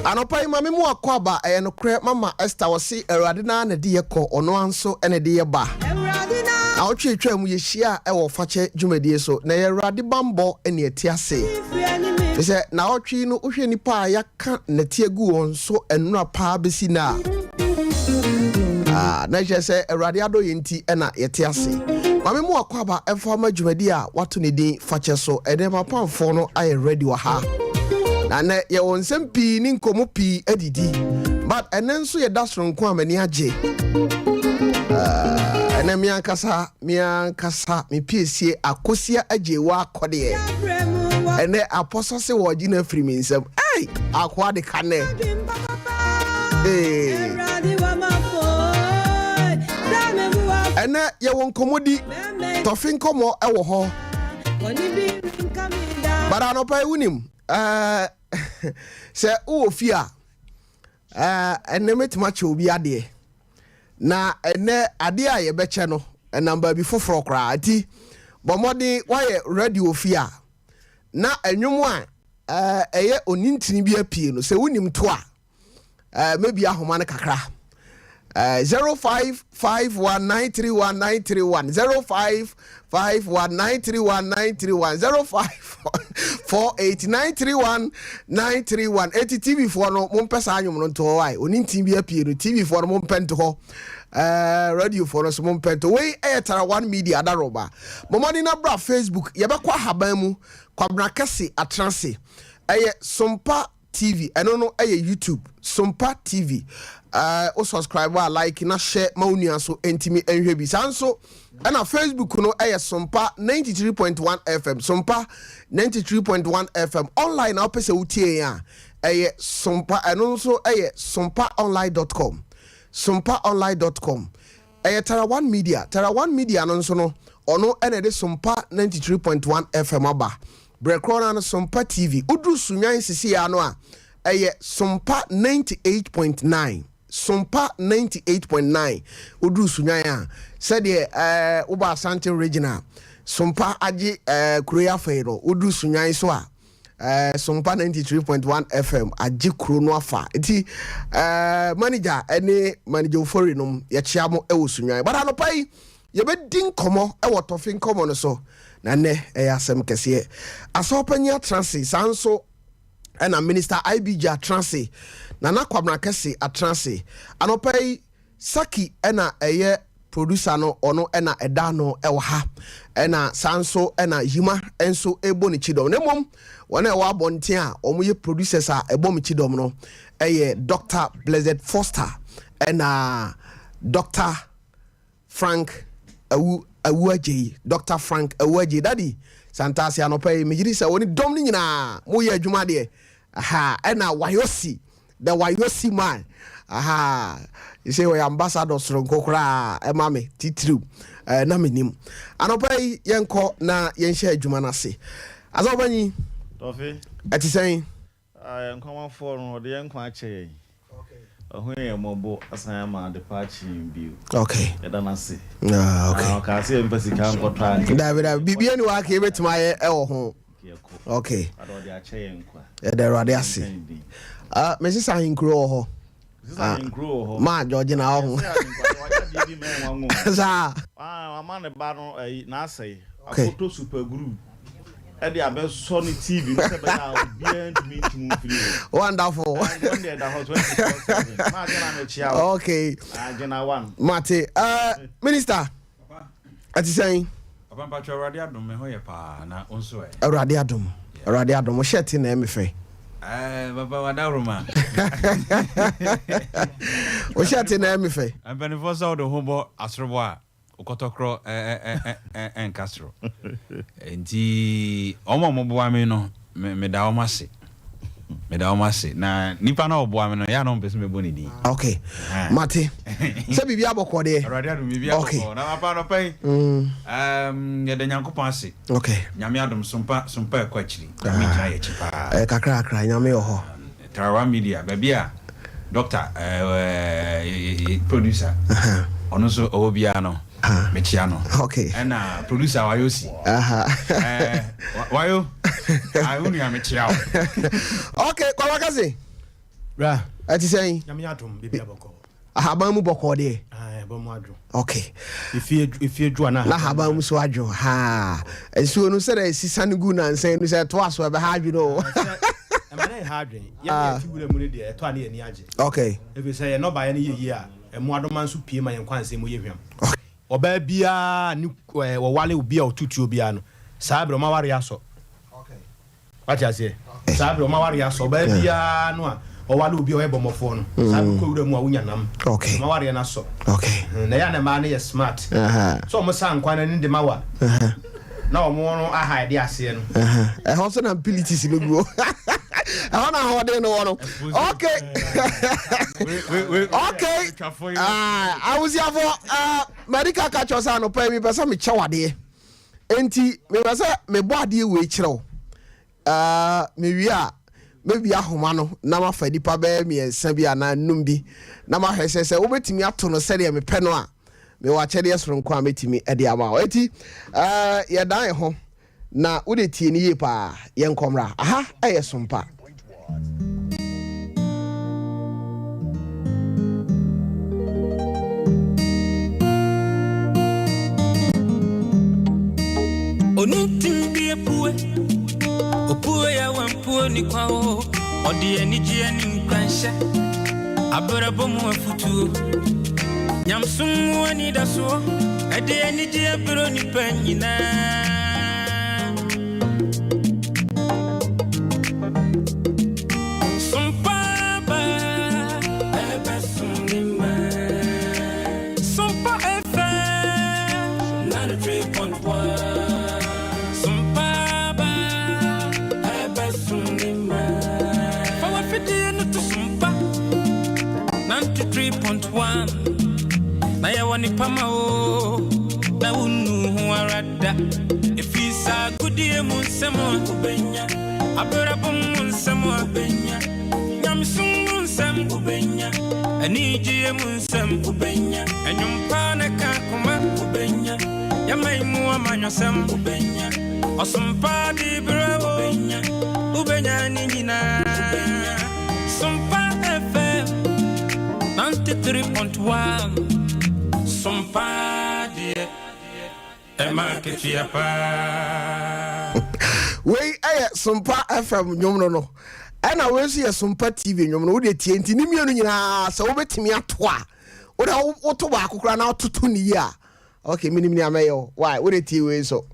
Anɔpa yi ma me mu akwaaba. Ɛyɛ nokorɛ, mama Esther ɔse Awurade no ara na ɛde yɛ kɔ, ɔno ara nso na ɛde yɛ ba. Na ɔtwe twaa mu yɛhyia ɛwɔ fakyɛ dwumadie so, na ɛyɛ Awurade bammɔ ne ɛte ase. Fi sɛ na ɔtwe yi no wohwɛ nipa a yɛaka nɛte agu wɔn so nnora paa bɛsi nnɛ a, na ɛkyerɛ sɛ Awurade adɔ yɛn nti na yɛte ase. Maame mu akwaaba ɛmfa ma dwumadi a wato ne din fakyɛ so. Ɛnɛ mapamfoɔ no ayɛ ready wɔ ha. Na nɛ yɛwɔ nsɛm pii ne nkɔmmɔ pii adidi. But ɛnɛ nso yɛda soronko a m'ani agye. Ɛnɛ me ankasa me ankasa me piesie Akosia Agyewa akɔdeɛ. Ɛnɛ apɔsɔ se wɔgye no afiri me nsam. Ei! Akoa de ka nɛ. Ee. Ɛnɛ yɛwɔ nkɔmmɔdi, tɔfe nkɔmmɔ ɛwɔ hɔ. But anɔpa yi wonim, ɛɛ sɛ wowɔ fie a, ɛɛ ɛnɛ mɛtumi akyɛ obi adeɛ. Na ɛnɛ adeɛ a yɛbɛkyɛ no, ɛnam baabi foforɔ koraa. Nti bɔ mmɔden woayɛ ready wɔ fie a, na ɛnwom a ɛyɛ onintini bi apue no, sɛ wonim to a, maybe ahoma no kakra. 0551931931, 0551931931, 0548931931. Eti TV foɔ no mompɛ saa nnwom no nto hɔ ae. Onintini bi apue no, TV foɔ no mompɛ nto hɔ. Radio foɔ no nso mompɛ nto. Wei ɛyɛ Tara One Media adaroba. Mommɔden na bra Facebook, yɛbɛkɔ ahaban mu, Kwabena Kɛse atena ase. Ɛyɛ Sompa TV, ɛno no ɛyɛ YouTube, Sompa TV. Wo subscribe a, like na share ma wo nua so ntumi nhwɛ bi. Saa nso ɛna Facebook no ɛyɛ Sompa 93.1 FM, Sompa 93.1 FM. Online na wopɛ sɛ wotie yɛn a, ɛyɛ Sompa, ɛno nso ɛyɛ sompaonline.com, sompaonline.com. Ɛyɛ Tara One Media. Tara One Media no nso no, ɔno na ɛde Sompa 93.1 FM aba. Berɛ korɔ no ara no, Sompa TV. Woduru Sunnwan sesei ara no a, ɛyɛ Sompa 98.9. Sompa 98.9. Woduru Sunnwan a, sɛdeɛ ɛɛ woba Asante Region a, Sompa agye ɛɛ kuro yi afa yi no, woduru Sunnwan so a, Eh, Sompa 93.1 FM agye kuro no afa. Nti, eh, manager ne manager Ofori nom yɛkyea mo wɔ Sunwan. But anɔpa yi, yɛbɛdi nkɔmmɔ wɔ tɔfe nkɔmmɔ no so. Na nnɛ ɛyɛ asɛm kɛseɛ. Asɔɔpanyin atena ase, saa nso ɛna Minister IBG atena ase, Nana Kwabena Kɛse atena ase. Anɔpa yi, Saki na ɛyɛ producer no, ɔno na ɛda ano wɔ ha, ɛna saa nso na Yima nso ɛbɔ ne kyidɔm. Na mmom wɔn a ɛwɔ abɔnten a wɔyɛ producers a ɛbɔ me kyidɔm no ɛyɛ Doctor Blessed Foster ɛna Doctor Frank Awu Awu Agyei, Doctor Frank Awu Agyei. Daddy Santase, anɔpa yi megye di sɛ wɔne dɔm no nyinaa moyɛ adwuma deɛ. Aha ɛna Wayosi, the Wayosi man. Aha sɛ wɔyɛ ambassador soronko koraa ɛma me titiriw, na menim. Anɔpa yi yɛnkɔ na yɛnhyɛ adwuma no ase. Asɔfopanyin, Tɔfe. Ɛte sɛn? Ah, yɛn nkwamafoɔ no, ɔde yɛn nkwa akyɛ yɛn. Ɔhu yɛn mmɔbɔ asan ama adepa akye yɛn bio. Yɛda no ase. Ah, okay. Ah, ɔkaa sɛ yɛmfa sika nkɔtɔ adeɛ. Dabi, dabi, biribi ani wɔ ha ka yɛbɛtumi ayɛ ɛwɔ ho. Okay. Yɛda Awurade ase. Ah, me sisa ahenkuro wɔ hɔ. Sisa ahenkuro wɔ hɔ. Ma Georgina wɔ ho. Saa. Wama ne ba no ayi n'asɛe. Akoto super glue. Ɛde abɛsɔ ne TV no sɛ bɛyɛ a obiara ntumi ntum mfiri hɔ. Wonderful. Ɛn deɛ ɛda hɔ 24/7. Ma Gyina mekyia wo. Okay. Gyina one. Mate. Minister. Ɛte sɛn? Papa mpakyɛw, Awurade adom me ho yɛ paa, na wo nso ɛ? Awurade adom, Awurade adom, wo shirt na ɛme fɛ. Ɛɛ papa wadaworoma. Wo shirt na ɛme fɛ. Mpanimfoɔ sɛ wode ho bɔ asorobɔ a. Wokɔtɔkorɔ ɛnka soro. Nti wɔn a wɔboa me no, meda wɔn ase. Meda wɔn ase. Na nipa no a ɔboa me no, ɛyɛ a na ɔmpɛ sɛ mɛbɔ ne din. Ok, mate. Sɛ biribi abɔkɔ deɛ. Awurade adom, biribi abɔkɔ. Na papa anɔpa yi, yɛda Nyankopɔn ase. Ok. Nyame adom, sompa, sompa ɛkɔ akyiri. Nyame gyina yɛn akyi paa. Kakra kakra, Nyame wɔ hɔ. Tarawa Media, baabi a Doctor, eh, producer, ɔno nso ɔwɔ biara no, mekyia no. Okay. Ɛna producer Wayo si. Eh, Wayo, ah, wo nua mekyia wo. Okay, Kwame Akase. Bra. Ɛte sɛn? Nyame adom, biribi abɔkɔ. Ahaban mu bɔkɔɔ deɛ. Ah, ɛbɔ mu adwo. Okay. Efie efie dwo a na Na ahaban mu so adwo. Ha. Nsuo no sɛdeɛ esi sane gu nansa yi no sɛ ɛtoa so ɛbɛha adwene o. Sɛ ɛma no nha adwene. Yɛn a yɛte wura mu no deɛ ɛtɔ a na yɛn ani agye. Okay. Ɛfiri sɛ yɛn nnɔbaeɛ no yɛ yie a, mmoadoma nso pue ma yɛn nkwansɛm mu yɛ hwam. Ɔbaa biara ne wɔware obi a ɔto tuo biara no, saa berɛ wɔn awareɛ asɔ. Wate aseɛ? Saa berɛ wɔn awareɛ asɔ. Ɔbaa biara no a ɔware obi a ɔyɛ bɔmmɔfoɔ no, saa berɛ kɔ wura mu a wonya nam. Wɔn awareɛ no asɔ. Na ɛyɛ a na mmaa no yɛ smart. Sɛ wɔn sa nkwa no ani de ma wo a, na wɔn no aha ɛde aseɛ no. Ɛhɔ nso na mpilitis no guo. Ɛhɔ na ahoɔden no wɔ no. Okay. Okay. Abusuafoɔ, Marika ka kyerɛ sɛ anɔpa yi mepɛ sɛ mekyɛ wo adeɛ. Enti mepɛ sɛ mebɔ adeɛ wei kyerɛ wo. Uh, mewie a, mɛbie ahoma no na mafa nnipa bɛyɛ mmiɛnsa bi anaa nnum bi na mahwɛ sɛ sɛ wobɛtumi ato no sɛdeɛ mepɛ no a, mewɔ akyɛdeɛ soronko a mɛtumi de ama wo. Enti uh, yɛdan yɛn ho na wode tie no yie paa. Yɛnkɔ mmra. Aha ɛyɛ Sompa. Wei yɛ Sompa FM nnwom no no, ɛna wei nso yɛ Sompa TV nnwom no. Wode tie nti ne mmienu nyinaa sɛ wobɛtumi ato a, wode woto baako koraa na wototo ne yie a, okay, menim nea mɛyɛ o. Why? Wode tie wei nso.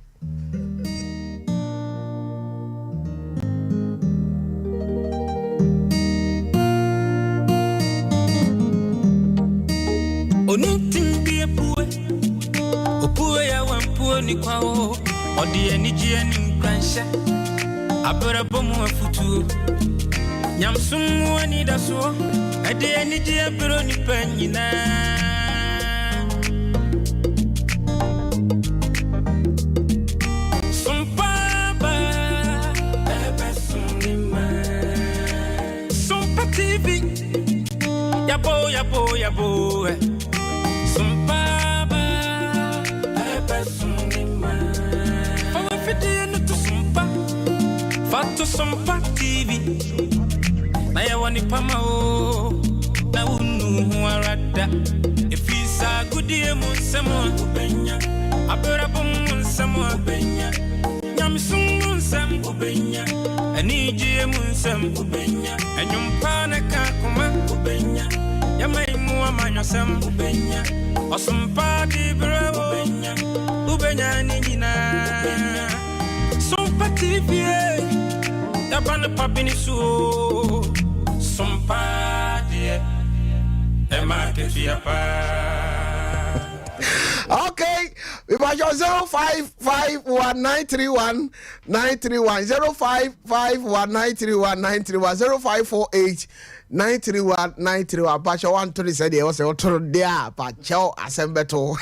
Okay. Mepakyɛw 0551 931 931 0551 931 931 0548 931 931 pakyɛw wanto ne sɛdeɛ ɛwɔ sɛ woto no deɛ a pakyɛw asɛm bɛto.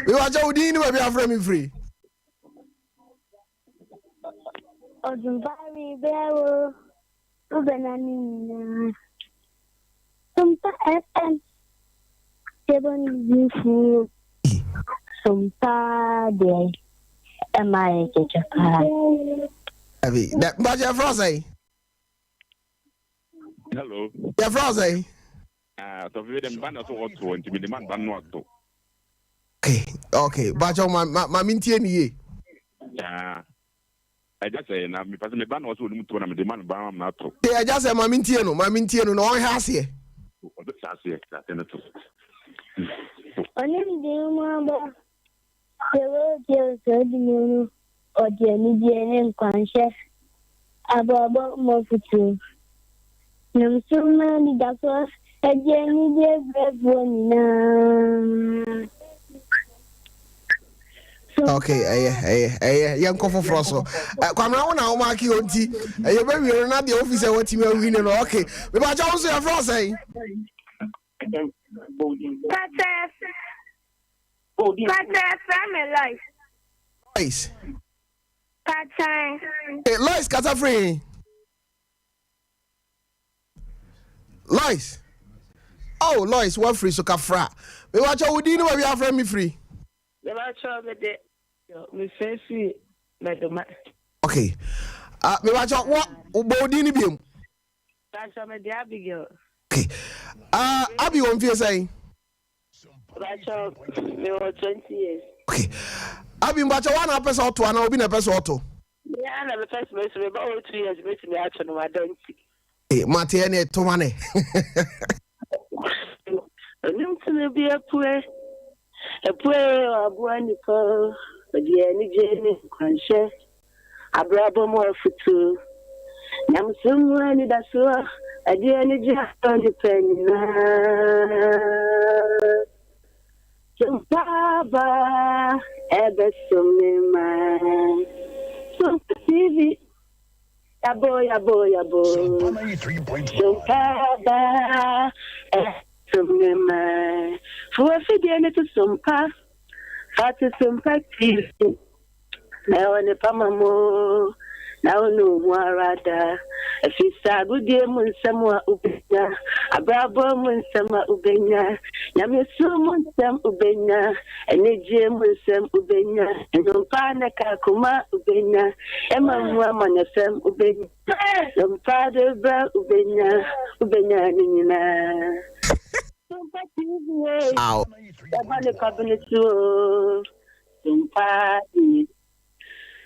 Mepakyɛw wo din ne baabi afrɛ me firi. Ɔdwumpari bɛwo wobɛna ne nyinaa. Sompa FM table ne fuo. Sompa deɛ ɛma yɛ kɛkɛ paa. Abi, dɛ mpakyɛ yɛfrɛ wo sɛn? Hello. Yɛfrɛ wo sɛn? Ah, tɔfi bi dɛ mba na so wɔto nti mede ma ba no ato. Okay, okay. Mpakyɛ ma ma ma mentie ne yie. Ah, ɛgya sɛ na mepa sɛ meba na ɔsɛ onim to na mede ma no ba ma ato. Te ɛgya sɛ ma mentie no, ma mentie no na ɔnhwɛ aseɛ. Ɔbɛ hyɛ aseɛ, hyɛ aseɛ no to. Ɔne ne mu aba sɛ wɔretie ɔsɛe mu no, ɔde anigyeɛ ne nkwanhyɛ abrabɔ mu afotuo. Nyamesom mu anidasoɔ ɛde anigyeɛ brɛfoɔ nyinaa. Okay, ɛyɛ ɛyɛ ɛyɛ yɛnkɔ foforɔ so. Kwamina wo na wo maaki o nti ɛyɛ bɛwie no na deɛ wofi sɛ watumi awi ne no. Okay, mebakyɛ wo nso yɛfrɛ wo sɛn? Pàtẹ fẹ́ mi Lois. Lois. Pàtẹ. Hey, Lois kasa firi. Lois. Oh, Lois, wafiri so kafra. Mebakyɛ wo din ne baabi afrɛ me firi. Mebakyɛ me de mefrɛ firi Medoma. Okay. Mebakyɛ wo bɔ wo din ne biom. Mebakyɛ me de Abigail. Okay. Abi wɔ mfie sɛn? Mebakyɛ mewɔ 20 years. Okay. Abi mebakyɛ wo ana apɛ sɛ ɔto anaa obi na ɛpɛ sɛ ɔto? Me ana mepɛ sɛ meso meba wɔ 2 years metumi ato no wada nti. Eh, mate ɛne ɛto ma ne. Onim tumi bi apue apue aboa nipa ɔde anigye ne nkwanhyɛ abrabɔ mu afotuo nyamesom mu anidasoɔ ɛde anigye aboa nipa nyinaa. Sompa ba ɛbɛsom ne ma. Sompa TV yabo yabo yabo. Sompa ba ɛbɛsom ne ma. Fo afidie ne to Sompa fa to Sompa TV na ɛwɔ ne pama mu na wo ne ohu ara da ɛfiri sɛ agodie mu nsɛm a wobɛnya, abrabɔ mu nsɛm a wobɛnya, nyamesom mu nsɛm wobɛnya, anigye mu nsɛm wobɛnya, nnwompa ne kakoma wobɛnya, ɛma mu amanyɔsɛm wobɛnya, sompa de brɛ wobɛnya, wobɛnya ne nyinaa. Sompa TV Aw. ɛba ne kwabene so o, sompa de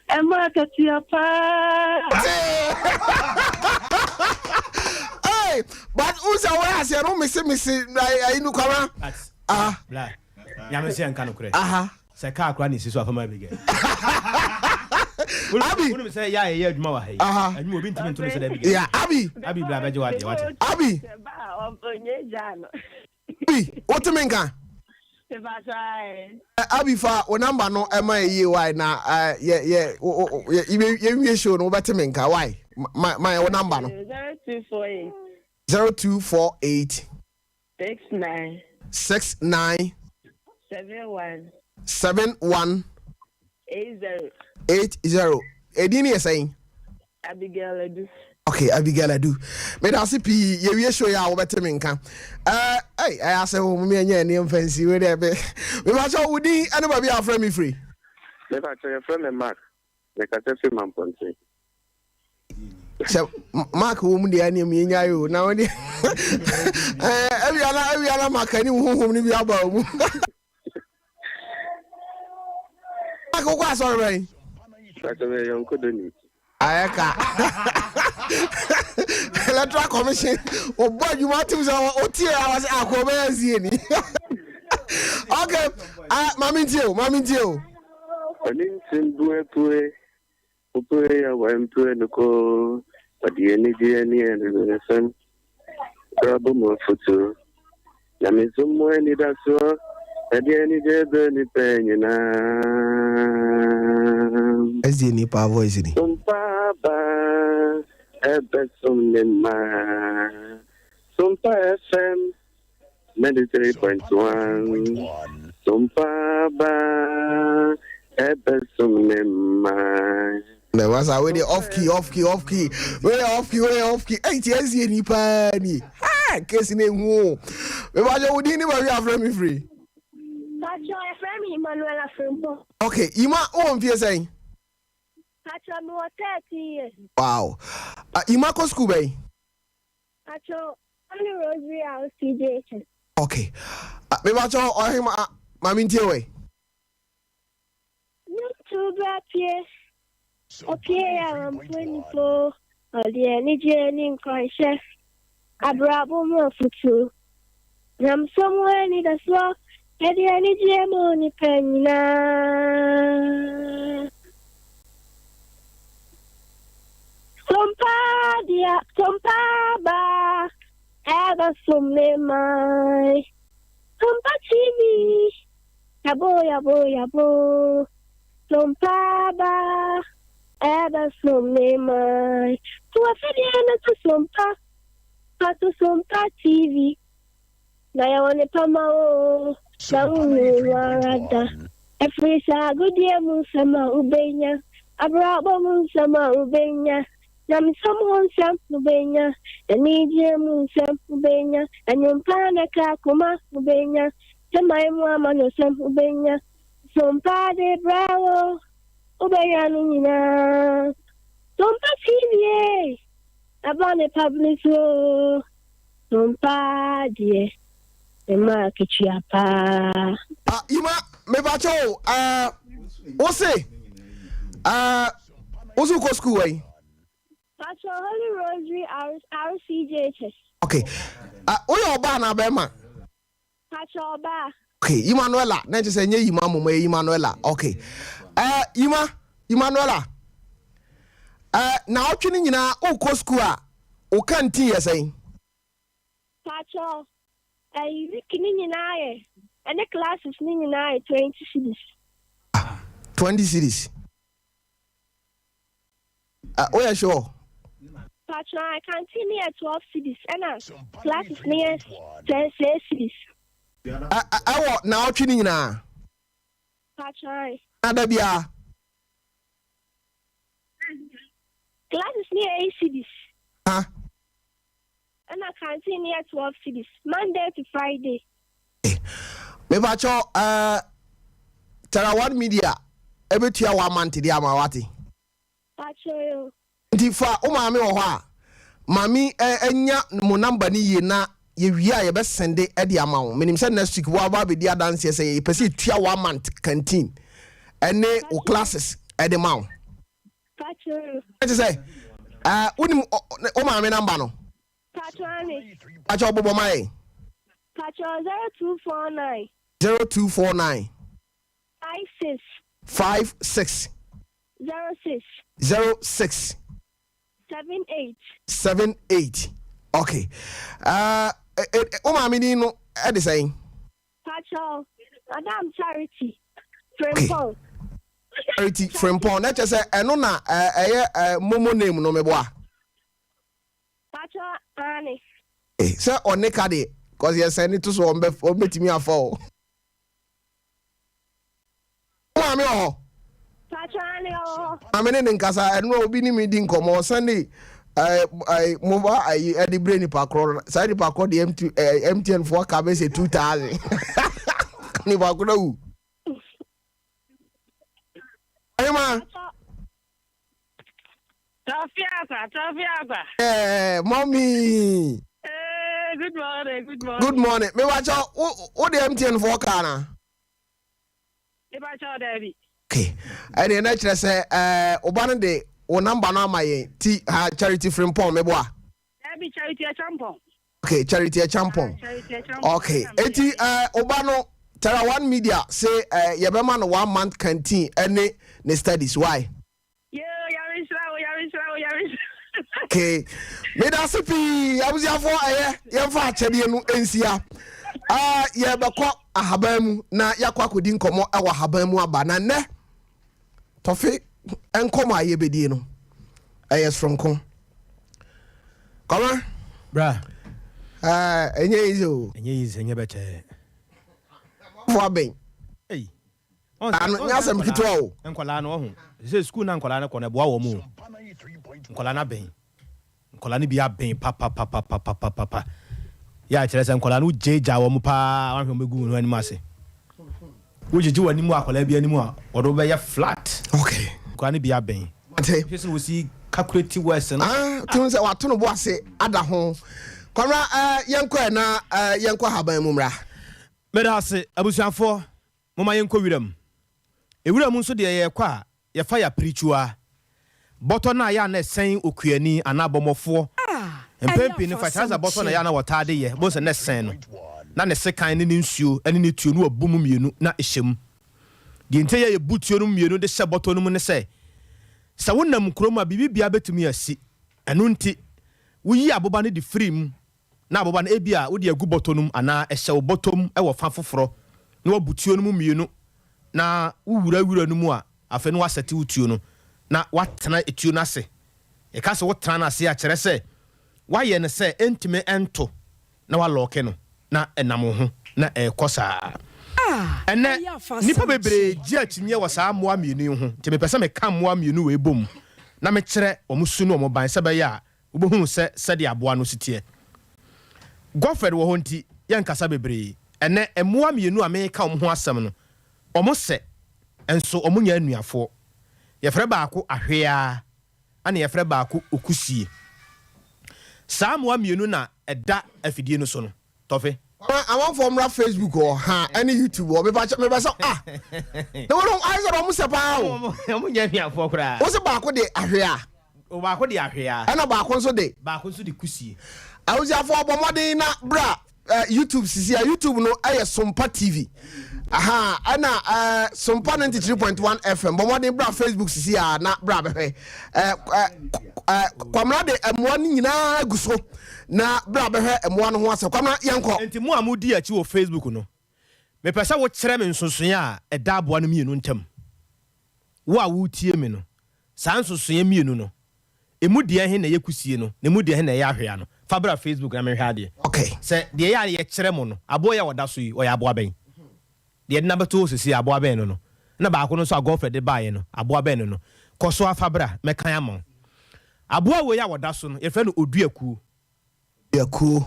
ɛma akatua paa. Hey, but wo sɛ woyɛ aseɛ no mese mese ayi no kwama. But, Ah, bla, nyame sɛ nka nokorɛ. Aha. Sɛ kaa koraa ne si so afama Abigail. Abi. Wonim sɛ yɛ a yɛyɛ adwuma wɔ ha yi. Aha. Adwuma obi ntumi nto no sɛ da Abigail. Yeah, Abi. Abi bla bɛgye w'adeɛ wate. Abi. Ba a ɔnyɛ gya no. Abi, wotumi nka? Mepakyɛ ae. Abi fa wo number no ɛma yɛ yie why na yɛ yɛ yɛ yɛnwie show no wobɛte me nka why ma ma yɛ wo number no. 0248. 0248. 69. 69. 71. 71. 80. 80. Edin ne yɛ sɛn? Abigail Adu. Okay, Abigail Adu. Meda ase pii yɛwie show yi a wobɛte me nka. Ɛy ɛyɛ asɛ wo me ɛnyɛ ɛne mfa nsi wei dɛ me. Mepakyɛ wo din ɛne baabi a afrɛ me firi. Mepakyɛ yɛfrɛ me Mark. Mekasa firi Mampɔnten. Sɛ Mark wɔ mu deɛ ɛne mu yɛnya yi o na wɔde awia na awia na Mark anim honhom no bi aba wɔ mu. Mark wokɔ asɔre bɛn? Mepakyɛ meyɛ yɔnko doni. Ayɛ ka electoral commission ɔbɔ adwuma tim sɛ ɔtie a wɔsɛ akɔ ɔbɛyɛ nsie ni. Okay, maame ntie o, maame ntie o. Ɔne ntim bu apue, opue yɛ wɔ mpue no ko, ɔde anigyeɛ ne animuonyam brabɔ mu afotuo, nyamesom mu anidasoɔ, Ɛde anigye brɛ nnipa nyinaa. SDA nipa voice ni. Sompa aba ɛbɛsom ne mma. Sompa FM 93.1. Sompa aba ɛbɛsom ne mma. Na wasa wei de off key, off key, off key, wei yɛ off key, wei yɛ off key. Ɛyi ti SDA nipa ni ha case ne hu o. Mebakyɛ wo din ne baabi afrɛ mi firi? Pacho, yɛfrɛ me Emmanuel Frimpong. Okay, Ima, wowɔ mfie sɛn? Pacho, mewɔ 13 years. Wow. Ima kɔ school bɛn? Pacho, Holy Rosary RCJHS. Okay. Mebakyɛ ɔhema maame ntie wei. Nnwomtow bra pie, opie a wampo nipa o, ɔde anigye ne nkuranhyɛ, abrabɔ mu afotuo, nyamesom ho anidasoɔ, ɛde anigyeɛ ma onipa nyinaa. Sompa dea, sompa ba, ɛbɛsom ne man. Sompa TV, yabo yabo yabo. Sompa ba, ɛbɛsom ne man. To afidie no to Sompa, fa to Sompa TV. Na yɛwɔ ne pama o, na wonhu ara da. Ɛfiri sɛ agodie mu nsɛm a wobɛnya, abrabɔ mu nsɛm a wobɛnya, nyamesɛm ho nsɛm wobɛnya, anigyeɛ mu nsɛm wobɛnya, ɛnwompa na ɛka akoma wobɛnya, sɛman mu amanyɔsɛm wobɛnya, Sompa de brɛ wo, wobɛnya no nyinaa. Sompa TV e, ɛbɔ ne public o, Sompa deɛ, ɛma akatua paa. Ah, Ima, mebakyɛ o, wo se, wo se wokɔ school wai? Pacho, Holy Rosary RCJHS. Okay. Woyɛ ɔbaa na bɛrima? Pacho, ɔbaa. Okay, Emmanuela, na kyerɛ sɛ ɛnyɛ Yima mmom ɛyɛ Emmanuela. Okay. Yima, Emmanuela, na ɔtwe no nyinaa wokɔ school a, wo canteen yɛ sɛn? Pacho, ɛyi week ne nyinaa yɛ, ɛne classes ne nyinaa yɛ 20 cedis. 20 cedis. Woyɛ sure? Pacho, canteen ne yɛ 12 cedis, ɛna classes ne yɛ 10 cedis. Ɛwɔ na ɔtwe no nyinaa? Pacho, Na da biara? Classes ne yɛ 8 cedis. Ha? Ɛna canteen ne yɛ 12 cedis, Monday to Friday. Mepakyɛ Tara One Media ɛbɛtua 1 month de ama wate. Pacho yo. Nti fa wo maame wɔ hɔ a, maame anya mo number no yie na yɛwie a yɛbɛsende de ama wo. Menim sɛ next week woaba abɛdi adanseɛ sɛ yɛpɛ sɛ yɛtua 1 month canteen ɛne wo classes ɛde ma wo. Pacho yo. Ɛte sɛ wonim wo maame number no? Pacho ane. Pacho bobɔ ma yɛn. Pacho 0249. 0249. 56. 56. 06. 06. 78. 78. Okay. Wo maame din no ɛde sɛn? Pacho, Madam Charity Frimpong. Charity Frimpong. Na kyerɛ sɛ ɛno na ɛyɛ momo name no meboa. Pacho ane. Sɛ ɔne ka deɛ, cause yɛsɛn ne to so ɔmbɛtumi afa o. Wo maame wɔ hɔ? Pacho ane wɔ hɔ. Maame ne ne nkasa ɛno obi ne mi di nkɔmmɔ ɔsɛn mobile ayi ɛde bere nipa korɔ saa nipa korɔ de MTN foɔ ka bɛ sɛ 2000 nipa korɔ wu. Ayima. Tafiasa, Tafiasa. Mommy. Hey, good morning, good morning. Good morning. Me wacha wo de MTN foɔ ka na? Me wacha Debbie. Okay. Ɛne na kyerɛ sɛ ɔba no de wo number no ama yɛn ti ha Charity Frimpong meboa. Debbie Charity Achampong. Okay, Charity Achampong. Charity Achampong. Okay. Eti ɔba no Tara One Media say yɛbɛma no 1 month canteen ɛne ne studies. Why? Yo, yarinsra, yarinsra. Okay. Medase pii abusuafo ɛyɛ yɛmfa akyɛdeɛ no nsia. Yɛbɛkɔ ahaban mu na yɛakɔ akɔdi nkɔmmɔ wɔ ahaban mu aba na nnɛ tɔfe nkɔmmɔ a yɛbɛdie no ɛyɛ soronko. Kɔma. Bra. Ɛnyɛ easy o. Ɛnyɛ easy, ɛnyɛ bɛkyɛ. Fo abɛn. Ei. Ano nyɛ asɛm ketewa o. Nkɔlaa no ɔho. Sɛ sukuu na nkɔlaa no kɔ no ɛboa wɔn o. Nkɔlaa no abɛn. Nkwadaa no bi aben papapapapapapa. Yɛ a kyerɛ sɛ nkwadaa no wogyaagyaa wɔn paa woahwɛ wɔn bɛgu wɔn anim ase. Wogyegye w'anim wɔ akwadaa bi anim a wɔde wo bɛyɛ flat. Okay. Nkwadaa no bi aben. Mate. Hwɛ sɛ wɔsi calculate words no. Ah, tumi sɛ wato no bo ase ada ho. Kwamra, eh, yɛnkɔ ɛ na eh, yɛnkɔ ahaban mu mmra. Meda ase, abusuafoɔ. Momma yɛnkɔ wiram. Ewura mu nso deɛ yɛrekɔ a, Yɛfa yɛ apirikyiwa bɔtɔ no a ɛyɛ a na ɛsɛn okuani anaa abɔmmɔfoɔ. Mpɛn pii no, fertilizer bɔtɔ na ɛyɛ a na wɔtaa de yɛ. Wobɛhu sɛ na ɛsɛn no, na ne sekan ne ne nsuo ne ne tuo no wɔabu mu mmienu na ɛhyɛ mu. Deɛ nti a ɛyɛ a yɛbu tuo no mu mmienu de hyɛ bɔtɔ no mu ne sɛ, sɛ wonam kurom a, biribi biara bɛtumi asi. Ɛno nti, woyi aboba no de firi mu na aboba no ebia wode agu bɔtɔ no mu anaa ɛhyɛ wo bɔtɔ mu wɔ fã foforɔ na woabu tuo no mu mmienu na wowura wira no mu a, afei na woasɛte wo tuo no na woatena tuo no ase. Yɛka sɛ wotena no ase a, kyerɛ sɛ woayɛ no sɛ ɛntumi nto na woalɔɔke no na ɛnam wo ho na ɛrekɔ saa. Ɛnnɛ, nnipa bebree gye akyinnyeɛ wɔ saa mmoa mmienu yi ho, nti mepɛ sɛ meka mmoa mmienu wei bom na mekyerɛ wɔn su ne wɔn ban sɛ ɛbɛyɛ a Wobɛhunu sɛ sɛdeɛ aboa no si teɛ. Godfred wɔ hɔ nti, yɛnkasa bebree. Ɛnnɛ, mmoa mmienu a mereka wɔn ho asɛm no, wɔsɛ, nso wɔnyɛ anuafoɔ. Yɛfrɛ baako ahweaa, ɛna yɛfrɛ baako okusie. Saa mmoa mmienu na ɛda afidie no so no. Tɔfe. Ma amanfoɔ mmra Facebook hɔ ha ɛne YouTube hɔ mepa kyɛ mepɛ sɛ ah na wɔn ayɛ sɛ wɔn sɛ paa o. Wɔn nyɛ anuafoɔ koraa. Wɔn sɛ baako de ahwea. Baako de ahwea. Ɛna baako nso de. Baako nso de kusie. Abusuafoɔ bɔ mmɔden na bra uh, YouTube sisi a YouTube no ɛyɛ Sompa TV. Aha ɛna uh, Sompa 93.1 FM bɔ mmɔden bra Facebook sisi a na bra bɛhwɛ. Uh, uh, uh, Kwamina de mmoa no nyinaa gu so. Na bra bɛhwɛ mmoa no ho asɛm. Kwamina, yɛnkɔ. Enti mo a mudi akyi wɔ Facebook no, mepɛ sɛ wokyerɛ me nsonsonoeɛ a ɛda aboa no mmienu ntam. Wo a woretie me no, saa nsonsonoeɛ mmienu no, emu deɛ he na ɛyɛ kusie no, na emu deɛ he na ɛyɛ ahwea no? Fa bra Facebook na menhwɛ adeɛ. Okay. Sɛ deɛ ɛyɛ a yɛkyerɛ mo no, aboa yi a ɔda so yi, ɔyɛ aboa bɛn? Deɛ yɛde no abɛto hɔ seesei, aboa bɛn no no? Ɛna baako no nso a Godfrey de baeɛ no, aboa bɛn no no? Kɔ so ara fa bra, mɛkan ama wo. Aboa wei a ɔda so no, yɛfrɛ no oduakuo. Oduakuo.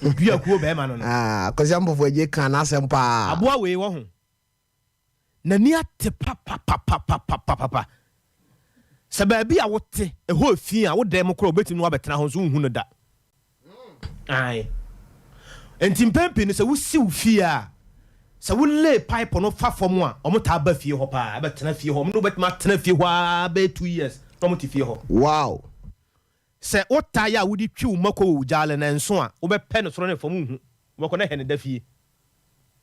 Oduakuo bɛrima no no. Ah, Kwasi Ampofo Agye kaa n'asɛm paa. Aboa wei wɔ ho. N'ani ate papapapapapapa. Sɛ baabi a wote, ɛhɔ efi a, wo dan mu koraa obetumi ne wo abɛtena hɔ nso wonhu no da. Ae. Enti mpɛn pii no sɛ wosiw fie a, sɛ wo lay pipe no fa fam a, wɔtaa ba fie hɔ paa, bɛtena fie hɔ. Wɔn ne wo bɛtumi atena fie hɔ ara bɛyɛ 2 years na wɔte fie hɔ. Sɛ wo tae a wode twi wo mako wɔ wo gyaale no nso a, wobɛpɛ no soro ne fam nhu. Wobɛkɔ na hɛn da fie.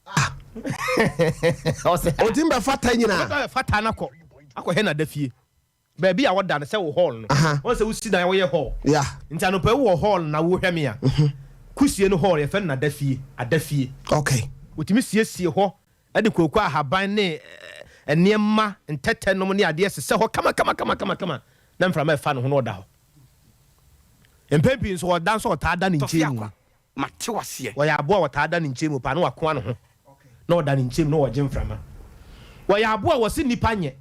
Ah! Otumi bɛfa ta nyinaa. Ɔbɛtumi abɛfa ta no akɔ akɔ hɛn ada fie. Baabi a wɔda no sɛ wo hall no. Wɔn sɛ wosi dan a wɔyɛ hall. Nti anɔpa yi wowɔ hall na wohwɛ me a, kusie no hall yɛfrɛ no n'adafie, adafie. Wotumi siesie hɔ de kooko ahaban ne nneɛma, ntɛtɛ nom ne adeɛ sesɛ hɔ kama kama kama kama kama na mframa ɛfa ne ho na ɔda hɔ. Mpɛn pii nso ɔda nso ɔtaa da ne Tɔfe nkyɛn mu. Akwa, mate wo aseɛ. Wɔyɛ aboa a wɔtaa da ne nkyɛn mu paa na wakoa ne ho na ɔda ne nkyɛn mu na ɔgye mframa. Wɔyɛ aboa a wɔse nnipa nyɛ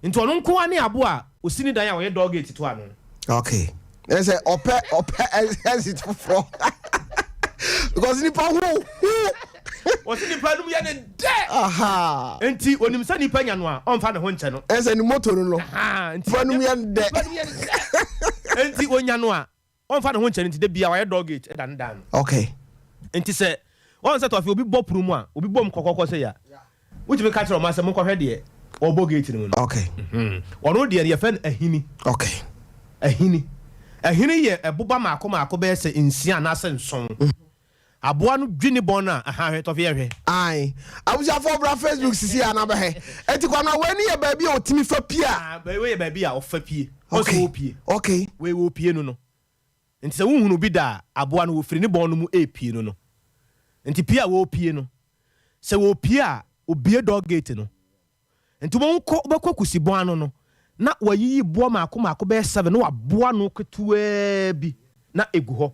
nti ɔno nko ara ne aboa a ɔsi ne dan a ɔyɛ door gate to ano. Okay. Ɛsɛ sɛ ɔpɛ ɔpɛ exit foforɔ because nipa ho hu. Wɔse nipa anum yɛ ne dɛ. Nti onim sɛ nipa nya no a ɔmfa ne ho nkyɛ no. Ɛsɛ ne moto no no. Nipa anum yɛ ne dɛ. Nipa anum yɛ ne dɛ. Nti onya no a Ɔnfa ne ho nkyɛ no nti da biara wayɛ door gate da ne dan no. Nti sɛ wahu sɛ tɔfe obi bɔ pono mu a, obi bɔ mu kɔkɔkɔ sei a, wotumi ka kyerɛ wɔn sɛ monkɔhwɛ deɛ ɔrebɔ gate no mu no. Ɔno deɛ no yɛfrɛ no ahini. Ahini. Ahini yɛ ɛboba mmaako mmaako bɛyɛ sɛ nsia anaasɛ nson. Aboa no dwi ne bɔn no a, aha hwɛ, tɔfe yɛnhwɛ. Ae. Abusuafoɔ bra Facebook sisi a na bɛhwɛ. Enti Kwamina wei ne yɛ baabi a ɔtumi fa pie a. Ah, wei yɛ baabi a ɔfa pie. Ɔsɛ ɔpie. Wei ɔpie no no. Nti sɛ wohunu bi da a, aboa no wɔfiri ne bɔn no mu ɛrepie no no. Nti pie a wɔpie no, sɛ wɔpie a, obie door gate no. Nti wɔnkɔ wobɛkɔ kusibɔn ano no, na wayiyi boɔ mako mako bɛyɛ seven na waboa ano ketewaa bi na egu hɔ.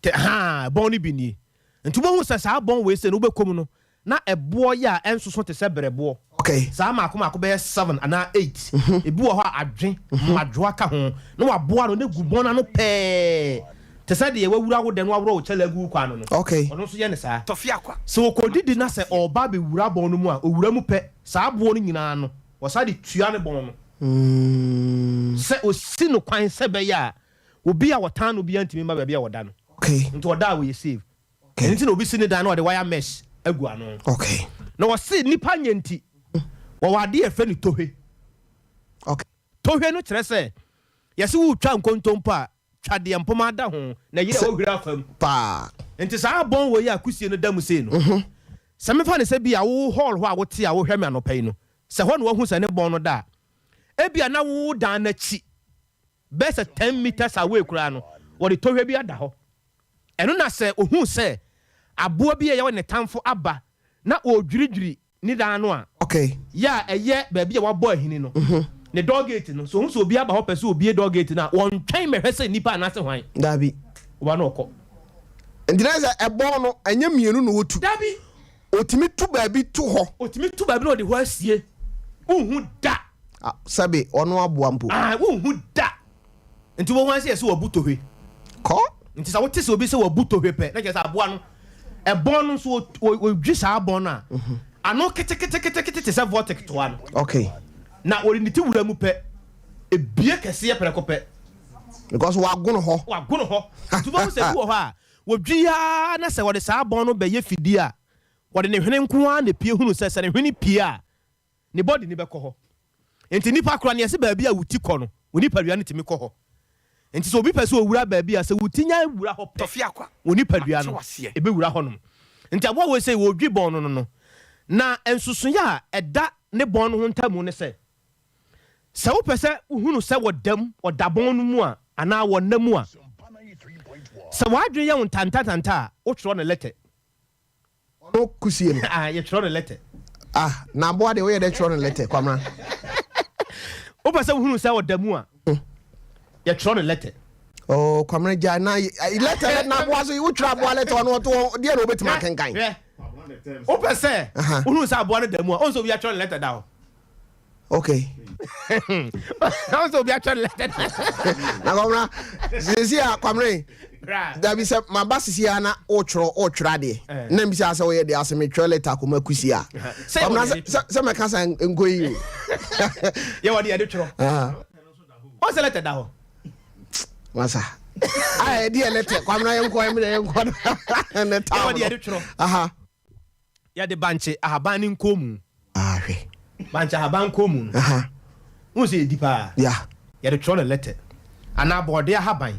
Te haa bɔn no bi nie. Nti wobɛhu sɛ saa bɔn wei sei no wobɛkɔ mu no, na ɛboɔ yɛ a ɛnsoso te sɛ berɛboɔ. Okay. Saa mako mako bɛyɛ seven anaa eight. Ebi wɔ hɔ a adwe, mmadwoa ka ho, na waboa ano na egu bɔn no ano pɛɛ. Te sɛ deɛ wawura wo dɛm na waworɔ wo kyɛlɛ agu wo kwan ano no. Okay. Ɔno nso yɛ no saa. Sɛ ɔkɔdidi na sɛ ɔreba abɛwura bɔn no mu a, ɔwura mu pɛ, saa aboɔ no nyinaa no, wɔsan de tua ne bɔn no. Sɛ ɔsi no kwan sɛ ɛbɛyɛ a obi a ɔtan no biara ntumi mma baabi a ɔda no. Okay. Nti ɔda a ɔyɛ safe. Okay. Ɛno nti na obi si ne dan na ɔde wire mesh agu ano. Okay. Na wɔse nnipa nyɛ nti, wɔwɔ adeɛ a yɛfrɛ no tohwe. Okay. Tohwe no kyerɛ sɛ, yɛse woretwa nkontompo a, twa deɛ mpoma da ho na yere a wahwiri afa mu. Paa. Nti saa bɔn wei a kusie no da mu sei no, sɛ mefa no sɛ bi a wo hall hɔ a wote a wohwɛ me anɔpa yi no, sɛ hɔ na wahu sɛ ne bɔn no da a, ebia na wo dan no akyi bɛyɛ sɛ ten metres away koraa no, wɔde tohwɛ bi ada hɔ. Ɛno na sɛ ohu sɛ aboa bi a ɛyɛ ne tamfo aba na ɔredwiridwiri ne dan no a, Okay. yɛ a ɛyɛ baabi a wɔabɔ ahini no, ne door gate no, sɛ ohu sɛ obi aba hɔ pɛ sɛ obue door gate no a, ɔntwɛn mmɛhwɛ sɛ nnipa anaasɛ hwan. Dabi. Ɔba na ɔkɔ. Nti na sɛ ɛbɔn no, ɛnyɛ mmienu na ɔtu. Dabi. Ɔtumi tu baabi to hɔ. Ɔtumi tu baabi na ɔde hɔ asie. Wonhu da. Ah, sɛbe ɔno aboa mpo. Ah, wonhu da. Nti wobɛhu ara sɛ yɛse wabu tohwe. Kɔ. Nti sɛ wote sɛ obi sɛ wabu tohwe pɛ, na kyerɛ sɛ aboa no, ɛbɔn no nso ɔdwi saa bɔn no a, ano keteketekete te sɛ vortic toa no. Okay. Na ɔde ne ti wura mu pɛ, ebie kɛseɛ prɛko pɛ. Because wagono hɔ. Wagono hɔ. Nti wobɛhu sɛ bi wɔ hɔ a, wɔdwi ara na sɛ wɔde saa bɔn no bɛyɛ fidie a, wɔde ne hwene nko ara na epie hunu sɛ sɛ ne hwene pie a, ne body no bɛkɔ hɔ. Nti nipa koraa no yɛse baabi a wo ti kɔ no, wo nipadua no tumi kɔ hɔ. Nti sɛ obi pɛ sɛ owura baabi a, sɛ wo ti nya wura hɔ pɛ, wo nipadua no ɛbɛwura hɔ nom. Nti aboa wei sei wɔdwi bɔn no no no, na nsusuiɛ a ɛda ne bɔn no ho ntamu ne sɛ, sɛ wopɛ sɛ wohunu sɛ wɔda mu, ɔda bɔn no mu a, anaa wɔnna mu a, sɛ w'adwene yɛ wo ntantantanta a, wotwerɛ no lɛtɛ. Ɔno kusie no. Ah, yɛtwerɛ no lɛtɛ. Ah, na aboa deɛ woyɛ dɛ twerɛ no lɛtɛ, Kwamena. Wopɛ sɛ wohunu sɛ ɔda mu a, yɛtwerɛ no lɛtɛ. Oh, Kwamena gya na lɛtɛ na aboa so wotwerɛ aboa lɛtɛ ɔno ɔto hɔ deɛ na wobɛtumi akenkan. Hwɛ, wopɛ sɛ wohunu sɛ aboa no da mu a, ɔn sɛ obi atwerɛ no lɛtɛ da hɔ. Okay. Ɔn sɛ obi atwerɛ no lɛtɛ da. Na Kwamena, sisi a Kwamena dabi sɛ maba sisi a na wotwerɛ wotwerɛ adeɛ eh. na mbisa sɛ woyɛ deɛ ase metwerɛ lɛtɛ akɔma kusi a Kwamena sɛ mɛka sɛ nkɔ yi o. Yɛwɔ deɛ yɛde twerɛ. Ɔn sɛ lɛtɛ da hɔ. Masa. Ayɛ deɛ lɛtɛ Kwamena yɛnkɔ yɛmmerɛ yɛnkɔ ne tam. Yɛwɔ deɛ yɛde twerɛ. Yɛde bankye ahaban ne nkɔnmu. Ah, hwɛ. Bankye ahaban nkɔnmu no. Aha. Wohu sɛ yɛdi paa. Yeah. Yɛde twerɛ no lɛtɛ. Anaa bɔɔdeɛ ahaban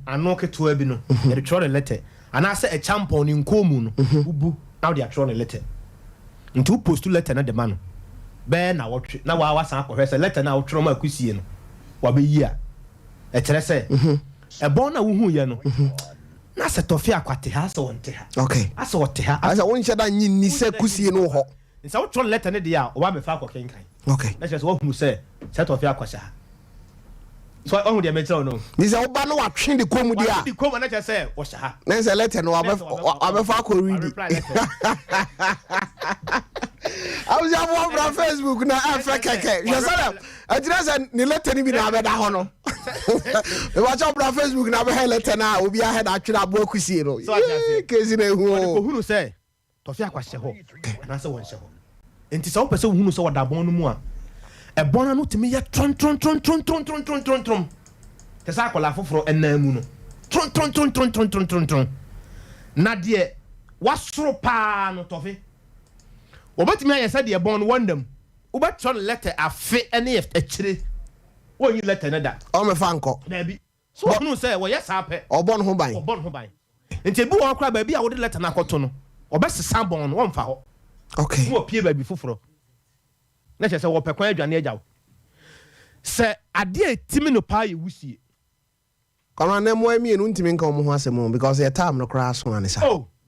ano ketewa bi no, yɛde twerɛ no lɛtɛ. Anaasɛ ɛkyampɔn ne nkɔnmu no, wobu na wode atwerɛ no lɛtɛ. Nti wo postu lɛtɛ no de ma no bɛyɛ nnawɔtwe na waa wasan akɔhwɛ sɛ lɛtɛ no a wotwerɛ maa kusie no, wabɛyi a. Ɛkyerɛ sɛ, ɛbɔn no a wohuiɛ no, Na sɛ Tɔfe Akwa te ha, asɛ ɔnte ha. Okay. Asɛ ɔte ha. Asɛ wonhyɛ da nnye nni sɛ kusie no wɔ hɔ. Nti sɛ wotwerɛ lɛtɛ no deɛ a, ɔba abɛfa akɔ kenkan. Okay. Na kyerɛ sɛ woahunu sɛ sɛ Tɔfe Akwa hyɛ ha. So wahu deɛ mekyerɛ wo no? Nti sɛ woba na watwe ne kɔn mu deɛ a. Watwe ne kɔn mu a, na kyerɛ sɛ ɔhyɛ ha. Na sɛ lɛtɛ no wabɛfa akɔ redi. Abusuafoɔ bra Facebook na ɛfɛ kɛkɛ. Hwɛ sɛdeɛ ɛkyerɛ sɛ ne lɛtɛ no bi na abɛda hɔ no mebakyɛ bra facebook na abɛhɛ lɛtɛ no a obi ahɛ na atwerɛ aboa kusie no kesi na ɛhu o kɔhunu sɛ tɔfe akwahyɛ hɔ anaasɛ wɔnhyɛ hɔ nti sɛ wopɛ sɛ wohunu sɛ wɔda bɔn no mu a ɛbɔn ano tumi yɛ trontrontrontrontrontrontron te sɛ akwadaa foforɔ ɛnan mu no trontrontrontrontrontrontron na deɛ wasoro paa no tɔfe wɔbɛtumi ayɛ sɛ deɛ bɔn no wɔnam Wobɛtwerɛ no lɛtɛ afe ne akyire, wonyi lɛtɛ no da. Ɔmmɛfa nkɔ. Daabi. So wɔhunu sɛ wɔyɛ saa pɛ. Ɔbɔ ne ho ban. Ɔbɔ ne ho ban. Nti ebi wɔ hɔ koraa baabi a wode lɛtɛ no akɔto no, wɔbɛsesa bɔn no, wɔmfa hɔ. Okay. Na wɔpue baabi foforɔ. Na kyerɛ sɛ wɔpɛ kwan adwane agya wo. Sɛ adeɛ a ɛtimi no paa yɛ wusie. Kwamina na mmoa mmienu ntumi nka wɔn ho asɛm o because yɛ time no koraa so ane sa. Oh!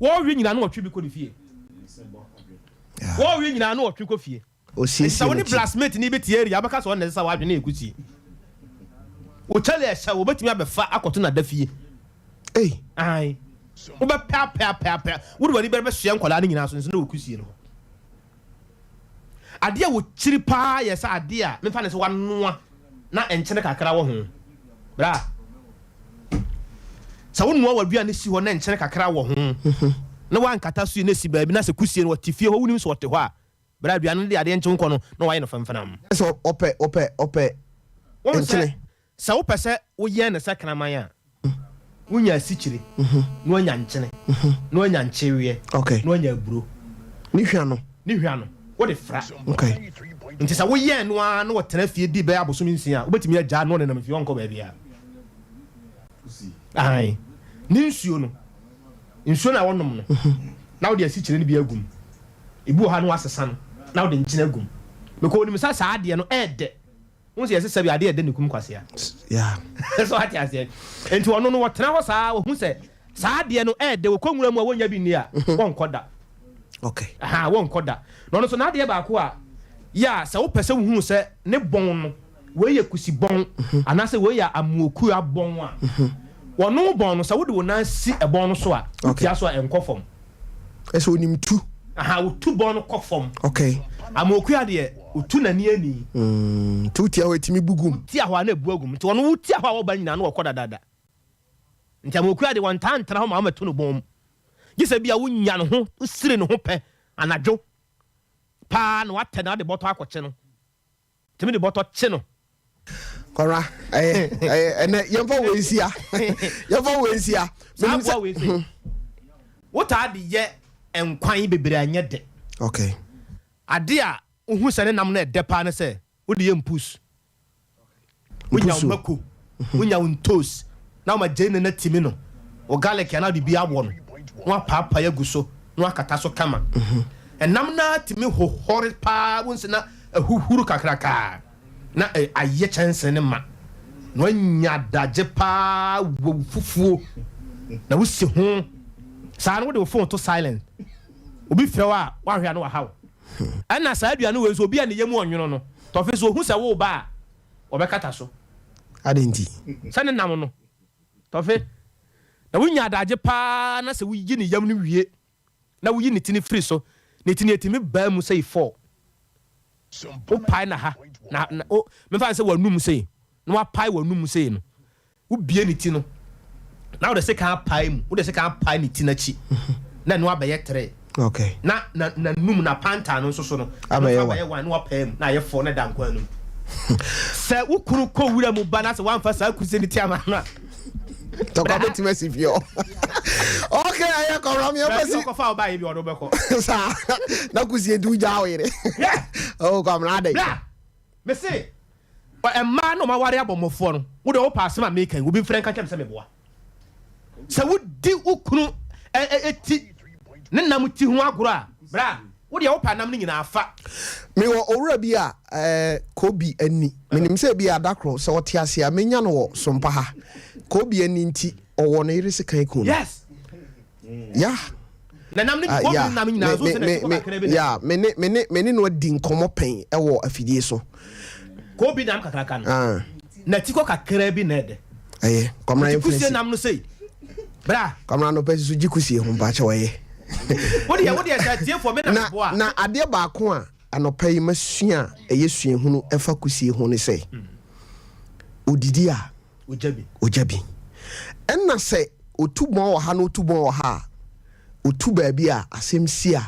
Wɔwe nyinaa na wɔtwe bi kɔ ne fie. Wɔwe nyinaa na wɔtwe kɔ fie. Ɔsiesie Nti sɛ wo ne n'akyi. blacksmith ni bɛtie area wobɛka sɛ ɔno na ɛsesa w'adwene na ɛyɛ kusie. Wo kyale ɛhyɛ wo wobɛtumi abɛfa akɔto n'ada fie. Ei. Ae. Wobɛpɛ apɛ apɛ apɛ wode w'ani bɛsoɛ nkwadaa no nyinaa so nso na wɔ kusie no hɔ. Adeɛ a wɔkyiri paa yɛ sɛ adeɛ a memfa no sɛ wanoa na nkyene kakra wɔ ho. Bra. Sɛ wonoa w'aduane si hɔ na nkyene kakra wɔ ho na woankata so yie na ɛsi baabi na sɛ kusie no ɔte fie hɔ wonim sɛ ɔte hɔ a, bra aduane no de adeɛ nkye wo nkɔ no na wayɛ no femfenam. Sɛ ɔpɛ ɔpɛ ɔpɛ Wohu sɛ nkyene. Sɛ wopɛ sɛ woyɛn no sɛ kraman a, wonya asikyire, na woanya nkyene, na woanya nkyeweɛ, na woanya aburo. Ne hwa no. Ne hwa no, wode fra. Nti sɛ woyɛn no ara na ɔtena fie di bɛyɛ abosome nsia a, wobɛtumi agyaa no na ɔnenam fie, ɔnkɔ baabiara. Aane. Ne nsuo no, nsuo no a wɔnom no, na wode asikyire no bi agu mu. Ebi wɔ hɔ a na woasesa no, na wode nkyene agu mu. Because onim sɛ saa adeɛ no ɛɛdɛ. Wohu sɛ yɛse sɛbi adeɛ ɛdɛ ne kum kwasea. Yeah. So wate aseɛ? Nti ɔno no wɔtena hɔ saa wɔhu sɛ saa adeɛ no ɛɛdɛ wɔkɔ nwura mu a wɔnnya bi nni a wɔnkɔ da. Okay. Aha wɔnkɔ da. Na ɔno nso n'adeɛ baako a yɛ a sɛ wopɛ sɛ wohunu sɛ ne bɔn no wei yɛ kusi bɔn anaasɛ wei yɛ amuokua bɔn a wɔno bɔn no sɛ wode wo nan si ɛbɔn no so a wotia so a ɛnkɔ fam. Ɛsɛ onim tu. Aha otu bɔn no kɔ fam. Okay. Amoakua deɛ otu n'ani ani. Mm, nti wotia hɔ etimi bu gum. Wotia hɔ a na ebu agum. Nti ɔno wotia hɔ a wɔba nyinaa na wɔkɔ dadaada. Nti Amoakua deɛ wɔntaa ntena hɔ ma wɔmmɛto no bɔn mu. Gye sɛ bia wonya ne ho, wosiri ne ho pɛ anadwo paa na watɛ na ade bɔtɔ akɔkye no. Tumi de bɔtɔ kye no. Kɔra ɛyɛ ɛyɛ ɛnɛ yɛnfa wei nsia yɛnfa wei nsia. Saa aboa wei sɛ wotaa de yɛ nkwan bebree a ɛnyɛ dɛ. Okay. Ade a wohu sɛ ne nam no ɛdɛ paa ne sɛ wode yɛ mpus. Wonya wo mako, wonya wo ntoos na woma gyeene no atimi no, wo garlic anaa wode bi awɔ no na wapaapae agu so na wakata so kama. Ɛnam no ara tumi hohore paa, wohu sɛ na ahuhuru kakraka na ayɛ kyɛnsee no ma, na wanya adagye paa wɔ wo fufuo na wosi ho saa no wode wo phone to silent, obi frɛ wo a woanhwɛ a na waha wo. Ɛna saa aduane wei nso obi a ne yam ɔnwono no, tɔfe so ohu sɛ woreba a, wɔbɛkata so. Adɛn nti? Sɛ ne nam no, tɔfe. Na wonya adagye paa na sɛ woyi ne yam no wie na woyi ne ti no firi so, ne ti no ɛtumi baa mu sei fɔɔ. Wopae na ha na na o memfa no sɛ w'anum sei na wapae w'anum sei no, wobue ne ti no na wode sekan apae mu, wode sekan apae ne ti no akyi na ɛno abɛyɛ tere. Okay. Na na n'anum na pantan no nso so no, ɛno nso abɛyɛ wan na wapae mu na ayɛ fɔ na ɛda nkwan no mu. Sɛ wo kunu kɔ wura mu ba na sɛ wamfa saa kusie no ti ama no a, Tɔkwa bɛtumi asi fie hɔ. Okay, ɛyɛ kɔmra mi ɛfɛ si. Baabi ɔkɔfa ɔbaa yɛ bi ɔde wobɛkɔ. Saa na kusie nti wogyaa wo yere. Oh, kɔmra adɛn. Bra, mese mmaa na ɔmaware abɔmmɔfoɔ no, wo deɛ wopɛ asɛm a meka yi, obi mfrɛ nka nkyerɛ me sɛ meboa. Sɛ wodi wo kunu ti ne nam ti ho agorɔ a, bra, wo deɛ wopɛ nam no nyinaa fa. Mewɔ owura bi a eh, Kobi ani. Menim sɛ ebia da koro sɛ ɔte ase a menya no wɔ Sompa ha. Kobi ani nti ɔwɔ ne yere sekan ku no. Yes. Yeah. Na nam ne Ah, Kobi yeah. nam nyinaa Me, nso sɛ me, na ti me, kɔ kakra bi na. yeah, me ne, me ne, me ne no adi nkɔmmɔ pɛn wɔ afidie so. Kobi nam kakraka no. Ah. Na ti kɔ kakra bi na ɛdɛ. Ɛyɛ. Kwamina Nti yɛn kusie fɛnsi. nam no sei. Bra. Kwamina no pɛ so gye kusie ho mpakyɛ wɔyɛ. Wodeɛ wodeɛ sɛ atiefoɔ me na Na meboa. na adeɛ baako a anɔpa yi masua a ɛyɛ suahunu ɛfa kusie ho ne sɛ odidi a Ogya bi. ogya bi. Ɛna sɛ otu bɔn wɔ ha na otu bɔn wɔ ha a otu baabi a asɛm si a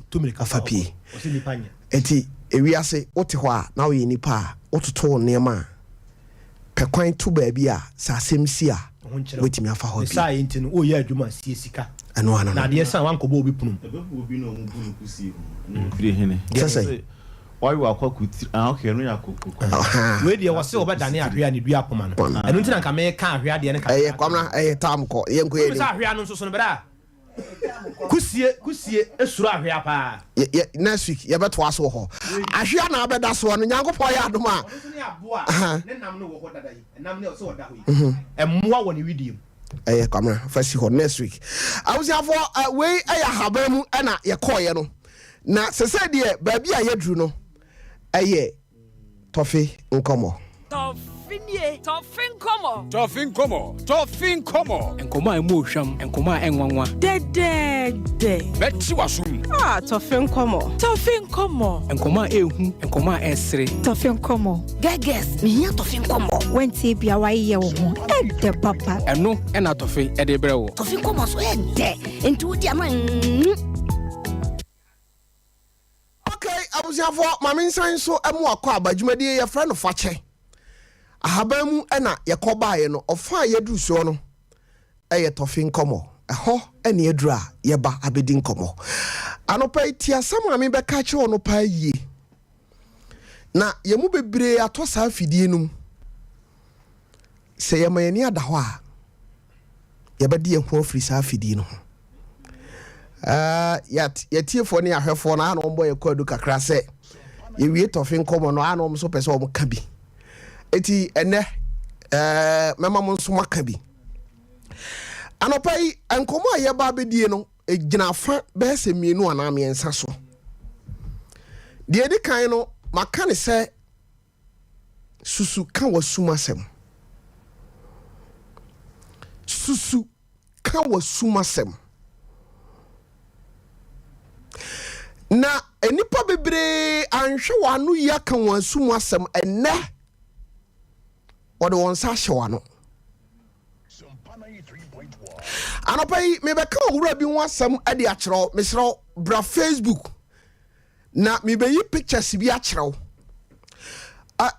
Otu mirika ɔfa fa pie. ɔkɔ. Ɔsɛ nipa nyɛ. Enti ewiase wote hɔ a na woyɛ nipa a wototo wo nneɛma a pɛ kwan to baabi a sɛ asɛm si a Ho nkyerɛ wo. wobɛtumi afa hɔ Ne abue. saa yɛ nti no woyɛ adwuma a sie sika. Ɛno ano Na no. adeɛ sa a wankɔbɔ obi pono mu. Ɛbɛbu obi na ɔmo bu no kusie ho. Ɛno ofiri hene. Sɛ sɛn? Wawe wakɔ akotiri ah okay ɛno yɛ akoko. Ɔhaa. Wei deɛ wɔse wɔbɛdane ahwea ne dua poma no. Ɛno nti na nka meka ahwea deɛ no kakra Ɛyɛ aka ho. Kwamina ɛyɛ tam kɔ yɛnkɔ yɛn Wonim sɛ anim. ahwea no nso so no berɛ a kusie kusie suro ahwea paa. Yɛ yɛ next week yɛbɛtoa so wɔ hɔ. Ahwea na abɛda soɔ no Nyankopɔn yɛ adom a. Ɔno nso ne aboa a Aha. ne nam no wɔ hɔ dada yi. Ɛnam no sɛ ɔda hɔ yi. Mmoa wɔ ne wedeɛ mu. Ɛyɛ Kwamina fa si hɔ next week. Abusuafoɔ ɛ wei ɛyɛ ahaban mu ɛna yɛkɔɔyɛ no. Na sɛsɛ deɛ baabi a yɛaduru no ɛyɛ tɔfe nkɔmmɔ. Tɔfe nie, tɔfe nkɔmmɔ. Tɔfe nkɔmmɔ, tɔfe nkɔmmɔ. Nkɔmmɔ a ɛmu ohwam, nkɔmmɔ a ɛnwanwa. Dɛdɛɛdɛ. Bɛkye w'asom. Ah, tɔfe nkɔmmɔ. Tɔfe nkɔmmɔ. Nkɔmmɔ a ɛɛhu, nkɔmmɔ a ɛɛsere. Tɔfe nkɔmmɔ. Gɛgɛs, mehia tɔfe nkɔmmɔ. Wantie bia wayeyɛ wo ho. Ɛdɛ papa. Ɛno ɛna tɔfe ɛde brɛ wo. Tɔfe nkɔmmɔ so ɛdɛ. Nti wodi ama mm. Okay, abusuafoɔ, ma me nsan nso mu akɔ aba dwumadie yɛfrɛ no fakyɛ. Ahaban mu ɛna yɛkɔ baeɛ no, ɔfa a yɛduru soɔ no ɛyɛ tɔfe nkɔmmɔ. Ɛhɔ ɛne aduru a yɛba abɛdi nkɔmmɔ. Anɔpa yi, tie asɛm a mebɛka akyerɛ wo no paa yie. Na yɛn mu bebree atɔ saa afidie no mu. Sɛ yɛma yɛn ani ada hɔ a, yɛbɛde yɛn ho afiri saa afidie no ho. Uh, yɛtiefoɔ ne ahwɛfoɔ no a na wɔbɔ yɛ kwaadu kakra sɛ yɛwie tɔfe nkɔmmɔ no a na wɔn nso pɛ sɛ wɔn ka bi. Eti ɛnɛ uh, mɛma mo nso moaka bi. Anɔpa yi nkɔmmɔ a yɛba abɛdie no gyina afa bɛyɛ sɛ mmienu anaa mmiɛnsa so. Deɛ ɛdi kan no maka ne sɛ Susu ka w'asum asɛm. Susu ka w'asum asɛm. Na nnipa bebree anhwɛ wɔn ano yi aka wɔn asum asɛm ɛnnɛ wɔde wɔn nsa ahyɛ wɔn ano. Anɔpa yi mebɛka owura bi ho asɛm de akyerɛ wo. Mesrɛ wo bra Facebook na mebeyi pictures bi akyerɛ wo. Uh,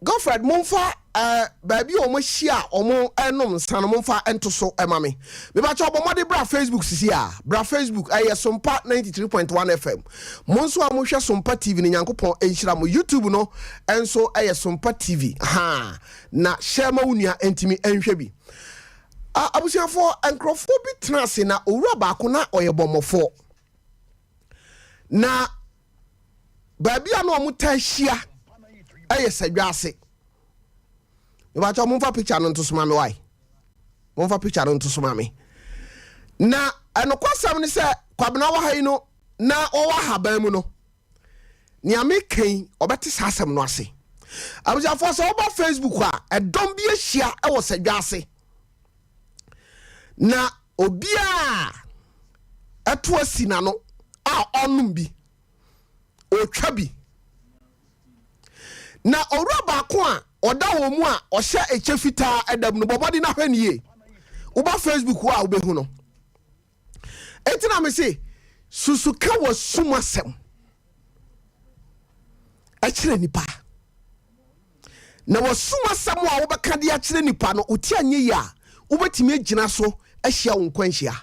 Godfred, momfa uh, baabi a wɔahyia a wɔnom nsa no momfa nto so ma me. Mebakyɛ ɔbɔ mmɔde bra Facebook sisi a, bra Facebook ɛyɛ Sompa 93.1 FM. Mo nso a mohwɛ Sompa TV no Nyankopɔn nhyira mo. YouTube no nso ɛyɛ Sompa TV. Ha, na hyɛ ma wo nua ntumi nhwɛ bi. Uh, abusuafoɔ, nkurɔfoɔ bi tena ase na owura baako na ɔyɛ bɔmmɔfoɔ. Na baabi a na wɔn taa hyia yɛ sadwa ase. Mebakyɛ momfa picture no nto so ma me wae. Momfa picture no nto so ma me. Na ɛnokwasɛm ne sɛ Kwabena wɔ ha yi no na ɔwɔ ahaban mu no nea meka yi ɔbɛte saa asɛm no ase. Abusuafoɔ sɛ woba Facebook a ɛdɔm bi ahyia wɔ sadwa ase. Na obiara ɛto asi n'ano a ɔnom bi, ɔtwa bi. Na owura baako a ɔda wɔn mu a ɔhyɛ ɛkyɛ fitaa ɛdam no, bɔ mmɔden na hwɛ no yie. Woba Facebook hɔ a wobɛhu no. Enti na mese susuka wɔ sum asɛm ɛkyerɛ nipa. Na wɔsum asɛm a wobɛka de akyerɛ nipa no, wote anyɛ yie a, wobɛtumi agyina so ahyia wo nkwanhyia.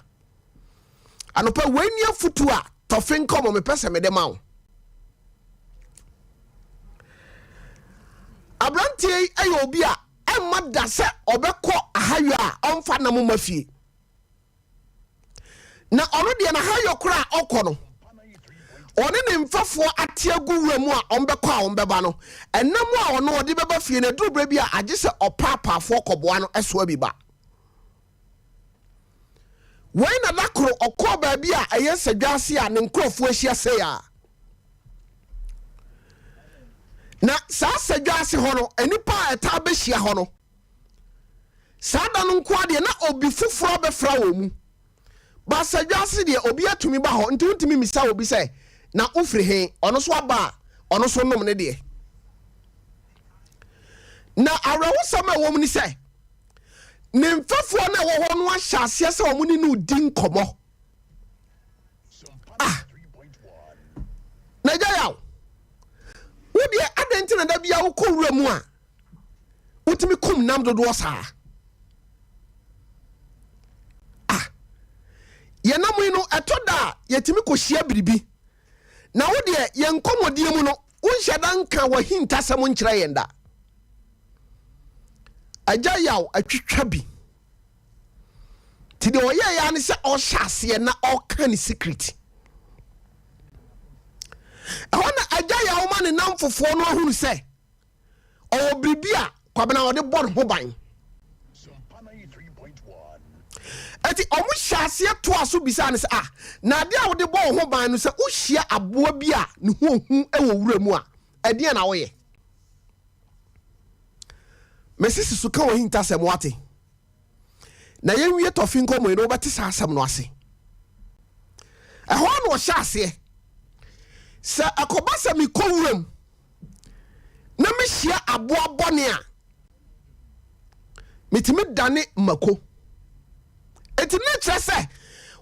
Anɔpa wei ni afutu a tɔfe nkɔmɔ mepɛ sɛ mede ma wo. Aberanteɛ yi yɛ obi a ɛmma da sɛ ɔbɛkɔ ahayɔ a ɔmfa nam mma fie. Na ɔno deɛ n'ahayɔ koraa a ɔkɔ no, ɔne ne mfɛfoɔ ate agu wura mu a ɔmbɛkɔ a ɔmbɛba no, ɛnam a ɔno ɔde bɛba fie no, ɛduru berɛ bi a agye sɛ ɔpaapaafoɔ kɔboa no soa bi ba. Wei na da koro ɔkɔɔ baabi a ɛyɛ sadwa ase a ne nkurɔfoɔ ahyia sei a. Na saa sadwa ase hɔ no, nnipa a ɛtaa bɛhyia hɔ no, saa da no nko adeɛ na obi foforɔ abɛfra wɔn mu. Ba sadwa ase deɛ obi atumi ba hɔ, nti wontumi mmisa obi sɛ na wofiri he, ɔno so aba a ɔno so nom ne deɛ. Na awerɛhosɛm a ɛwɔ mu ne sɛ, ne mfɛfoɔ no a ɛwɔ hɔ no ahyɛ aseɛ sɛ wɔn ne no di nkɔmmɔ. Ah, na agya yaw, wo deɛ adɛn nti na da bia wokɔ wura mu a wotumi kum nam dodoɔ saa? Ah, yɛnam yi no ɛtɔ da a yɛtumi kɔhyia biribi, na wo deɛ yɛn nkɔmmɔdie mu no wonhyɛ da nka w'ahintasɛm nkyerɛ yɛn da. Agya yaw atwitwa bi. Nti deɛ ɔyɛɛ ya ne sɛ ɔhyɛ aseɛ na ɔka ne secret. Ɛhɔ na agya yaw ma ne namfofoɔ no ahunu sɛ ɔwɔ biribi a Kwabena ɔde bɔ ne ho ban. Eti ɔmo hyɛ aseɛ toa so bisaa no sɛ, ah, na adeɛ a wode bɔ wo ho ban no, sɛ wohyia aboa bi a ne ho ohu wɔ wura mu a, ɛdeɛn na woyɛ? Mesisi so ka w'ahintasɛm wate. Na yɛnwie tɔfe nkɔmmɔ yi na wobɛte saa asɛm no ase. Ɛhɔ na ɔhyɛ aseɛ sɛ ɛkɔba sɛ mekɔ wuram na mehyia aboa bɔne a, metumi dane mako. Enti na kyerɛ sɛ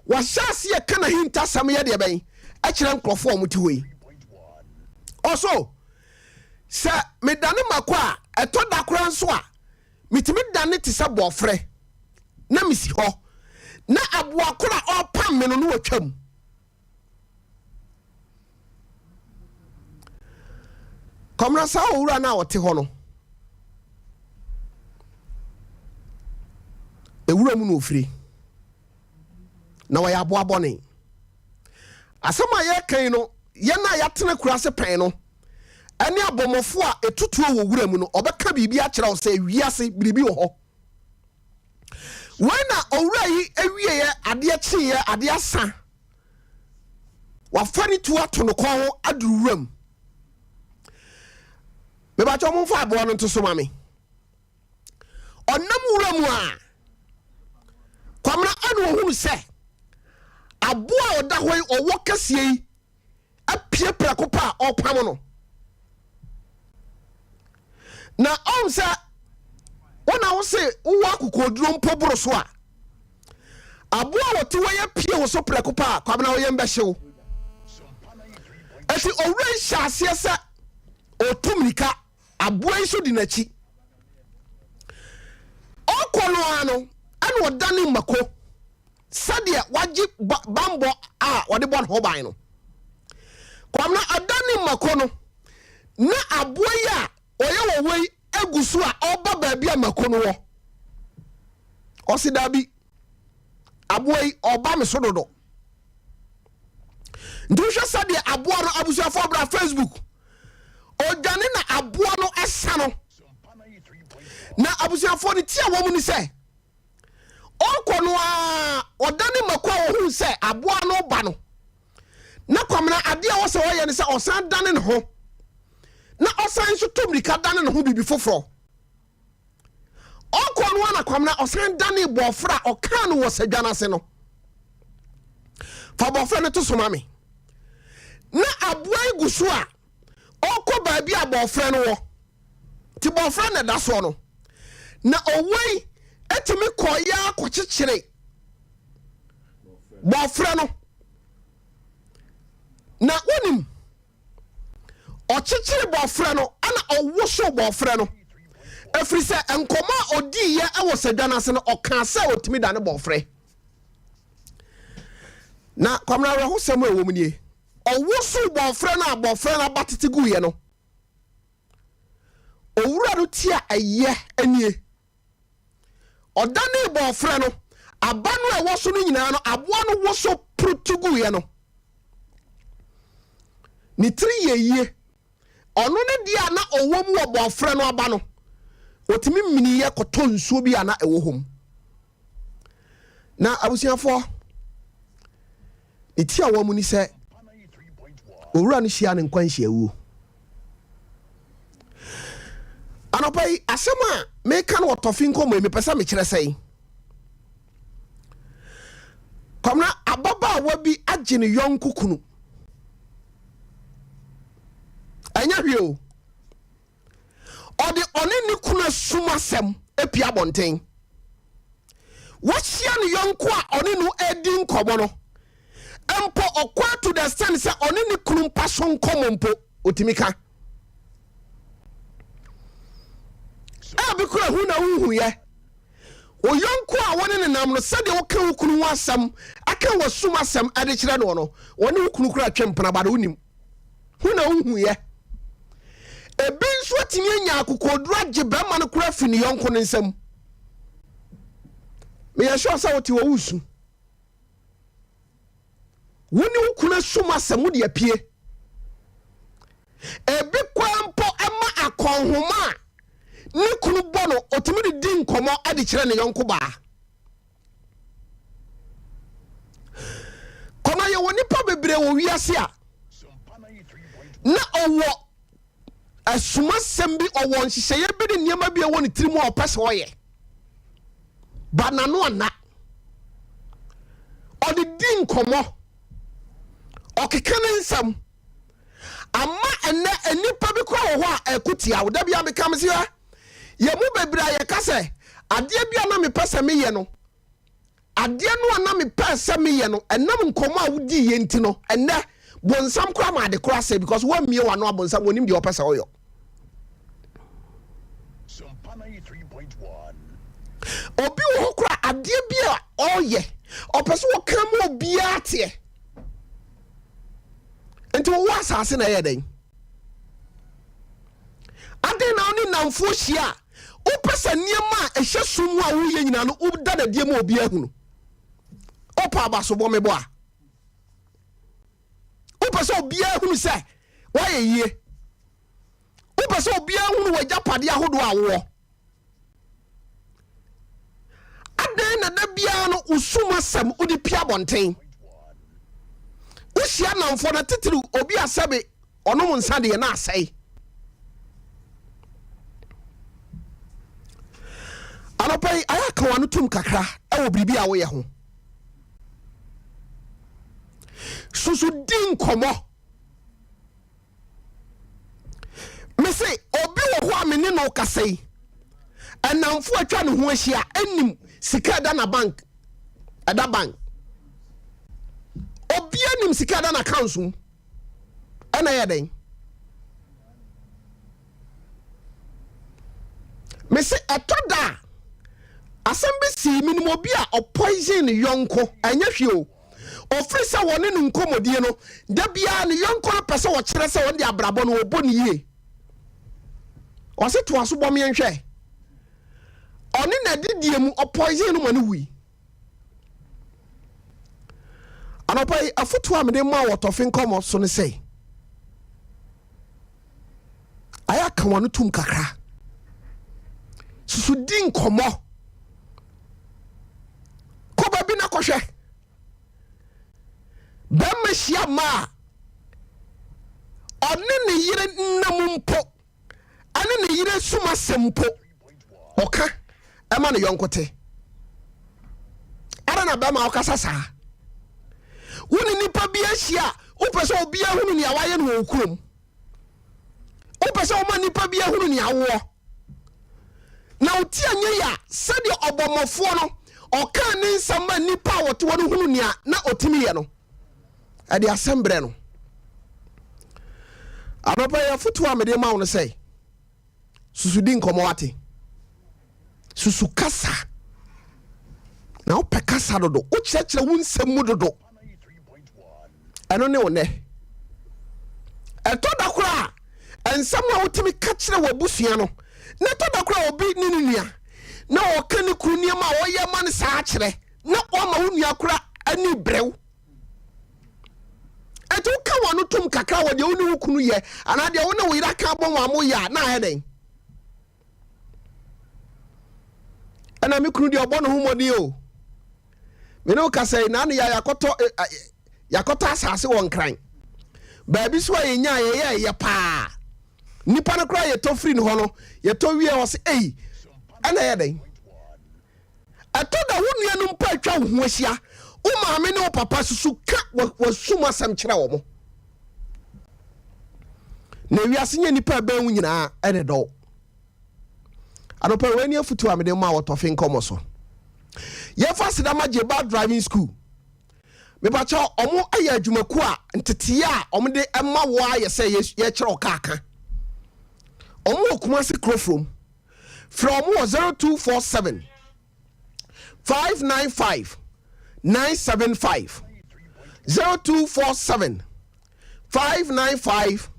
wahyɛ aseɛ ka n'ahintasɛm yɛ deɛ bɛn ɛkyerɛ nkurɔfoɔ a wɔte hɔ yi. Ɔso sɛ medane mako a, ɛtɔ da koraa nso a metumi dane te sɛ bɔɔfrɛ na mesi hɔ na aboa koro a ɔrepam me no na watwam. Kɔmena saa owura no a ɔte hɔ no, ewura mu na ofire, na wɔyɛ aboa bɔne. Asɛm a yɛreka yi no, yɛn a yɛatena kura ase pɛn no ɛne abɔmmɔfo a ɛtutuo wɔ wura mu no, ɔbɛka biribi akyerɛ wo sɛ wiase biribi wɔ hɔ. Wei na owura yi awieɛ, adeɛ kyeeɛ, adeɛ asa, wafa ne tuo ato no kɔn ho aduru wura mu. Mebakyɛ momfa aboa no nto so ma me. Ɔnam wura mu a, Kwamina ɛna ohunu sɛ aboa a ɔda hɔ yi, ɔwɔ kɛseɛ yi apue prɛko pɛ a ɔrepam no. Na ɔhu sɛ wo na wo se wowɔ akokoɔduro mpo boro so a, aboa a wɔte hɔ yi apue wo so prɛko pɛ a, Kwamina wo yam bɛhye wo. Eti owura yi hyɛ aseɛ sɛ ɔtu mmirika, aboa yi so di n'akyi. Ɔkɔ no ara no, ɛna ɔdane mako sɛdeɛ wagye bambɔ a ɔde bɔ ne ho ban no. Kwamina ɔdane mako no, na aboa yi a ɔyɛ wɔwɔ yi agu so a ɔba baabi a mako no wɔ. Ɔsi daabi, aboa yi ɔba me so dodo. Nti wohwɛ sɛdeɛ aboa no, abusuafoɔ bra Facebook, ɔdwane na aboa no ɛsa no. Na abusuafoɔ no ti a wɔn ni sɛ ɔkɔ no a ɔdane mako a ɔhunu sɛ aboa no ba no, na Kwamina adeɛ a wɔsɛ ɔyɛ no sɛ ɔsan dane ne ho na ɔsan nso to mmirika dane ne ho biribi foforɔ. Ɔkɔ no ana Kwamena ɔsan danee bɔɔfrɛ a ɔkaa no wɔ sadwa no ase no. Fa bɔɔfrɛ no to so ma me. Na aboa yi gu so a ɔkɔ baabi a bɔɔfrɛ no wɔ. Nti bɔɔfrɛ na ɛda soɔ no. Na owuo yi tumi kɔeɛ ara kɔkyekyere bɔɔfrɛ no. Na wonim, ɔkyekyere bɔɔfrɛ no ɛna ɔwosow bɔɔfrɛ no. Ɛfiri sɛ nkɔmmɔ a ɔdiiɛ wɔ sadwa no ase no, ɔkaa sɛ ɔtumi dane bɔɔfrɛ. Na Kwamina awerɛhosɛm a ɛwɔ mu nie, ɔwosow bɔɔfrɛ no a bɔɔfrɛ no aba tete guiɛ no, Owura no ti a ɛyɛ nie. Ɔdanee bɔɔfrɛ no, aba no a ɛwɔ so no nyinaa no, aboa no woso purutu guiɛ no. Ne tiri yɛ yie. Ɔno ne deɛ a na ɔwɔ mu wɔ bɔɔfrɛ no aba no, ɔtumi miniiɛ kɔtɔ nsuo bi a na ɛwɔ hɔ mu. Na abusuafoɔ, ne ti a wɔn mu ni sɛ owura no hyia ne nkwanhyiawuo. Anɔpa yi, asɛm a meka no wɔ tɔfe nkɔmmɔ yi, mepɛ sɛ mekyerɛ sɛn? Kwamina, ababaawa bi agye ne yɔnko kunu. Ɛnyɛ hwee o. Ɔde ɔne ne kunu asum asɛm apue abɔnten. Wahyia ne yɔnko a ɔne no redi nkɔmmɔ no mpo, ɔkɔ to the extent sɛ ɔne ne kunu mpa so nkɔmmɔ mpo, ɔtumi ka. Ebi kura hu na wohuyɛ. Wo yɔnko a wo ne ne nam no, sɛdeɛ woka wo kunu ho asɛm, aka w'asum asɛm de kyerɛ noɔ no, ɔne wo kunu kura twe mpena, but wonim. Hu na wohuiɛ. Ebi nso atumi anya akokoɔduro agye bɛrima no koraa afiri ne yɔnko no nsam. Meyɛ sure sɛ wote hɔ woresu. Wo ne wo kunu asum asɛm wode apue. Ebi koraa mpo ɛma akɔnhoma a ne kunu bɔ no otumi de di nkɔmmɔ de kyerɛ ne yɔnko baa. Kɔma yɛwɔ nipa bebree wɔ wiase a na ɔwɔ asumasɛm bi, ɔwɔ nhyehyɛeɛ bi ne nneɛma bi a ɛwɔ ne tiri mu a ɔpɛ sɛ ɔyɛ, ba n'ano anna, ɔde di nkɔmmɔ, ɔkeka ne nsɛm ama ɛnɛ nnipa bi kora wɔ hɔ a ɛko tia wo. Da bi a meka me sɛ Yɛn mu bebree a yɛka sɛ, Adeɛ bi a na mepɛ sɛ meyɛ no, adeɛ no a na mepɛ sɛ meyɛ no, ɛnam nkɔmmɔ a wodiiɛ nti no, ɛnnɛ, bonsam koraa ma ade koraa sɛe because woammie w'ano a bonsam wɔnim deɛ ɔpɛ sɛ ɔyɔ. Obi wɔ hɔ koraa adeɛ bi a ɔyɛ, ɔpɛ sɛ ɔka ma obiara teɛ. Nti wowɔ asase na ɛyɛ dɛn? Adɛn na wo ne nnamfoɔ hyia a, wopɛ sɛ nneɛma a ɛhyɛ sum mu a woyɛ nyinaa no woda no adie ma obi ahunu? Wopɛ abasobɔ mebɔ a, wopɛ sɛ obiara hunu sɛ woayɛ yie. Wopɛ sɛ obiara hunu w'agyapadeɛ ahodoɔ a wowɔ. Adɛn na da biara no wo sum asɛm wode pia abɔnten? Wohyia nnamfoɔ no titiriw obi a sɛbe ɔnom nsa deɛ na asɛe. Anɔpa yi ayɛ aka w'ano tom kakra wɔ biribi a woyɛ ho. Susu di nkɔmmɔ. Mese obi wɔ hɔ a me ne no kasa yi, ɛnamfo atwa ne ho ahyia anim sika ɛda na bank, ɛda bank. Obi anim sika ɛda na accounts mu. Ɛna ɛyɛ dɛn? Mese ɛtɔ da a asɛm bi sii menim obi a ɔpoison ne yɔnko ɛnyɛ hwee o. Ɔfiri sɛ wɔne no nkɔmmɔdie no, da biara ne yɔnko no pɛ sɛ ɔkyerɛ sɛ ɔno deɛ abrabɔ no ɔbɔ no yie. Ɔse toa so bɔ me nhwɛ. Ɔne n'adidie mu ɔpoison no ma no wui. Anɔpa yi afotuo a mede ma wɔ tɔfe nkɔmmɔ so ne sɛ ayɛ aka wɔn tum kakra. Susu di nkɔmmɔ. Kɔ baabi na kɔhwɛ. Bɛrima hyia mmaa a ɔne ne yere nna mu mpo, ɛne ne yere sum asɛm mpo, ɔka. ɛma ne yɔnko te. Adɛn na bɛrima wokasa saa? Wo ne nipa bi ahyia a, wopɛ sɛ obiara hunu nea wayɛ no wɔ wo kurom. Wopɛ sɛ woma nipa bi ahunu nea wowɔ. Na wo ti anyɛ yie a, sɛdeɛ ɔbɔmmɔfoɔ no ɔkaa ne nsɛm ma nnipa a wɔte hɔ no hunu nea na ɔtumi yɛ no, ɛde asɛm brɛ no. Anɔpa yi afotuo a mede ma wo no sɛ, susu di nkɔmmɔ wate. Susu kasa. Na wopɛ kasa dodo, wokyerɛkyerɛ wo nsɛm mu dodo. Ɛno ne wo nnɛ. Ɛtɔ da koraa a, nsɛm a wotumi ka kyerɛ w'abusua no, na ɛtɔ da koraa obi ne ne nua na ɔka ne kunu nneɛma a ɔyɛ ma no saa kyerɛ na wama wo nua koraa ani brɛw. Ɛnti woka w'ano tom kakra wɔ deɛ wo ne wo kunu yɛ anaa deɛ wo ne wo yere aka abɔ wɔn a moyɛ a na ayɛ dɛn? Ɛna me kunu deɛ ɔbɔ ne ho mmɔden o. Me ne wo kasa yi, naano yɛ yɛakɔtɔ eh, eh, yɛakɔtɔ asase wɔ Nkran. Baabi so a yɛnya yɛyɛ ɛyɛ paa. Nipa no koraa yɛtɔ firi ne hɔ no, yɛtɔ wie hɔ sɛ ei, ɛna ɛyɛ dɛn? Ɛtɔ da wo nuanom mpo atwa wo ho ahyia, wo maame ne wo papa susu ka wɔsum asɛm kyerɛ wɔn. Na ewiase nyɛ nipa ɛbɛn wo nyinaa ɛna ɛdɔ wo. Anɔpa wei ne afutuo a mede ma wɔ tɔfe nkɔmmɔ so. Yɛmfa aseda ma Jebal Driving School. Mepakyɛ ɔmo yɛ adwumakuo a nteteeɛ a ɔmo de ma wo ara yɛ sɛ yɛkyerɛ wo kaa ka. Ɔmo wɔ Kumasi Kurofurom. Frɛ ɔmo wɔ 0247 595 975 0247 595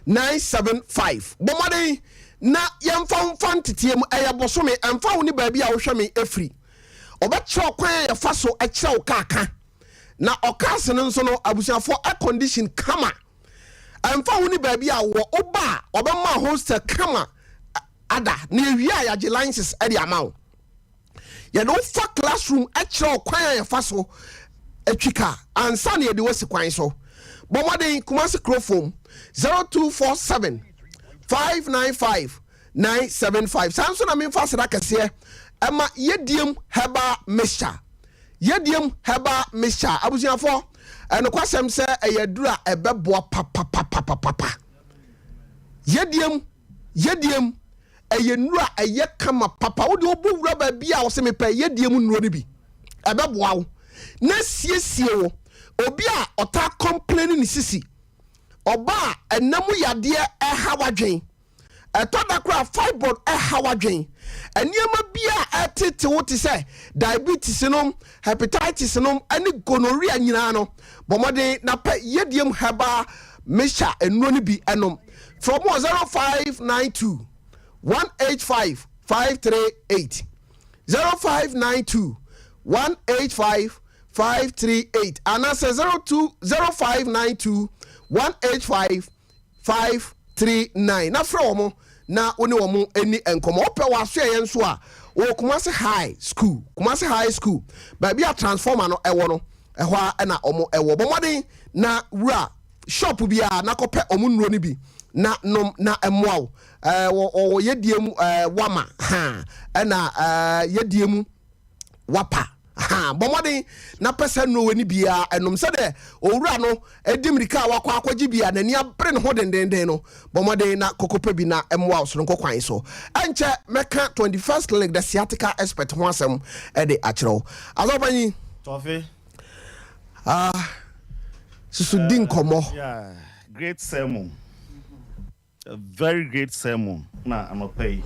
975. Bɔ mmɔden na yɛmfa wo mfa nteteɛ mu. Ɛyɛ bosome, ɛmfa wo ne baabi a wohwɛ me afiri. Ɔbɛkyerɛ wo kwan a yɛfa so kyerɛ wo kaa ka. Na ɔcars no nso no, abusuafoɔ air condition kama. Ɛmfa wo ne baabi a wowɔ, woba a ɔbɛma hostel kama ada. Na yɛwie a yɛagye license de ama wo. Yɛde wo fa classroom kyerɛ wo kwan a yɛfa so twi car ansa na yɛde wo asi kwan so. Bɔ mmɔden Kumasi Kurofom 0247 595 975. Saa nso na memfa aseda kɛseɛ ɛma Yɛdiem Herbal Mixture. Yɛdiem Herbal Mixture abusuafoɔ, ɛnokwasɛm sɛ ɛyɛ aduru a ɛbɛboa papapapapapa. Yɛdiem Yɛdiem Ɛyɛ nnuro a ɛyɛ kama papa. Wo deɛ wobɔ wura baabi a wɔsɛ mepɛ yɛdie mu nnuro no bi. Ɛbɛboa wo na siesie wo. Obi a ɔtaa kɔmpleni ne sisi, ɔba a ɛna mu yadeɛ ɛha w'adwen, ɛtɔ da koraa fibroid ɛha w'adwen, nneɛma bi a ɛtete wo te sɛ diabetes nom, hepatitis nom ɛne gonorrhea nyinaa no, bɔ mmɔden na pɛ yɛdiem herbal mixture nnuro no bi ɛnom. Frɛ wɔn wɔ 0592 185 538, 0592 185 538 anaasɛ 02 0592 185 539 na frɛ wɔn na wo ne wɔn ani nkɔmmɔ. Wopɛ wɔ asoɛeɛ nso a, wɔ Kumasi High School, Kumasi High School, baabi a transformer no ɛwɔ no, ɛhɔ ara na wɔn ɛwɔ. Bɔ mmɔden na wura shop biara na kɔpɛ wɔn nnuro no bi na nom na ɛmmoa wo. Ɛɛ wɔ wɔ yɛdie mu ɛɛ wama ha ɛna ɛɛ yɛdie mu wapa ha bɔ mmɔden na pɛ sɛ nnuro wɔ ni biara ɛnom sɛdeɛ owura no ɛdi mmirika a wakɔ akɔgye bi a n'ani abere ne ho dendenden no bɔ mmɔden na kɔkɔpɛ bi na ɛmmoa wo soronko kwan so. Ɛnkyɛ mɛka 21st Clinic the sciatica expert ho asɛm ɛde akyerɛ wo. Asɔpanyin. Tɔfe. Ah, susu di nkɔmmɔ. Yeah, great sermon. A very great sermon na anɔpa yi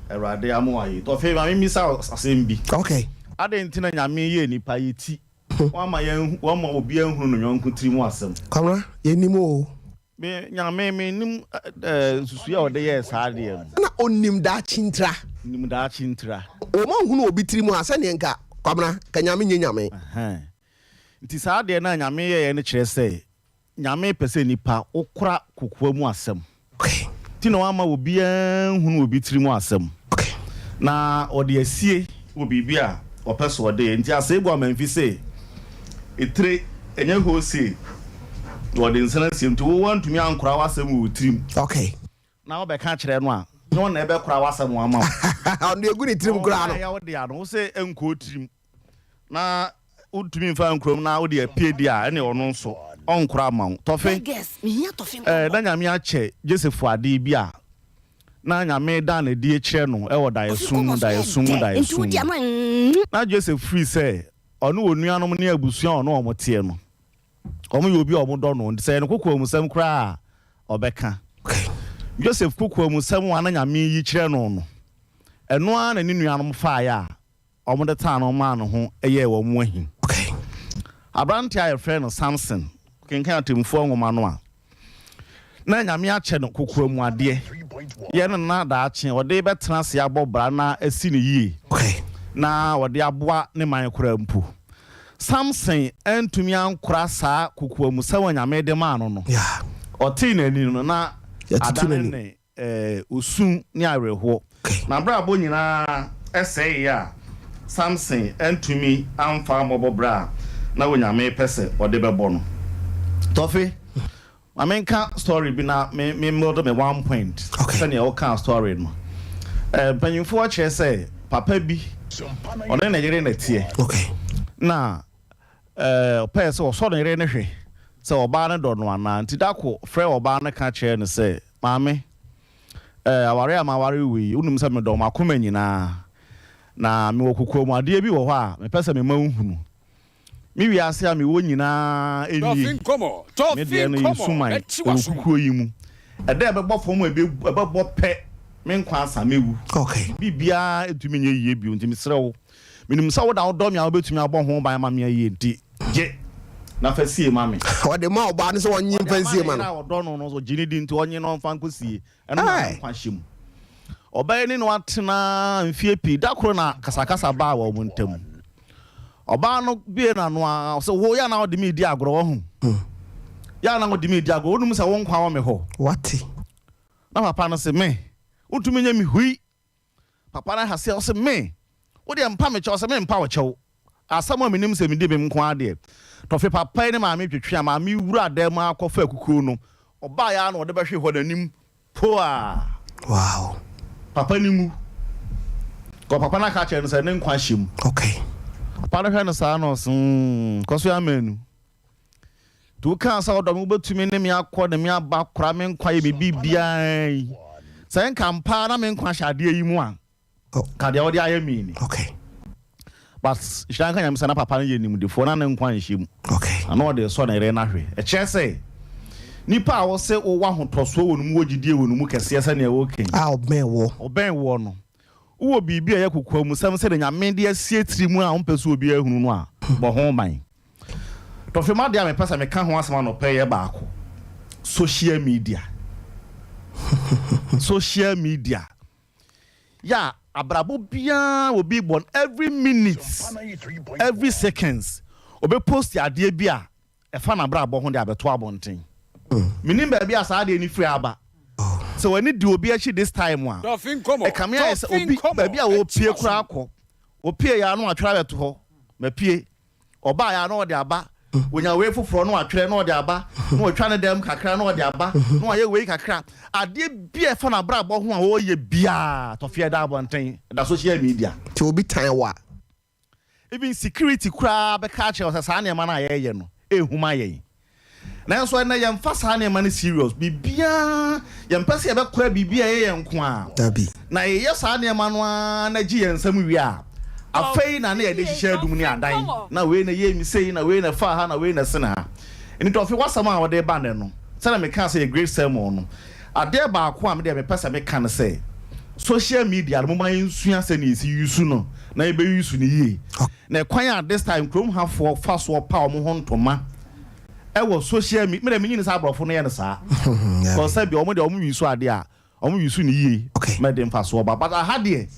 Awurade ama wayɛ. Tɔfe ma memmisa wo asɛm bi. Okay. Adɛn nti na Nyame yɛɛ nipa yɛ ti? Wamma yɛn wamma obiara nhunu ne yɔnko tiri mu asɛm. Kwamina, yɛnnim o. Me Nyame, mennim eh, nsusuiɛ a ɔde yɛɛ saa adeɛ no. Na ɔnim daakye ntira. Nim daakye ntira. Ɔma nhunu obi tiri mu a, sɛdeɛ nka, Kwamina, nka Nyame nyɛ Nyame. Ɛhɛn. Nti saa adeɛ no a Nyame yɛeɛ no kyerɛ sɛ, Nyame pɛ sɛ nipa wokora kokoa mu asɛm. Nti na wamma obiara nhunu obi tiri mu asɛm. Na ɔde asie wɔ biribi a ɔpɛ sɛ ɔde yɛ. Nti Aseegu Amanfi se, Etire ɛnyɛ wholesale na ɔde nsa no asie. Nti wo wantumi ankora w'asɛm wɔ wo tirim. Okay. Na wobɛka kyerɛ no a. Nyɛ ɔno na ɛbɛkora w'asɛm ama wo. Ɔno deɛ egu ne tirim koraa no. Ɔno ɛyɛ wo dea no, wo se ɛnkɔ tirim na wontumi mfa nkurom na wode apue deɛ a, ɛne ɔno nso ɔnkora mma wo. Tɔfe, eh, na Nyame akyɛ Joseph adeɛ bi a na Nyame da no adi kyerɛ no wɔ daeɛso mu, daeɛso mu, daeɛso mu. Na Joseph firi sɛ ɔne onuanom ne abusua a ɔne wɔn teɛ no, Wɔyɛ obi a wɔdɔ no, nti sɛ ɛyɛ no kokoamusɛm koraa a, ɔbɛka. Joseph kokoamusɛm a na Nyame yi kyerɛ no no, ɛno ara na ne nuanom faeɛ a wɔde taa no maa ne ho yɛɛ wɔn ahi. Aberanteɛ a yɛfrɛ no Samson, kenkan Atemmufoɔ nwoma no a, na Nyame akyɛ no kokoam adeɛ, yɛ no na daakye ɔde bɛtena ase abɔ bra na asi no yie, na ɔde aboa ne man koraa mpo. Samson antumi ankora saa kokoamusɛm a Nyame de maa no no. Ɔtee n'ani no, na adane ne osu ne awerɛhoɔ. N'abrabɔ nyinaa sɛeɛ a Samson antumi amfa ammɔbɔ bra a na Onyame pɛ sɛ ɔde bɛbɔ no. Tɔfe, ma menka story bi na me me mbuild me one point sɛdeɛ wokaa story no. Mpanyinfoɔ kyerɛ sɛ papa bi ɔne ne yere na ɛteɛ na ɔpɛɛ sɛ ɔsɔ ne yere no hwɛ sɛ ɔbaa no dɔ no anaa nti da ko frɛɛ ɔbaa no ka kyerɛɛ no sɛ maame Eh, aware a maware wo yi, wonim sɛ medɔ wo m'akoma nyinaa. Na mewɔ kokoam adeɛ bi wɔ hɔ a mepɛ sɛ mema wohunu. Me wiase a mewɔ nyinaa nie. Me deɛ no yɛ suman wɔ kukuo yi mu. Ɛda a ɛbɛbɔ fam a ɛbɛbɔ pɛ, me nkwa asa, mɛwu. Biribiara ntumi nyɛ yie bio, nti mesrɛ wo, Menim sɛ wo na wodɔ me a wobɛtumi abɔ ho ban ama me ayie nti, gye na fa sie ma me. Ɔde ma ɔbaa no sɛ ɔnnye mfa nsie ma no. Ɔde ama ne yere a ɔdɔ no no, ɔgye no di nti ɔnnye na ɔmfa nkɔsie. Ɛno na ne nkwa hyɛ mu. Ɔbaa yi ne no atena mfeɛ pii. Da koro na kasakasa baa wɔn ntam. Ɔbaa no bue n'ano ara, ɔsɛ, Wo, yɛ a na wode me redi agorɔ, wahu? Yɛ a na wode me redi agorɔ. Wonim sɛ wo nkwa wɔ me hɔ. Wate. Na papa no se, Me, wontumi nyɛ me hui. Papa no ahaseɛ ɔse me wo deɛ mpa me kyɛw ɔse me mpa wo kyɛw asɛm a menim sɛ medi bem nko ara deɛ tɔfe papa yi ne maame twetwe a maame wura dan mu akɔfa akukuo no ɔbaeɛ ara na ɔde bɛhwe hɔ n'anim poaa Wow. Papa no nwu kɔ papa no aka kyerɛ no sɛ ne nkwa hyɛ mu Okay. Papa no hwɛ no saa na ɔse mm kɔ so amanu Nti wokaa sɛ wodɔ me, wobɛtumi ne me akɔ ne me aba, kora me nkwa, yɛ me biribiara yi. Sɛ nka ampa ara na me nkwa hyɛ adeɛ yi mu a, ka deɛ wode ayɛ me ni. Okay. But hyira nka Nyame sɛ na papa no yɛ nimdefoɔ na ne nkwa nhyɛ mu. Okay. Na na ɔde sɔ ne yere no ahwɛ. Ɛkyerɛ sɛ nipa a wose wowɔ ahotɔsoɔ wɔ ne mu, wɔ gyidie wɔ ne mu kɛseɛ sɛdeɛ woka yi. A ɔbɛn woɔ. Ɔbɛn woɔ no. Wowɔ biribi a ɛyɛ kokoamusɛm sɛdeɛ Nyame de asie tiri mu a wompɛ sɛ obiara hunu no a, bɔ ho ban. Tɔfem adeɛ a mepɛ sɛ meka ho asɛm anɔpa yi yɛ baako, social media. Social media. Yɛ a abrabɔ biara obi bɔ no every minute, every seconds, obe post adeɛ bi a ɛfa n'abrabɔ ho de abɛto abɔnten. Menim baabi a saa adeɛ no firi aba. Sɛ w'ani di obi akyi this time a, ɛkame ayɛ sɛ obi baabi a ɔrepie koraa kɔ, ɔpie yɛ a na watwerɛ abɛto hɔ, mapie. Ɔbaeɛ a na ɔde aba, ɔnya wei foforɔ na watwerɛ na ɔde aba, na watwa ne dɛm kakra na ɔde aba, na wayɛ wei kakra. Adeɛ bi a ɛfa n'abrabɔ ho a ɔreyɛ biara, tɔfeɛ da abɔnten, ɛda social media. Nti obi tan wo a. Even security koraa bɛka akyerɛ wo sɛ saa nneɛma no a yɛreyɛ no, ɛhu ma yɛn. Nanso ɛnnɛ yɛmfa saa nneɛma no serious. Biribiara, yɛmpɛ sɛ yɛbɛkora biribi a ɛyɛ yɛn nko ara. Dabi. Na yɛyɛ saa nneɛma no ara na gye yɛn nsam wie a, afei na na yɛde hyehyɛ adum ne adan. Na wei na ɛyɛɛ me sei, na wei na ɛfaa ha, na wei na ɛsene ha. Enti Tɔfe, w'asɛm a wode reba nnɛ no, sɛdeɛ mekaa sɛ ɛyɛ great sermon no, adeɛ baako a me deɛ mepɛ sɛ meka ne sɛ, social media no, momma yɛnsua sɛdeɛ yɛsi use no na yɛbɛ use no yie. Na ɛkwan a this time kurom hafoɔ fa soɔ pa wɔn ho ntoma ɛwɔ social media, me deɛ menyi ne sɛ aborɔfo no yɛ no saa. Because sɛbi wɔn deɛ wɔn use adeɛ a, wɔn use no yie ma ɛde mfasoɔ ba. But aha deɛ,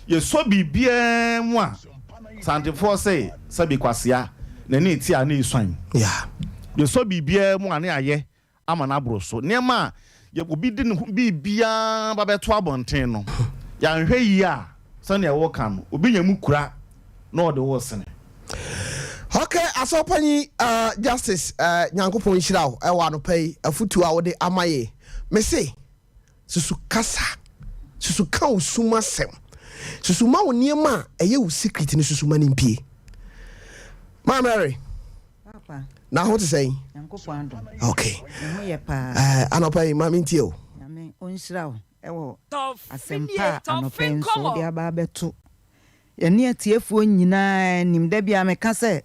yɛsɔ biribiara mu a, Santefoɔ se sɛbi kwasea, n'ani te a na esuan. Yɛsɔ biribiara mu a na yɛayɛ ama no aboro so. Nneɛma a yɛ obi de ne ho biribiara ba bɛto abɔnten no, yɛanhwɛ yie a, sɛnea woka no, obi nya mu kura na ɔde wo resene. Ok Asɔrpanyin uh, Justice uh, Nyankopɔn nhyira wo ɛwɔ anɔpa yi afutuo a wode ama yɛ. Mese susu kasa. Susu ka wo sum asɛm. Susu ma wo nneɛma a ɛyɛ wo secret no susu ma no mpie. Maa Mary. Papa. Na ho te sɛn? Nyankopɔn adom. Okay. Me ho yɛ paa. Eh, anɔpa yi ma mentie o. Nyame ɔnhyira wo ɛwɔ asɛmpa a anɔpa yi nso wode aba abɛto yɛne atiefoɔ nyinaa anim. Da biara meka sɛ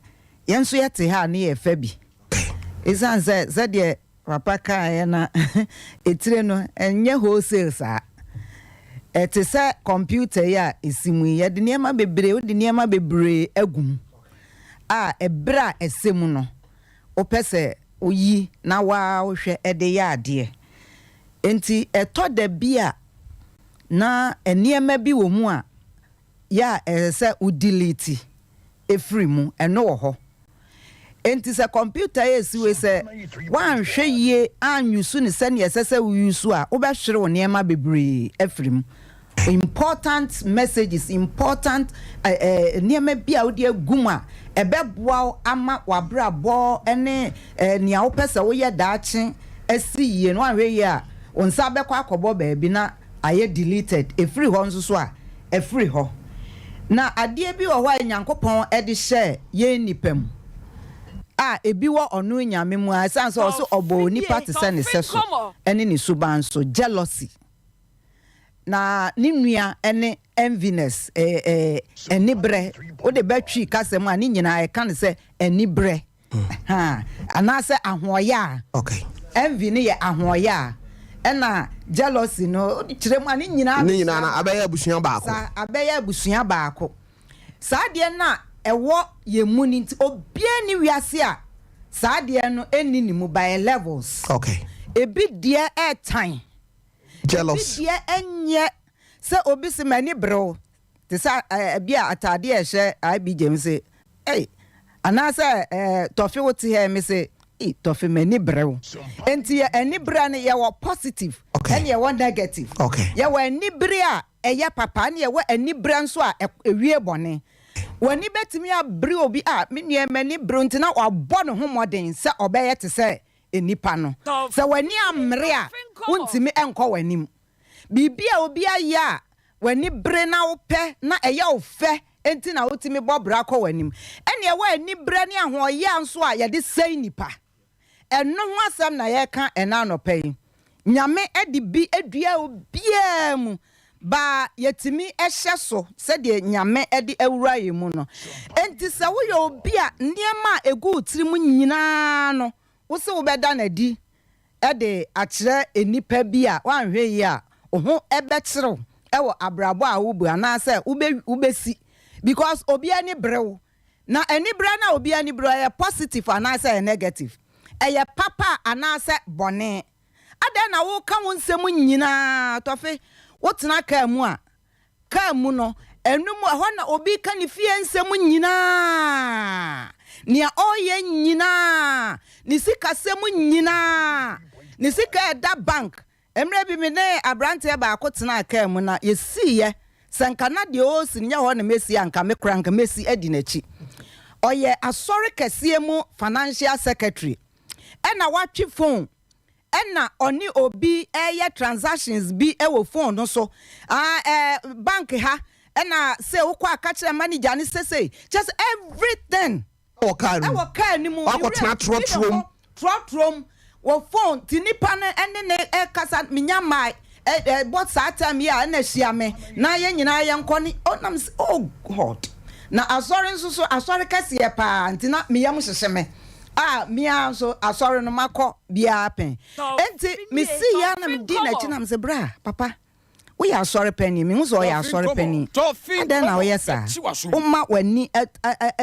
yɛn nso yɛte ha a ne yɛfa bi. Ɛsiane sɛ sɛdeɛ Papa kaeɛ na etire no ɛnyɛ wholesale saa. Ɛte sɛ kɔmputa yi a ɛsi mu yi, yɛde nneɛma bebree, wode nneɛma bebree agu mu a ɛberɛ a ɛsɛ mu no, wopɛ sɛ woyi na wo ara wohwɛ de yɛ adeɛ. Enti ɛtɔ da bi a na nneɛma bi wɔ mu a yɛ a ɛsɛ sɛ wo delete firi mu, ɛno wɔ hɔ. Enti sɛ kɔmputa yi resi wei sɛ woanhwɛ yie anyusu no sɛdeɛ ɛsɛ sɛ woyusu a, wobɛhwere wo nneɛma bebree afiri mu. Important messages, important eh, eh, nneɛma bi a wode agu mu a ɛbɛboa wo ama w'abrabɔ ne eh, nea wopɛ sɛ woyɛ daakye asi yie no, woanhwɛ yie a, wo nsa bɛkɔ akɔbɔ baabi na ayɛ deleted, ɛfiri hɔ nso so a, ɛfiri hɔ. Na adeɛ bi wɔ hɔ a Nyankopɔn de hyɛɛ yɛn nnipa mu a ɛbi wɔ ɔno Nyame mu a, ɛsiane sɛ ɔse ɔbɔɔ onipa te sɛ ne sɛso ne ne suban so, jealousy. Na ne nua ne enviness, aniberɛ. Wode ba Twi kasa mu a, ne nyinaa ɛka no sɛ aniberɛ. Ha, anaasɛ ahoɔyɛ a. Okay. Envy no yɛ ahoɔyɛ a, ɛna jealousy no kyerɛ mu a ne nyinaa. Ne nyinaa no abɛyɛ abusua baako. Sa abɛyɛ abusua baako. Saa adeɛ no a ɛwɔ yɛn mu no nti obiara nni wiase a saa adeɛ no nni ne mu by levels. Okay. Ebi deɛ ɛɛtan. Jealous. Ebi deɛ ɛnyɛ sɛ obi se m'ani bere wo. Te sɛ ɛbi a ataadeɛ a ɛhyɛ IBJ me se ei anaasɛ ɛɛ tɔfe wo te ha me se ei tɔfe m'ani bere wo. Enti yɛ ani bere no yɛwɔ positive ɛne yɛwɔ negative. Yɛwɔ ani bere a ɛyɛ papa ɛne yɛwɔ ani bere nso a ɛwie bɔne. W'ani bɛtumi abere obi a me nua m'ani bere nti na wabɔ ne ho mmɔden sɛ ɔbɛyɛ te sɛ nnipa no. Sɛ w'ani ammere a wontumi nkɔ w'anim. Biribi a obi ayɛ a w'ani bere na wopɛ na ɛyɛ wo fɛ nti na wotumi bɔ bra kɔ w'anim. Ɛnna ɛwɔ aniberɛ ne ahoɔyea nso a yɛde sɛe nnipa. Ɛno ho asɛm na yɛreka ɛnnɛ anɔpa yi. Nyame de bi dua obiara mu ba yɛtumi hyɛ so sɛdeɛ Nyame de awura yɛn mu no. Enti sɛ woyɛ obi a nneɛma a ɛgu wo tirim nyinaa no wose wobɛda no adi de akyerɛ nnipa bi a woanhwɛ yie a wo ho bɛkyere wo wɔ abrabɔ a wobu anaasɛ wobɛsi because obi ani bere wo na aniberɛ no a obi ani bere wo ɛyɛ positive anaasɛ ɛyɛ negative ɛyɛ papa anaasɛ bɔne adɛn na woka wo nsɛm nyinaa tɔfe wotena kaa mu a Kaa mu no, ɛno mu, ɛhɔ na obi ka ne fie nsɛm nyinaa, nea ɔreyɛ nyinaa, ne sikasɛm nyinaa, ne sika a ɛda bank. Mmerɛ bi me ne aberanteɛ baako tenaa kaa mu na yɛsiiɛ, sɛ nka na deɛ ɔresi no nyɛ hɔ na mɛsi a, nka me koraa nka mɛsi adi n'akyi. Ɔyɛ asɔre kɛseɛ mu financial secretary, ɛna watwe phone Ɛna ɔne obi reyɛ transactions bi wɔ phone no so, ah eh, bank ha, ɛna sei wokɔ a ka kyerɛ manager no sɛ sei, kyerɛ sɛ everything. Ɛwɔ car no mu. Ɛwɔ car no mu. Wakɔtena trɔtrɔ mu. Trɔtrɔ mu, wɔ phone, nti nipa no ɛne ne ɛkasa, menya mmae, ɛbɔ saa time yi a ɛna hyia me, na yɛn nyinaa yɛnkɔ ne, oh na me sɛ, oh God. Na asɔre nso so, asɔre kɛseɛ paa, nti na me yam hyehye me. A me ara nso asɔre no makɔ biara pɛn. Enti mesii ara na medii n'akyi na mese, Bra, papa, woyɛ asɔre panin. Mehu sɛ ɔyɛ asɔre panin. Adɛn na woyɛ saa? Woma w'ani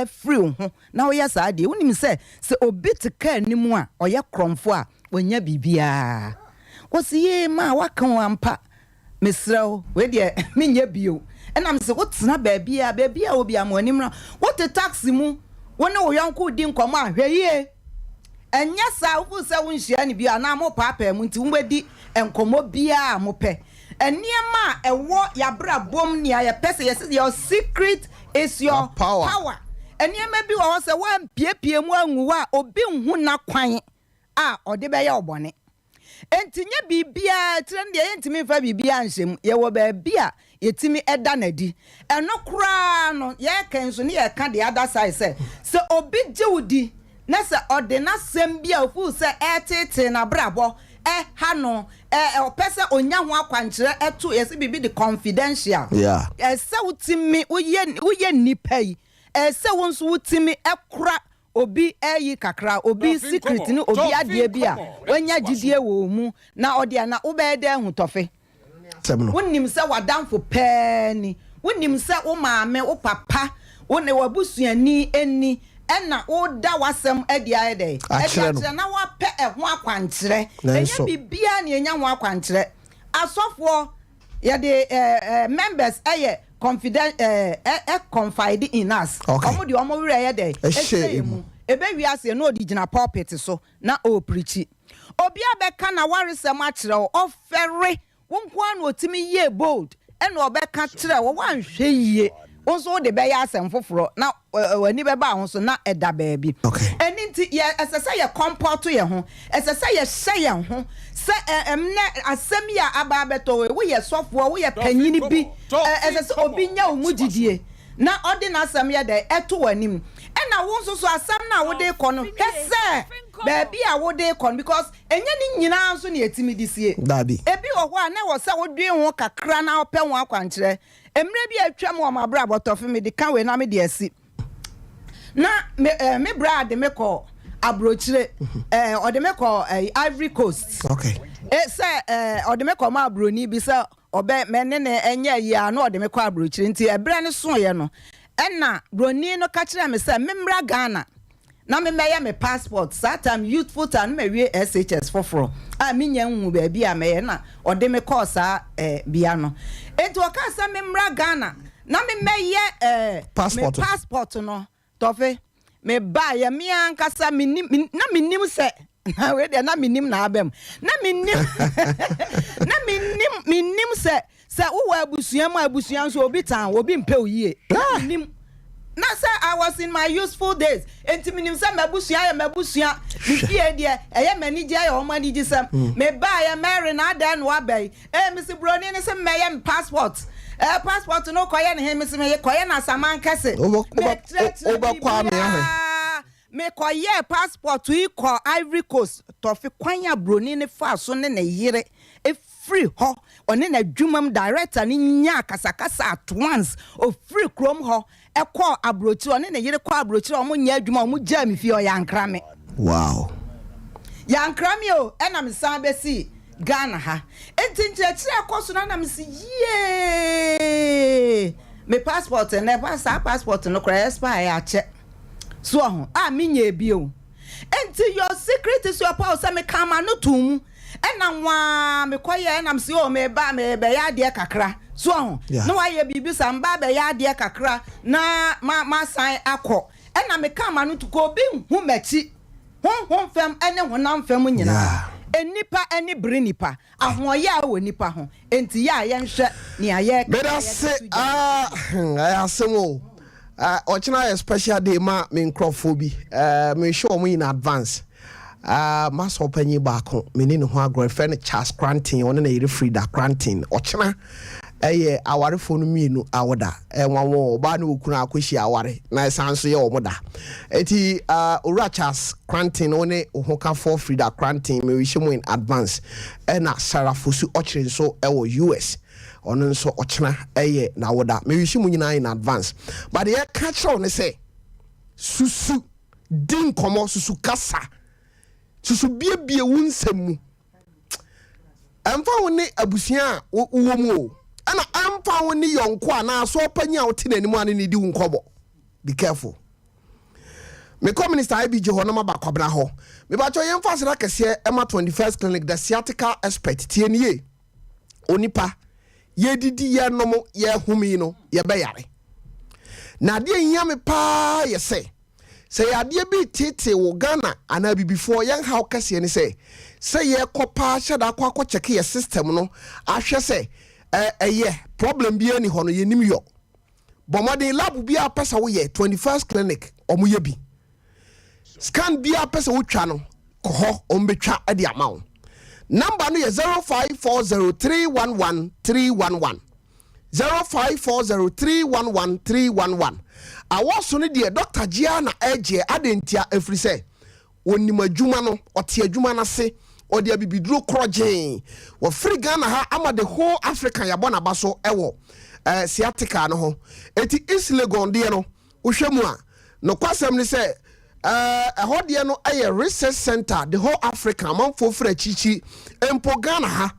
firi wo ho na woyɛ saa deɛ. Wonim sɛ sɛ obi te kaa no mu a ɔyɛ korɔmfoɔ a, wanya biribiara. Ɔse, Yee, maa woaka o ampa. Mesrɛ wo, wei deɛ menyɛ bio. Ɛna mese, wotena baabiara, baabi a obiara ma w'ani mmra. Wote taxi mu, wo ne wo yɔnko redi nkɔmmɔ a, hwɛ yie. Ɛnyɛ saa a, wofeel sɛ wonhyia no bio anaa morepaapaa mu nti mobɛdi nkɔmmɔ biara a mopɛ. Nneɛma a ɛwɔ yɛabrabɔ mu, nea yɛpɛ sɛ yɛse your secret is your power. Nneɛma bi wɔ hɔ sɛ woampiepie mu angu hɔ a, obi nhu n'akwan a ɔde bɛyɛ wo bɔne. Enti nyɛ biribiara, tire no deɛ yɛntumi mfa biribiara nhyɛ mu. Yɛwɔ baabi a yɛtumi da no adi. Ɛno koraa no, yɛreka yi nso ne yɛreka the other side sɛ, sɛ obi gye wo di na sɛ ɔde n'asɛm bi a ɔfeel sɛ ɛreteetee n'abrabɔ, ɛha no, ɔpɛ sɛ ɔnya ho akwankyerɛ to, yɛse biribi de confidential. Ɛsɛ sɛ wotumi, woyɛ, woyɛ nnipa yi, ɛsɛ sɛ wo nso wotumi kora obi ayi kakra, obi secret ne obi adeɛ bi a wanya gyidie wɔ wo mu na ɔde a, na wobɛyɛ dɛn ahu tɔfe? Wonim sɛ w'adamfo pɛɛ ni, wonim sɛ wo maame, wo papa, wo ne w'abusuani ni, ɛna woda w'asɛm adi ayɛ dɛn? Adi akyerɛ na woapɛ ɛho akwankyerɛ. Ɛnyɛ biribiara na yɛnya ho akwankyerɛ. Asɔfoɔ Yɛde eh eh members ɛyɛ confident eh eh confide in us. Okay. Ɔmo deɛ ɔmo werɛ yɛ dɛ Ɛhyɛ ɛhyɛ emu. mu. Ebe wie aseɛ na ɔde gyina pulpit so na ɔɔprikyi. Obi abɛka n'awaresɛm akyerɛ wo, ɔfɛre. Wo nko ara na ɔtumi yie bold ɛna ɔbɛka kyerɛ wo, woanhwɛ yie wo nso wode bɛyɛ asɛm foforɔ na w'ani bɛba wo ho so na ɛda baabi. Ɛno nti, yɛ, ɛsɛ sɛ yɛ kɔmpɔto yɛn ho. Ɛsɛ sɛ yɛhyɛ yɛn ho sɛ ɛ, ɛnnɛ asɛm yi a aba abɛtɔ hɔ yi, woyɛ sɔfoɔ, woyɛ panyini bi, ɛ, ɛsɛ sɛ obi nya wo mu gyidie na ɔde n'asɛm yɛ dɛn? Ɛto w'anim. Ɛna wo nso so asɛm no a wode rekɔ no, hwɛ sɛ baabi a wode rekɔ no, because ɛnyɛ ne nyinaa nso na yɛtumi de sie. Dabi. Ebi wɔ hɔ a na ɛwɔ sɛ wodwen ho kakra na wopɛ ho akwankyerɛ. Mmerɛ bi a atwam wɔ m'abrabɔ tɔfe mede ka wei na mede asi. Na me eh, me bra de me kɔ aburokyire eh, ɔde me kɔ eh, Ivory Coast. Okay. Eh, sɛ eh, ɔde me kɔ ma aburoni bi sɛ ɔbɛ mɛ ne ne ɛnyɛ ayi a na ɔde me kɔ aburokyire nti ɛberɛ no soeɛ no ɛna buroni no ka kyerɛɛ me sɛ memmra Ghana na me mɛyɛ me passport saa time youthful time na mawie SHS foforɔ a menya nhu baabi a mɛyɛ na ɔde me kɔɔ saa eh, bea no enti ɔkaa sɛ me mmra Ghana na me mɛyɛ eh, passport. me passport no tɔfe me baeɛ me ankasa menim na menim sɛ na wei deɛ na menim na aba mu na menim na menim menim sɛ Sɛ wowɔ abusua mu a, abusua nso obi tan wo, obi mpɛ wo yie. Na mennim. Na sɛ I was in my youthful days, enti menim sɛ m'abusua yɛ m'abusua. Me fie deɛ, ɛyɛ m'anigye, ɛyɛ wɔn anigyesɛm. Mebaeɛ, Mary, na adɛn na woaba yi? Ee, mese buroni no se mmɛyɛ me passport. Ee, passport no wokɔyɛ no he? Mese mekɔyɛ no Asaman Kɛse. Mekyerɛkyerɛ biribiara. Mekɔyɛɛ passport yi kɔɔ Ivory Coast. Tɔfe kwan a buroni no faa so ne ne yere firi hɔ, ɔne n'adwumam director no nyaa akasakasa at once, ɔfiri kurom hɔ kɔɔ aburokyire, ɔne ne yere kɔɔ aburokyire a wɔnyɛ adwuma, wɔgyaa me fie hɔ, yɛankra me. Wow. Yɛankra me o, ɛna mesan bɛsii Ghana ha. Nti nkyerɛkyerɛ ɛkɔ so no na mese yiee, me passport nnɛ, saa passport no koraa expire akyɛ. So ɔho a menyɛɛ bio. Enti your secret is your power sɛ mekaa m'ano too mu ɛna nwaa mekɔyɛɛ ɛna mese oh meba mebɛyɛ adeɛ kakra so ɔho na wayɛ biribi saa meba abɛyɛ adeɛ kakra na ma masan akɔ ɛna mekaa m'ano to kɔ obi nhu m'akyi honhom fam ɛne honam fam nyinaa nnipa ani bere nipa Ahoɔyaa wɔ nnipa ho, enti yɛ a yɛnhwɛ nea yɛreka na yɛde Medase to dwa no ah so. hmm, ɛyɛ asɛm o. Ah, ɔkyena yɛ special day ma me nkurɔfoɔ bi. Eh, mehyɛ wɔn in advance. Ah, m'asɔr panyin baako, menni ne ho agorɔ, yɛfrɛ no Charles Cranton, ɔne ne yere Frida Cranton. Ɔkyena ɛyɛ awarefoɔ no mmienu awoda. Ɛnwanwa o, ɔbaa ne okunu akɔhyia aware na ɛsan nso yɛ wɔn da. Eti ah, Owura Charles Cranton, wo ne wo hokafoɔ Frida Cranton, merehyɛ mu in advance. Ɛna Sarah Fosu Ɔkyere nso wɔ US. Ɔno nso ɔkyena ɛyɛ n'awoda. Merehyɛ mu nyinaa in advance. But deɛ yɛka kyerɛ wo ne sɛ, susu, di nkɔmmɔ, susu kasa, susu biebie wo nsɛm mu. Ɛmfa ho ne abusua a wowɔ mu o, ɛna ɛmfa ho ne yɔnko anaa asɔrpanyin a wote n'anim a ne ne di wo nkɔmmɔ. Be careful. Mekɔ Minister IBJ hɔ na maba Kwabena hɔ. Mebakyɛw yɛmfa aseda kɛseɛ ɛma 21st Clinic, the sciatica expert. Tie nie, onipa, yɛdidi, yɛnom, yɛhome yi no, yɛbɛyare. Na adeɛ hia me paa yɛ sɛ, Sɛ yadeɛ bi reteetee wo Ghana anaa abibifoɔ yɛn haw kɛseɛ ne sɛ, sɛ yɛkɔ paa hyɛ da akɔ akɔ kyɛke yɛ system no ahwɛ sɛ ɛyɛ problem biara nni hɔ no yɛnnim yɔ. Bɔ mmɔden lab biara pɛ sɛ woyɛ 21st clinic wɔn yɛ bi. Scan biara pɛ sɛ wotwa no kɔ hɔ wɔn bɛtwa de ama wo. Number no yɛ 0540 311 311. 0540 311 311. Awɔso no deɛ Dɔkta gye ara na ɛgyeɛ, adɛn ntia? Ɛfiri sɛ ɔnim adwuma no, ɔte adwuma no ase, ɔde abibiduro korɔgyee. Wafiri Ghana ha ama the whole Africa yɛabɔ n'aba so wɔ eh, sciatica no ho. Eti East Legon deɛ no, wohwɛ mu a, nokwasɛm ne sɛ eh, ɛhɔ deɛ no yɛ research center the whole Africa, amanfoɔ firi akyirikyiri, mpo Ghana ha.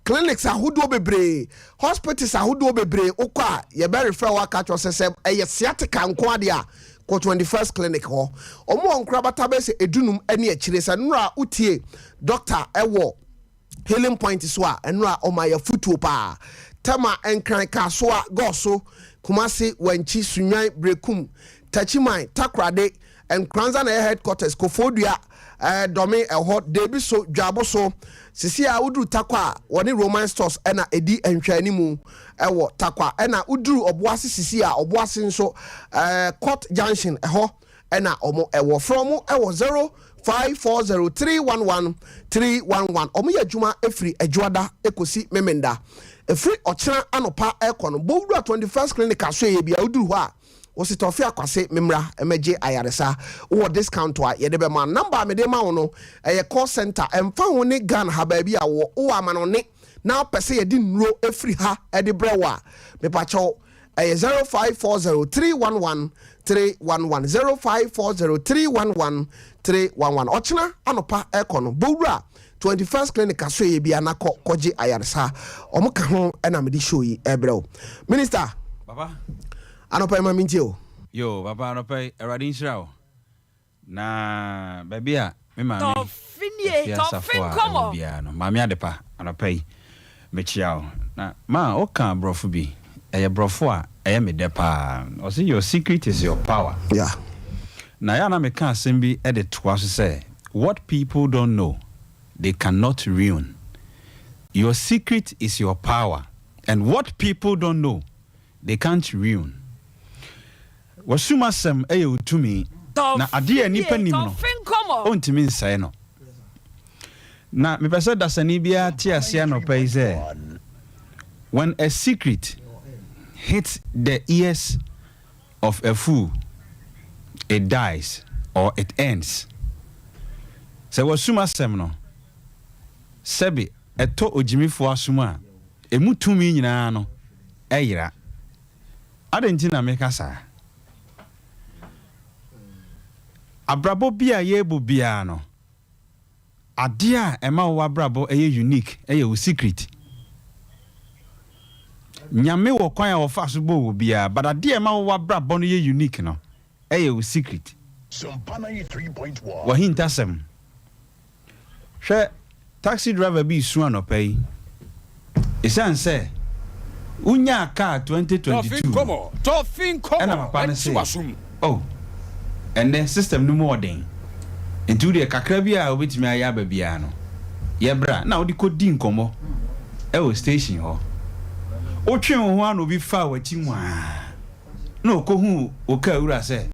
Clinics ahodoɔ bebree, hospitals ahodoɔ bebree, wokɔ a yɛbɛ refer wo aka kyerɛ wo sɛ sɛ ɛyɛ sciatica nko adeɛ a kɔ 21st clinic hɔ. Wɔn wɔ nkorabata bɛyɛ sɛ edunum ne akyire. Sɛ nnora wotie doctor ɛwɔ healing point so a, nnora ɔma yɛ afutuo paa. Tema, Nkran, Kasoa, Gɔso, Kumasi, Wankyi, Sunyani, Berekum, Techiman, Takoradi, Nkoranza na ɛyɛ headquarters, Koforidua, eh, Dɔme ɛhɔ, Deebi so, Dwabo so. Sisi a woduru Tarkwa a, wɔne Roman Stores ɛna ɛdi nhwɛanimu ɛwɔ Tarkwa. Ɛna woduru Ɔboase sisi a, Ɔboase nso eh, Court Junction ɛhɔ ɛna wɔn ɛwɔ. Frɛ wɔn ɛwɔ 0540 311 311. Wɔn yɛ adwuma ɛfiri Adwoada ɛkɔsi Memenda. Ɛfiri ɔkyena anɔpa ɛkɔ no, Bowura 21st Clinic asoɛeɛ bia woduru hɔ a, Wo se Tɔfe Akwase memmra mmɛgye ayaresa. Wowɔ discount a yɛde bɛma. Number a mede ma wo no, ɛyɛ call center. Ɛmfa ho ne Ghana ha baabi a wowɔ, wowɔ amanɔne na wopɛ sɛ yɛde nnuro firi ha de brɛ wo a, mepakyɛw, ɛyɛ 0540 311 311, 0540 311 311. Ɔkyena anɔpa ɛkɔ no, bɔ wura 21st Clinic asoɛeɛ biara na kɔ kɔgye ayaresa. Wɔn ka ho na mede show yi ɛrebrɛ wo. Minister. Papa. Anɔpa yi ma mentie o. Yoo papa anɔpa yi awurade nhyira wo na baabi a me maame Tɔfe nie, Afia tɔfe Asafo a ɛwɔ nkɔmɔ. biara no maame Adepa anɔpa yi mekyia wo na ma woka brɔfo bi ɛyɛ brɔfo a ɛyɛ me dɛ paa ɔse your secret is your power Yeah. na yɛ a na meka asɛm bi de toa so sɛ what people don't know they cannot ruin your secret is your power and what people don't know They can't ruin. W'asum asɛm yɛ wo tumi, na adeɛ a Tɔfe nnipa nie, nim no, tɔfe nkɔmɔ. ɔntumi nsɛe no. Na mepɛ sɛ dasani biara te aseɛ anɔpa yi sɛ, when a secret hits the ears of a fool, it dies or it ends. Sɛ w'asum asɛm no, sɛbe ɛtɔ ogyimifoɔ asom a, emu tumi nyinaa no yera. Adɛn nti na meka saa? Abrabɔ bi a yɛrebɔ biara no, adeɛ a ɛma wo abrabɔ yɛ unique yɛ wo secret. Nyame wɔ kwan a ɔfa so bɔ obiara, but adeɛ a ɛma wo abrabɔ no yɛ unique no yɛ wo secret. W'ahintasɛm. Hwɛ, taxi driver bi resu anɔpa yi. Esiane sɛ wonyaa kaa 2022 no, ɛna papa no se, Oh, ɛnnɛ system no mu ɔden, nti wo deɛ kakra bi a wobɛtumi ayɛ aba biara no, yɛ bra na wode kɔdi nkɔmmɔ wɔ station hɔ. Wotwee wo ho ara na obi faa w'akyi nwaa. Na ɔkɔhuu wo kaa wura sɛ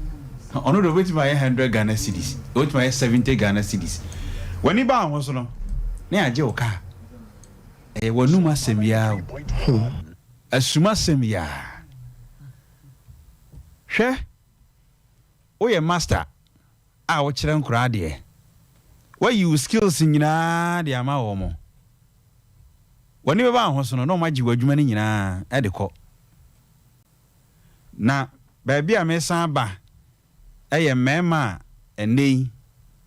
ɔno deɛ ɔbɛtumi ayɛ hundred Ghana cedis, ɔbɛtumi ayɛ 70 Ghana cedis. W'ani baa ho so no, na yɛagye wo kaa. Ɛyɛ w'anum asɛm yi ara o. Asum asɛm yi ara. Hwɛ, woyɛ master a wokyerɛ nkoraa adeɛ. Woayi wo skills nyinaa de ama wɔn. W'ani bɛba wo ho so no, na wɔagye w'adwuma no nyinaa de kɔ. Na baabi a meresan aba yɛ mmarima a ɛnnɛ yi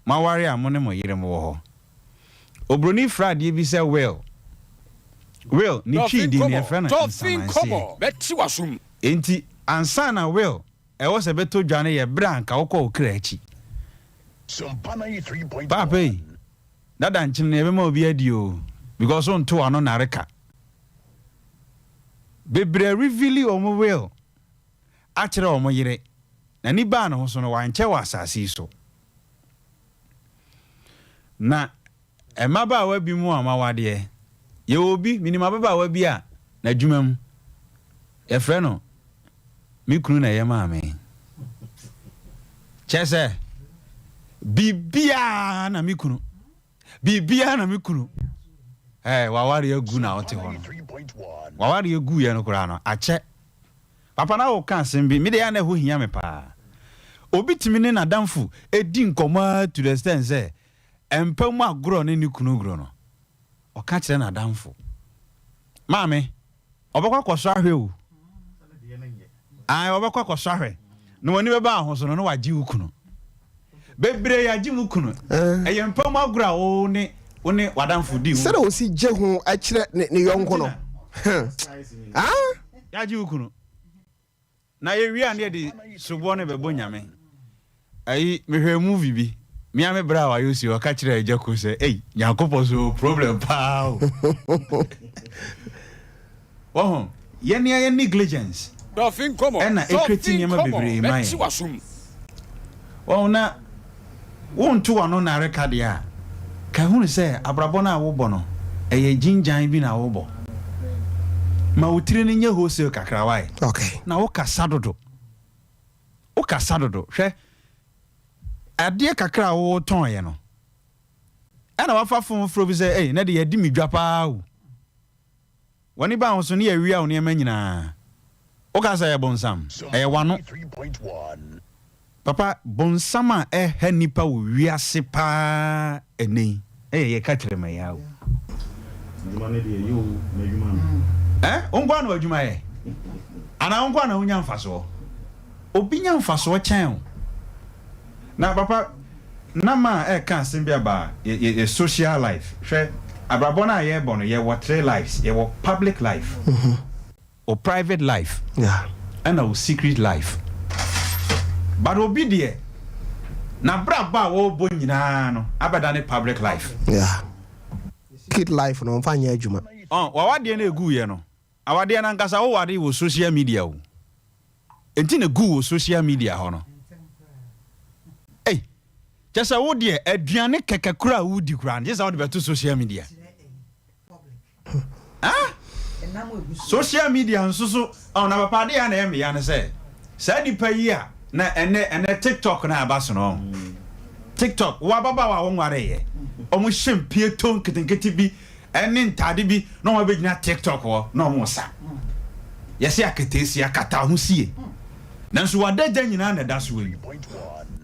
moaware a mo ne mo yerem wɔ hɔ. Oburoni frɛ adeɛ bi sɛ will. Will, ne Twi Tɔfe din no nkɔmɔ, yɛfrɛ no tɔfe nsamanseɛ. nkɔmɔ, bɛte w'asom. Enti ansa na will ɛwɔ sɛ ɛbɛtɔ dwa no yɛ berɛ a anka wokɔ wo kra akyi. Paapa yi, dada nkyene no yɛbɛma obi adi oo, because wonto w'ano nnareka. Bebree arevili wɔn will akyerɛ wɔn yere. N'ani baa ne ho so no, wankyɛ wɔ asase yi so. Na mmabaawa bi mu a wɔawadeɛ, yɛwɔ obi, menim ababaawa bi a n'adwuma mu, yɛfrɛ no me kunu na ɛyɛ maa me. Kyerɛ sɛ, biribiara na me kunu, biribiara na me kunu. Ɛɛ, w'awareɛ agu na wote hɔ no. W'awareɛ guiɛ no koraa no, akyɛ. Papa na woka asɛm bi, me deɛ ɛyɛ a na ɛhɔ hia me paa. Obi tumi ne n'adamfo di nkɔmmɔ ara to the extent sɛ, mpa mu agorɔ ne ne kunu gorɔ no, ɔka kyerɛ n'adamfo. Maame, ɔbɛkɔ akɔsɔ ahwɛ o. Ae, ɔbɛkɔ akɔsɔ ahwɛ. Na w'ani bɛba ho so no, na wagye wo kunu. Bebree yɛagye mo kunu. Ɛyɛ mpa mu agorɔ a wo ne wo ne w'adamfo di ho. Sɛdeɛ ɔsi gye ho kyerɛ ne ne yɔnko no. Ah! Yɛagye wo kunu. Na yɛwie a na yɛde soboɔ no bɛbɔ Nyame. Ayi, mehwɛɛ movie bi. Me ara me bra a wayɛ osi, ɔka kyerɛɛ Agya Ko sɛ, Ei, Nyankopɔn so ɔwɔ problem paa o. Wahu? Yɛn ara yɛn negligence ɛna ɛcreate nneɛma bebree ma yɛn. Wahu, na wonto w'ano nnareka deɛ a, ka hunu sɛ abrabɔ no a wobɔ no, ɛyɛ gyingyan bi na wobɔ. Ma wo tiri no nyɛ wholesale kakra, why? Okay. Na wokasa dodo. Wokasa dodo. Hwɛ, adeɛ kakra a wotɔn yɛ no, ɛna wafa fon frɛ obi sɛ, ei, nɛ de yɛadi me dwa paa o. W'ani ba ho so ne yɛawia wo nneɛma nyinaa. Woka sɛ ɛyɛ bonsam. Ɛyɛ w'ano. Papa, bonsam a ɛha nnipa wɔ wiase paa ɛnnɛ yi, ɛyɛ yɛ kakyerɛma yi ara o. Adwuma no deɛ, ɛyɛ o, m'adwuma no. Ɛ? Wo nko ara na w'adwuma yɛ? Anaa wo nko ara na wonya mfasoɔ? Obi nya mfasoɔ kyɛn wo. Na papa na ma ɛka asɛm bi aba yɛ yɛ social life. Hwɛ, abrabɔ no a yɛrebɔ no, yɛwɔ three lives. Yɛwɔ public life, wo private life, ɛna wo secret life. But obi deɛ, n'abrabɔ a ɔrebɔ nyinaa no abɛdane public life. Yeah. Secret life no, ɔmfa nyɛ adwuma. Ɔn, w'awadeɛ no a ɛguiɛ no, awadeɛ no ankasa woware wɔ social media o. Enti na gu wɔ social media hɔ no. Ei, kyɛ sɛ wo deɛ aduane kɛkɛ koraa a wodi koraa no, gye sɛ wode bɛto social media. Ah? Social media nso so, oh, na papa adeɛ a na ɛyɛ meya no sɛ, saa nipa yi a, na ɛnɛ ɛnɛ TikTok na aba so no. TikTok, wo ababaawa a wonwareeɛ, wɔn hyɛ mpieto nketenkete bi ɛne ntaade bi na wɔn abɛgyina tiktok hɔ na wɔn resa. Yɛse aketeesia kata ho sie. Nanso w'adagya nyinaa na ɛda soɔ yi.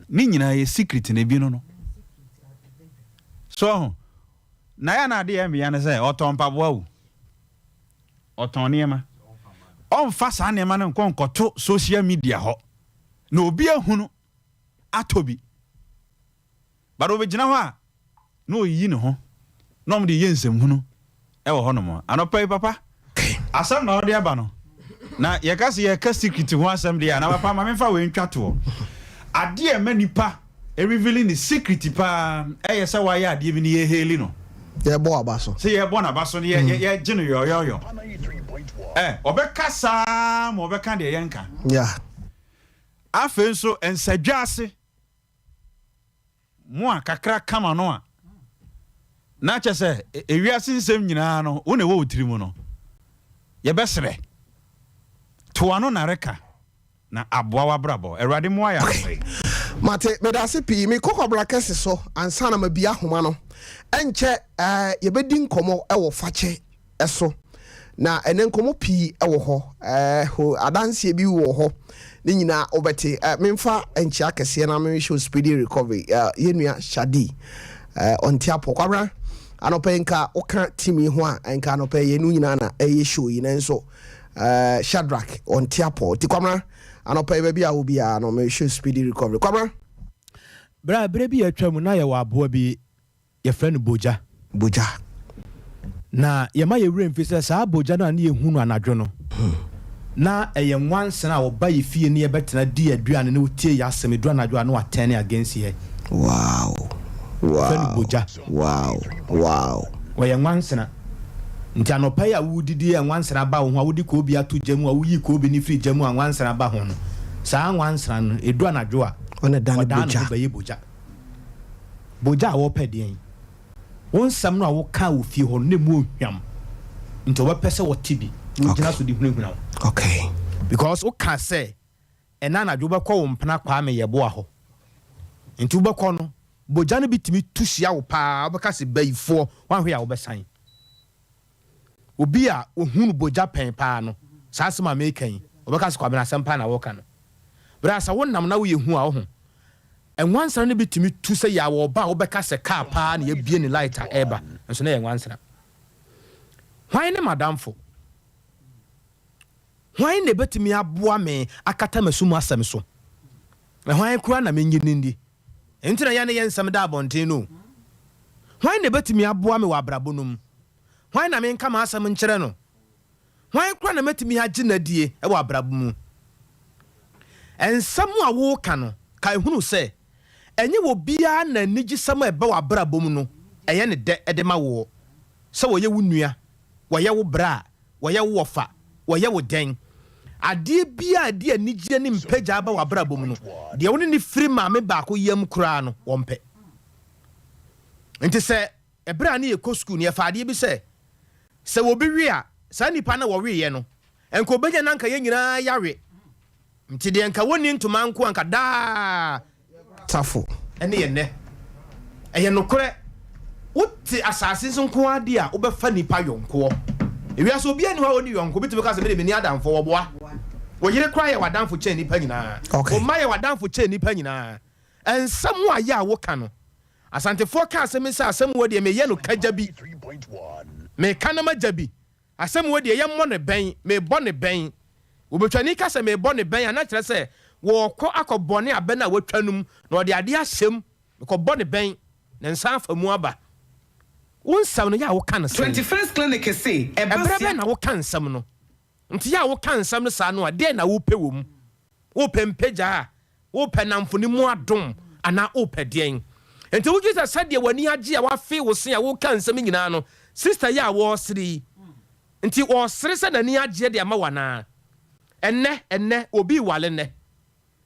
Ne nyinaa yɛ secret na ebi no no. So ɔho? Na yɛ na adeɛ mmea no sɛ ɔtɔn mpaboa o. Ɔtɔn nneɛma. Ɔmfa saa nneɛma no nkɔ nkɔto social media hɔ na obi ahunu atɔ bi. But obegyina hɔ a na oyiyi ne ho na wɔde yɛ nsɛmhunu wɔ hɔnom. Anɔpa yi papa, asɛm na wode aba no. Na yɛka sɛ yɛka secret ho asɛm deɛ a, na papa ma memfa wei ntwa toɔ. Adeɛ a ɛma nipa revealing ne secret paa ɛyɛ sɛ wayɛ adeɛ bi na yɛheli no. Yɛbɔ aba so. Sɛ yɛbɔ n'aba so no yɛgye no yɔyɔyɔ. Ɛ ɔbɛka saa ma ɔbɛka deɛ yɛnka. Yeah. Afei nso nsadwa ase. Mo a kakra ka m'ano a, na kyerɛ sɛ ewiase nsɛm nyinaa no, wo na ɛwɔ wo tiri mu no, yɛbɛsrɛ, to w'ano nnareka na aboa w'abrabɔ. Awurade mmoa yɛn anɔpa yi. Mate, medase pii. Mekɔ Kwabena Kɛse so ansa na mabue ahoma no. Ɛnkyɛ eh, yɛbɛdi nkɔmmɔ wɔ fakyɛ so. Na ɛnɛ nkɔmmɔ pii wɔ hɔ. Eh, ho adanseɛ bi wɔ hɔ. Ne nyinaa wobɛte. Eh, memfa nkyea kɛseɛ na menhyɛ wo speedy recovery. Eh, yɛn nua Shadi, eh, ɔnte apɔ. Kwabena, anɔpa yi nka woka team yi ho a, nka anɔpa yi yɛn nyinaa na ɛyɛ show yi. Nanso, eh, Shadrack, ɔnte apɔ. Nti Kwabena, anɔpa yi baabi a wɔ biara no, mehyɛ wo speedy recovery. Kwabena. Berɛ a berɛ bi a atwam na yɛwɔ aboa bi Yɛfrɛ no bogya. Bogya. Na yɛma yɛn werɛ mfi sɛ saa bogya no a na yɛhu no anadwo no, na ɛyɛ nwansena a ɔba yɛn fie ne yɛbɛtena di yɛn aduane na ɔtie yɛn asɛm. Ɛduru anadwo a na watɛne against yɛn. Wow. Yɛfrɛ no Wow. bogya. Wow. Wow. Ɔyɛ nwansena. Nti anɔpa yi a woredidi a nwansena ba wo ho a wode koobi ato gya mu a woyi koobi no firi gya mu a nwansena ba ho no, saa nwansena no, ɛduru anadwo a, Ɔna ɛdane ɔdan ne ho bogya. bɛyɛ bogya. Bogya a wɔpɛ deɛn? Wo nsɛm no a wokaa wɔ fie hɔ no, na ɛmu ɔhwam. Nti wɔbɛpɛ sɛ wɔte bi na wɔgyina so de hunahuna wo. Okay. Because wokaa sɛ ɛna anadwo wobɛkɔ wo mpena Kwame Yeboah hɔ. Nti wobɛkɔ no, bogya no bi tumi tu hyia wo paa, wobɛka sɛ bayifoɔ, woanhwɛ a wobɛsan. Obi a ɔhunu bogya pɛn paa no, saa asɛm a mereka yi, ɔbɛka sɛ, Kwabena, asɛm paa na woreka no. Berɛ a sɛ wonam na woyɛ hu a, woho. Nwansena no bi tumi tu sɛ yɛ a wɔba a wobɛka sɛ kaa paa na yɛabue ne light a ɛreba, nso na ɛyɛ nwansena. Hwan ne m'adamfo? Hwan na ɛbɛtumi aboa me akata m'asu mu asɛm so? Na hwan koraa na mennye no nni? Ɛno nti na yɛne yɛn nsɛm da abɔnten no o. Hwan na ɛbɛtumi aboa me wɔ abrabɔ no mu? Hwan na menka m'asɛm nkyerɛ no? Hwan koraa na mɛtumi agye no adie wɔ abrabɔ mu? Nsɛm a woreka no, kae hunu sɛ, ɛnyɛ obiara na anigyesɛm a ɛba w'abrabɔ mu no, ɛyɛ no dɛ de ma woɔ. Sɛ wɔyɛ wo nua, wɔyɛ wo bra, wɔyɛ wo wɔfa, wɔyɛ wo dɛn. Adeɛ biara a ɛde anigyeɛ ne mpagya ba w'abrabɔ mu no, deɛ wo ne no firi maame baako yam koraa no, wɔmpɛ. Nti sɛ ɛberɛ a ne yɛkɔ sukuu no, yɛfa adeɛ bi sɛ, sɛ obi we a, saa nipa no a wɔweeɛ no, nka ɔbɛnya na anka yɛn nyinaa yɛawe. Nti deɛ nka wɔnni ntoma nko anka daa. Tafo. Ɛne yɛ nnɛ. Ɛyɛ nokorɛ, wote asase so nko ara deɛ a, wobɛfa nnipa yɔnkoɔ. Ewiase obiara nni hɔ a ɔnni yɔnko. Obi tumi ka sɛ, me deɛ menni adamfoɔ. Wɔboa. Wo yere koraa yɛ w'adamfo kyɛn nnipa nyinaa. Okay. Wo mma yɛ w'adamfo kyɛn nnipa nyinaa. Nsɛm a yɛ a woka no, Asantefoɔ ka asɛm yi sɛ asɛm wɔ deɛ meyɛ no kagya bi. Meka na magya bi. Asɛm wei deɛ yɛmmɔ no bɛn, merebɔ no bɛn. Obotwani ka sɛ merebɔ no bɛn a, na kyerɛ sɛ wɔrekɔ akɔbɔne abɛn a watwa no mu, na ɔde adeɛ ahyɛ mu, mekɔbɔ no bɛn, ne nsa afa mu aba. Wo nsɛm no, yɛ a woka no sɛn? 21st Clinic se ɛba Ɛberɛ sia. bɛn na woka nsɛm no? Nti yɛ a woka nsɛm no saa no a, deɛn na wopɛ wɔ mu? Wopɛ mpagya? Wopɛ nnamfo no mu adom? Anaa wopɛ deɛn? Enti wogye sɛ sɛdeɛ w'ani agye a woafe wo se a woreka nsɛm yi nyinaa no, sista yi a wɔresere yi nti ɔresere sɛ n'ani agyeɛ de ama wo anaa? Ɛnnɛ, ɛnnɛ, obi rewale nnɛ.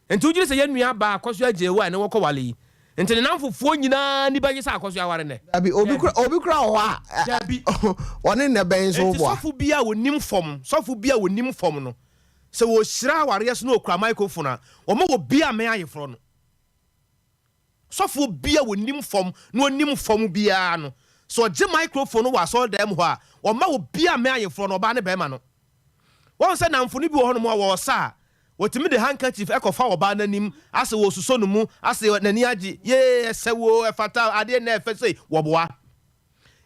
Enti wogye di sɛ yɛn nua baa Akɔsoa Agyei a ɛne wɔkɔwale yi nti ne nnamfofoɔ nyinaa ani bɛgye sɛ Akɔsoa aware nnɛ? Dabi, obi Dabi. kora, obi kora wɔ hɔ a, Dabi. ɔne nnɛ bɛn nso Enti woboa. sɔfo bi a ɔnim fam, sɔfo bi a ɔnim fam no, Sɛ wɔrehyira awareɛ so na wɔkura microphone a, wɔma obiara mmɛn ayeforɔ no. Sɔfoɔ bi a ɔnim fam na ɔnim fam biara no, sɛ ɔgye microphone no wɔ asɔredan mu hɔ a, ɔmma obiara mmɛn ayeforɔ no, ɔbaa ne barima no. Woahu sɛ nnamfo no bi wɔ hɔnom a wɔresa a, wɔtumi de handkerchief kɔfa ɔbaa no anim, asɛ wɔresusɔ no mu, asɛ n'ani agye, yee, ɛsɛ wo, ɛfata, adeɛ nnɛ ɛfɛ sei, wɔboa.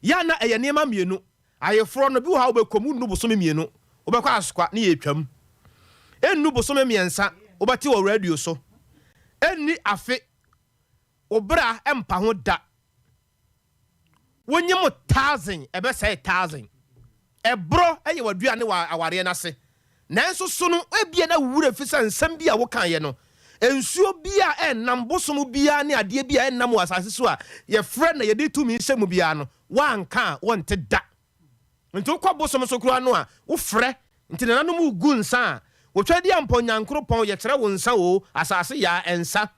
Yɛ a na ɛyɛ nneɛma mmienu. Ayeforɔ no, bi wɔ hɔ a wobɛkɔ mu nnu bosome mmienu, wobɛkɔ asokwa ne yɛretwam. Ɛnnu bosome mmiɛnsa, wobɛte wɔ radio so. Ɛnni afe, wo bra mpa ho da. Wonyem thousand, ɛbɛsɛe thousand. Ɛborɔ yɛ w'aduane wɔ awareɛ no ase. Nanso so no, ebia na wo werɛ fi sɛ nsɛm bi a wokaeɛ no, nsuo bi a ɛnnam, bosom biara ne adeɛ bi a ɛnnam wɔ asase so a yɛfrɛ na yɛde tumi hyɛ mu biara no, woanka a wɔnte da. Nti wokɔ bosom so koraa no a, wofrɛ, nti nananom regu nsa a, wɔtwa di ampɔ Nyankoropɔn, yɛkyerɛ wo nsa oo, asase yaa nsa.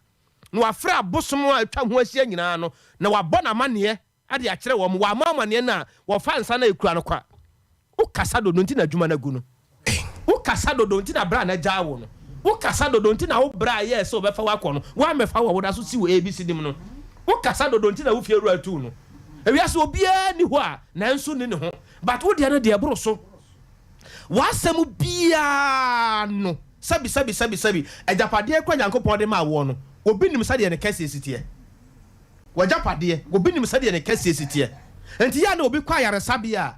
Na wafrɛ abosom a atwa ho ahyia nyinaa no, na wabɔ no amanneɛ de akyerɛ wɔn, wammɔ amanneɛ no a, wɔfa nsa no a ɛkura no kwa. Wokasa dodo nti na adwuma no agu no. Wokasa dodo nti na bra no agyaa wo no. Wokasa dodo nti na wo bra a ɛyɛɛ sɛ ɔbɛfa wo akɔ no, wammɛfa wo a woda so si wo ABC nim no. Wokasa dodo nti na wo fie wura tuu no. Ewiase obiara nni hɔ a nanso nni ne ho but wo deɛ no deɛ ɛboro so. W'asɛm biara no sɛbi sɛbi sɛbi sɛbi agyapadeɛ kora Nyankopɔn de maa woɔ no obi nim sɛdeɛ ne kɛseɛ si teɛ. W'agyapadeɛ obi nim sɛdeɛ ne kɛseɛ si teɛ. Nti yɛ a na obi kɔ ayaresabea a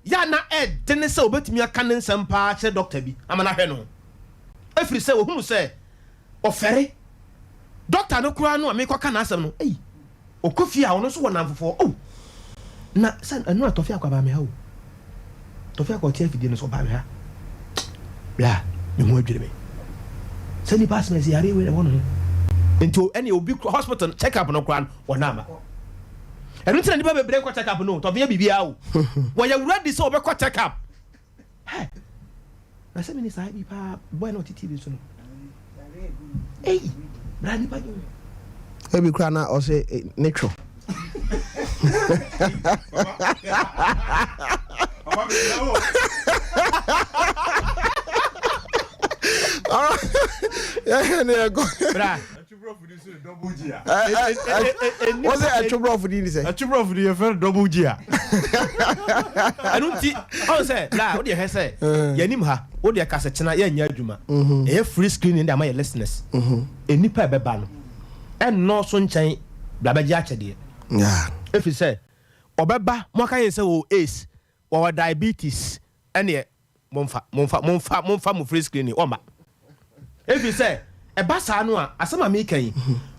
Yɛ a na ɛdene sɛ ɔbɛtumi aka ne nsɛm paa akyerɛ dɔkta bi ama no ahwɛ no, ɛfiri sɛ ɔhunu sɛ ɔfɛre. Dɔkta no koraa no a merekɔka n'asɛm no, ei, ɔkɔ fie a ɔno nso wɔ nnamfofoɔ, oh, na sɛ ɛno a Tɔfe Akwa baa me ha o, Tɔfe Akwa ɔte afidie no so ɔbaa me ha, bla, me ho adwiri me. Sɛ nipa asɛm ɛsɛ yareɛ wei na ɛwɔ ne ho. Nti ɛne obi hospital check up no koraa no, wɔn ama. Ɛno nti na nnipa bebree nkɔ check up no tɔfe yɛ biribiara o. Wɔyɛ ready sɛ wɔbɛkɔ check up. Hey, na sɛ mene saa bi paa boy na ɔte TV so no. Ei, bra nipa dwo. Ebi kura na ɔsɛ eh, ne twɔ. Alright, yeah, yeah, go. Bra. Wọ́n sẹ́ ẹ̀twọ́brọ̀fù ni sẹ́. Ẹ̀twọ́brọ̀fù ni yẹ fẹ́ double G a. Ɛno nti ɔn sɛ la wodeɛ hwɛ sɛ yɛnim ha wodeɛ ka sɛ kyena yɛnyɛ adwuma ɛyɛ free screening de ama yɛ listeners nnipa ɛbɛba no ɛnnɔɔso nkyɛn bra bɛgye akyɛdeɛ ɛfiri sɛ ɔbɛba mo aka yɛn sɛ wɔ AIDS wɔwɔ diabetes ɛneɛ Momfa, momfa, momfa, momfa mo free screening, wɔmma. Ɛfiri sɛ, ɛba saa no a, asɛm a meka yi,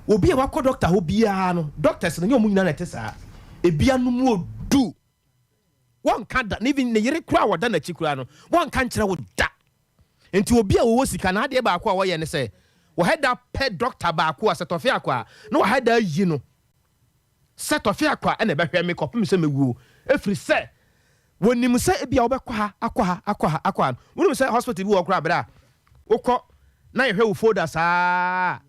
obi a wakɔ dɔkta hɔ biara no, doctors no, nyɛ wɔn nyinaa na ɛte saa. Ebianom odu. Wɔnka da, na even ne yere koraa a wɔda n'akyi koraa no, wɔnka nkyerɛ wo da. Nti obi a wɔwɔ sika no, adeɛ baako a wɔyɛ ne sɛ, wɔhɛ da pɛ dɔkta baako a sɛ tɔfe akɔ a, na wɔahɛ da ayi no sɛ tɔfe akɔ a ɛna ɛbɛhwɛ me kɔpem sɛ mɛwuo. Ɛfiri sɛ, Wɔnim sɛ ebia wobɛkɔ ha, akɔ ha, akɔ ha, akɔ ha. Wonim sɛ hospital bi wɔ hɔ koraa berɛ a wokɔ na yɛhwɛ wo folder saa a,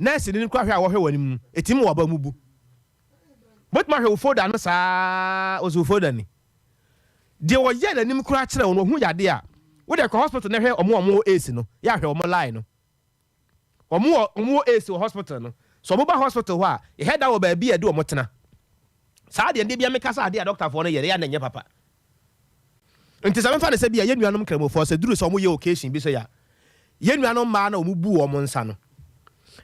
nɛɛseni no koraa hwɛ a wɔhwɛ w'anim no, ɛtumi ma w'aba mu bu. Wobɛtumi ahwɛ wo folder no saa, ɔsi wo folder ni. Deɛ wɔyɛ n'anim koraa kyerɛ wo no, wɔhu yadeɛ a, wode kɔ hospital na hwɛ wɔn a wɔwɔ AIDS no, yɛ ahwɛ wɔn line no. Wɔn wɔ wɔn wɔ AIDS wɔ hospital no. Sɛ wɔn ba hospital hɔ a, yɛhɛ da wɔ baabi a yɛde wɔn tena. Saa deɛ ndeɛ bia meka sɛ adeɛ a doctor foɔ no yɛ no ɛyɛ a na ɛnyɛ papa. Nti sɛ memfa no sɛ bia yɛn nuanom nkramofoɔ sɛ duru sɛ wɔn yɛ occasion bi sɛ ya yɛn nuanom mmaa na wɔn bu wɔn nsa no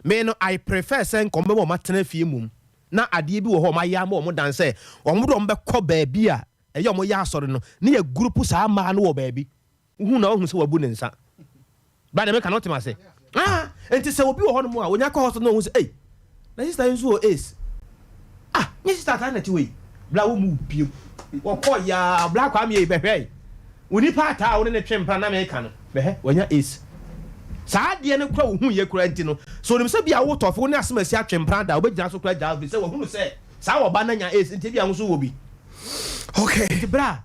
me no I prefer sɛ nka wɔn bɛma wɔn atena fie mmom na adeɛ bi wɔ hɔ wɔn ayɛ ama wɔn dan sɛ wɔn de wɔn bɛkɔ baabi a ɛyɛ wɔn yɛ asɔre no ne yɛ group saa mmaa no wɔ baabi. Wohu na woahu sɛ wabu ne nsa. Bra deɛ meka no wote m'ase? Ah, nti sɛ obi wɔ hɔnom a onya kɔ hospital na ohu sɛ ei, na sister yi nso wɔ AIDS. Ah, nye sister ataa na ɛte hɔ yi. Bra wo mu bio. Wɔkɔ yaa, bra Kwame ei bɛhwɛ ei. Wo nipa ataa a wo ne no twe mpena na meka no, bɛhwɛ, wanya AIDS. Saa adeɛ no kora wohu yɛ kora nti no, sɛ onim sɛ bia wo tɔfe wo ne asemasi atwe mpena da a, wobɛgyina so kora gyaa wo firi sɛ wahunu sɛ saa ɔba no anya AIDS nti ebia wo nso wɔ bi. Okay. Nti bra.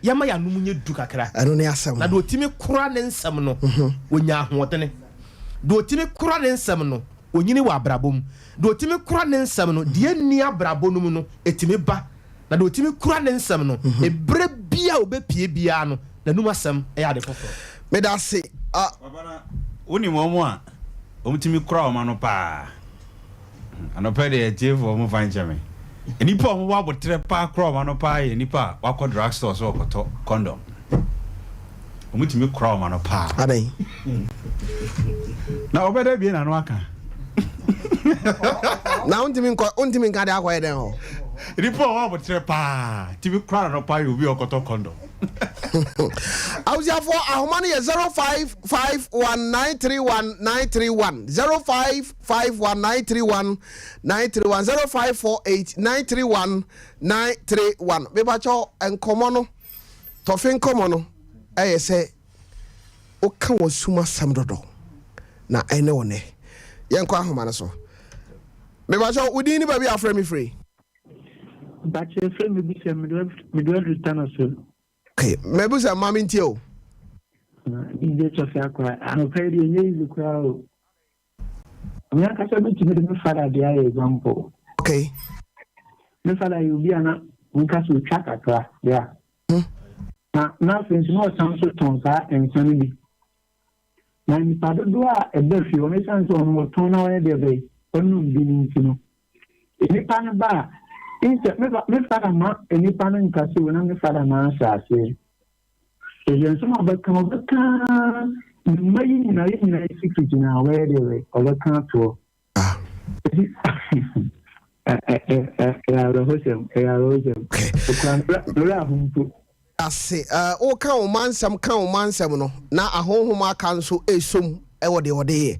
Yɛmma yɛn anom nyɛ du kakra. Ɛno ne asɛm no. Na deɛ ɔtumi kora ne nsɛm no, ɔnya ahoɔdene. Deɛ ɔtumi kora ne nsɛm no, ɔnyini wɔ abrabɔ mu. Deɛ ɔtumi kora ne nsɛm no, deɛ ɛnni abrabɔ no mu no, ɛtumi ba. Na deɛ ɔtumi kora ne nsɛm no, ɛberɛ biara a ɔbɛpue biara no, n'anom asɛm yɛ ade foforɔ. Meda ase. Papa na wonim wɔn a wɔtumi kora wɔn ano paa? Anɔpa yi deɛ atiefoɔ mo fa nkyɛ me. Nnipa a wɔwɔ aboterɛ paa kora wɔn ano paa yɛ nnipa a wakɔ drug store sɛ ɔkɔtɔ condom. Wɔtumi kora wɔn ano paa. Adɛn? Na ɔbɛda bie n'ano aka. Na wontumi nkɔ wontumi nka de akɔyɛ dɛn hɔ? Nnipa a wɔwɔ aboterɛ paa tumi kora n'ano paa yɛ obi a ɔkɔtɔ condom. Abusuafoɔ ahoma no yɛ 0551931931 0551931931 0548931931 mepakyɛw nkɔmɔ no tɔfe nkɔmɔ no ɛyɛ sɛ woka wɔ sum asɛm dodo na ɛne wo nɛ yɛnkɔ ahoma no so mepakyɛw wo din ne baabi afrɛ me firi. Mpakyɛ frɛ me bisa mede waduru tano so. Okay, mɛbusa ma me ntie o. DJ Tɔfe Akwa, anɔpa yi deɛ ɛnyɛ easy koraa o. Me ankasa mɛtumi de me fada deɛ ayɛ example. Okay. Me fada yɛ obi a na menka sɛ otwa kakra, yeah. Na na afei nso na ɔsan nso tɔn saa nsa no bi. Na nnipa dodoɔ a ɛba fie hɔ no, ɛsiane sɛ ɔno ɔtɔn na ɔyɛ deɛ bɛyɛ ɔnom bi no nti no, Nnipa no ba a, instead me fa me father ma nnipa no nka sɛ o na me father na ahyɛ aseɛ. Ɛyɛ nsɛm a ɔbɛka ɔbɛka ne mma yi nyinaa yɛ nyinaa yɛ secret nyinaa ɔbɛyɛ deɛ bɛ ɔbɛka atoɔ. Ɛti ɛyɛ awerɛhosɛm ɛyɛ awerɛhosɛm. Okura ne werɛ aho mpo. Ase woka wo mma nsɛm ka wo mma nsɛm no na ahonhom aka nso ɛresom wɔ deɛ ɔde yɛ.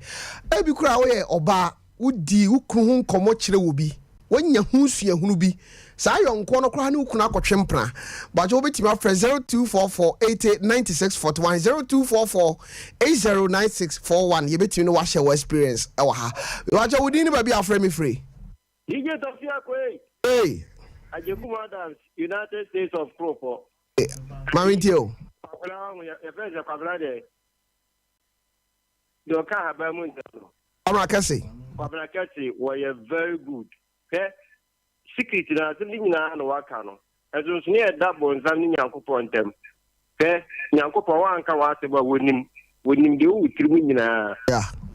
Ebi koraa woyɛ ɔbaa wodi wo kunu ho nkɔmmɔ kyerɛ obi, woanya ho suahunu bi. Saa yɔnkoɔ no koraa ne wo kunu akɔtwe mpena. Bakyɛ wobɛtumi afrɛ 0244 80 96 41, 0244 80 96 41. Yɛbɛtumi ne wahyɛ wo experience wɔ ha. Bakyɛ wo din ne baabi a afrɛ me firi? DJ Tɔfia Kwei. Hey. Agyekum Adams, United States of Kuropɔ. Maame ntie o. Kwabena ɔho yɛfrɛ sɛ Kwabena deɛ. Deɛ ɔka ahaban mu nsɛm no. Kwabena Kɛse. Kwabena Kɛse wɔyɛ very good. Hwɛ secret na asɛm no nyinaa na waka no. Nsonsonoeɛ a ɛda bonsam ne Nyankopɔn ntam. Hwɛ Nyankopɔn wanka w'asɛm a wonim. Wonim deɛ ɛwɔ wo tirim nyinaa.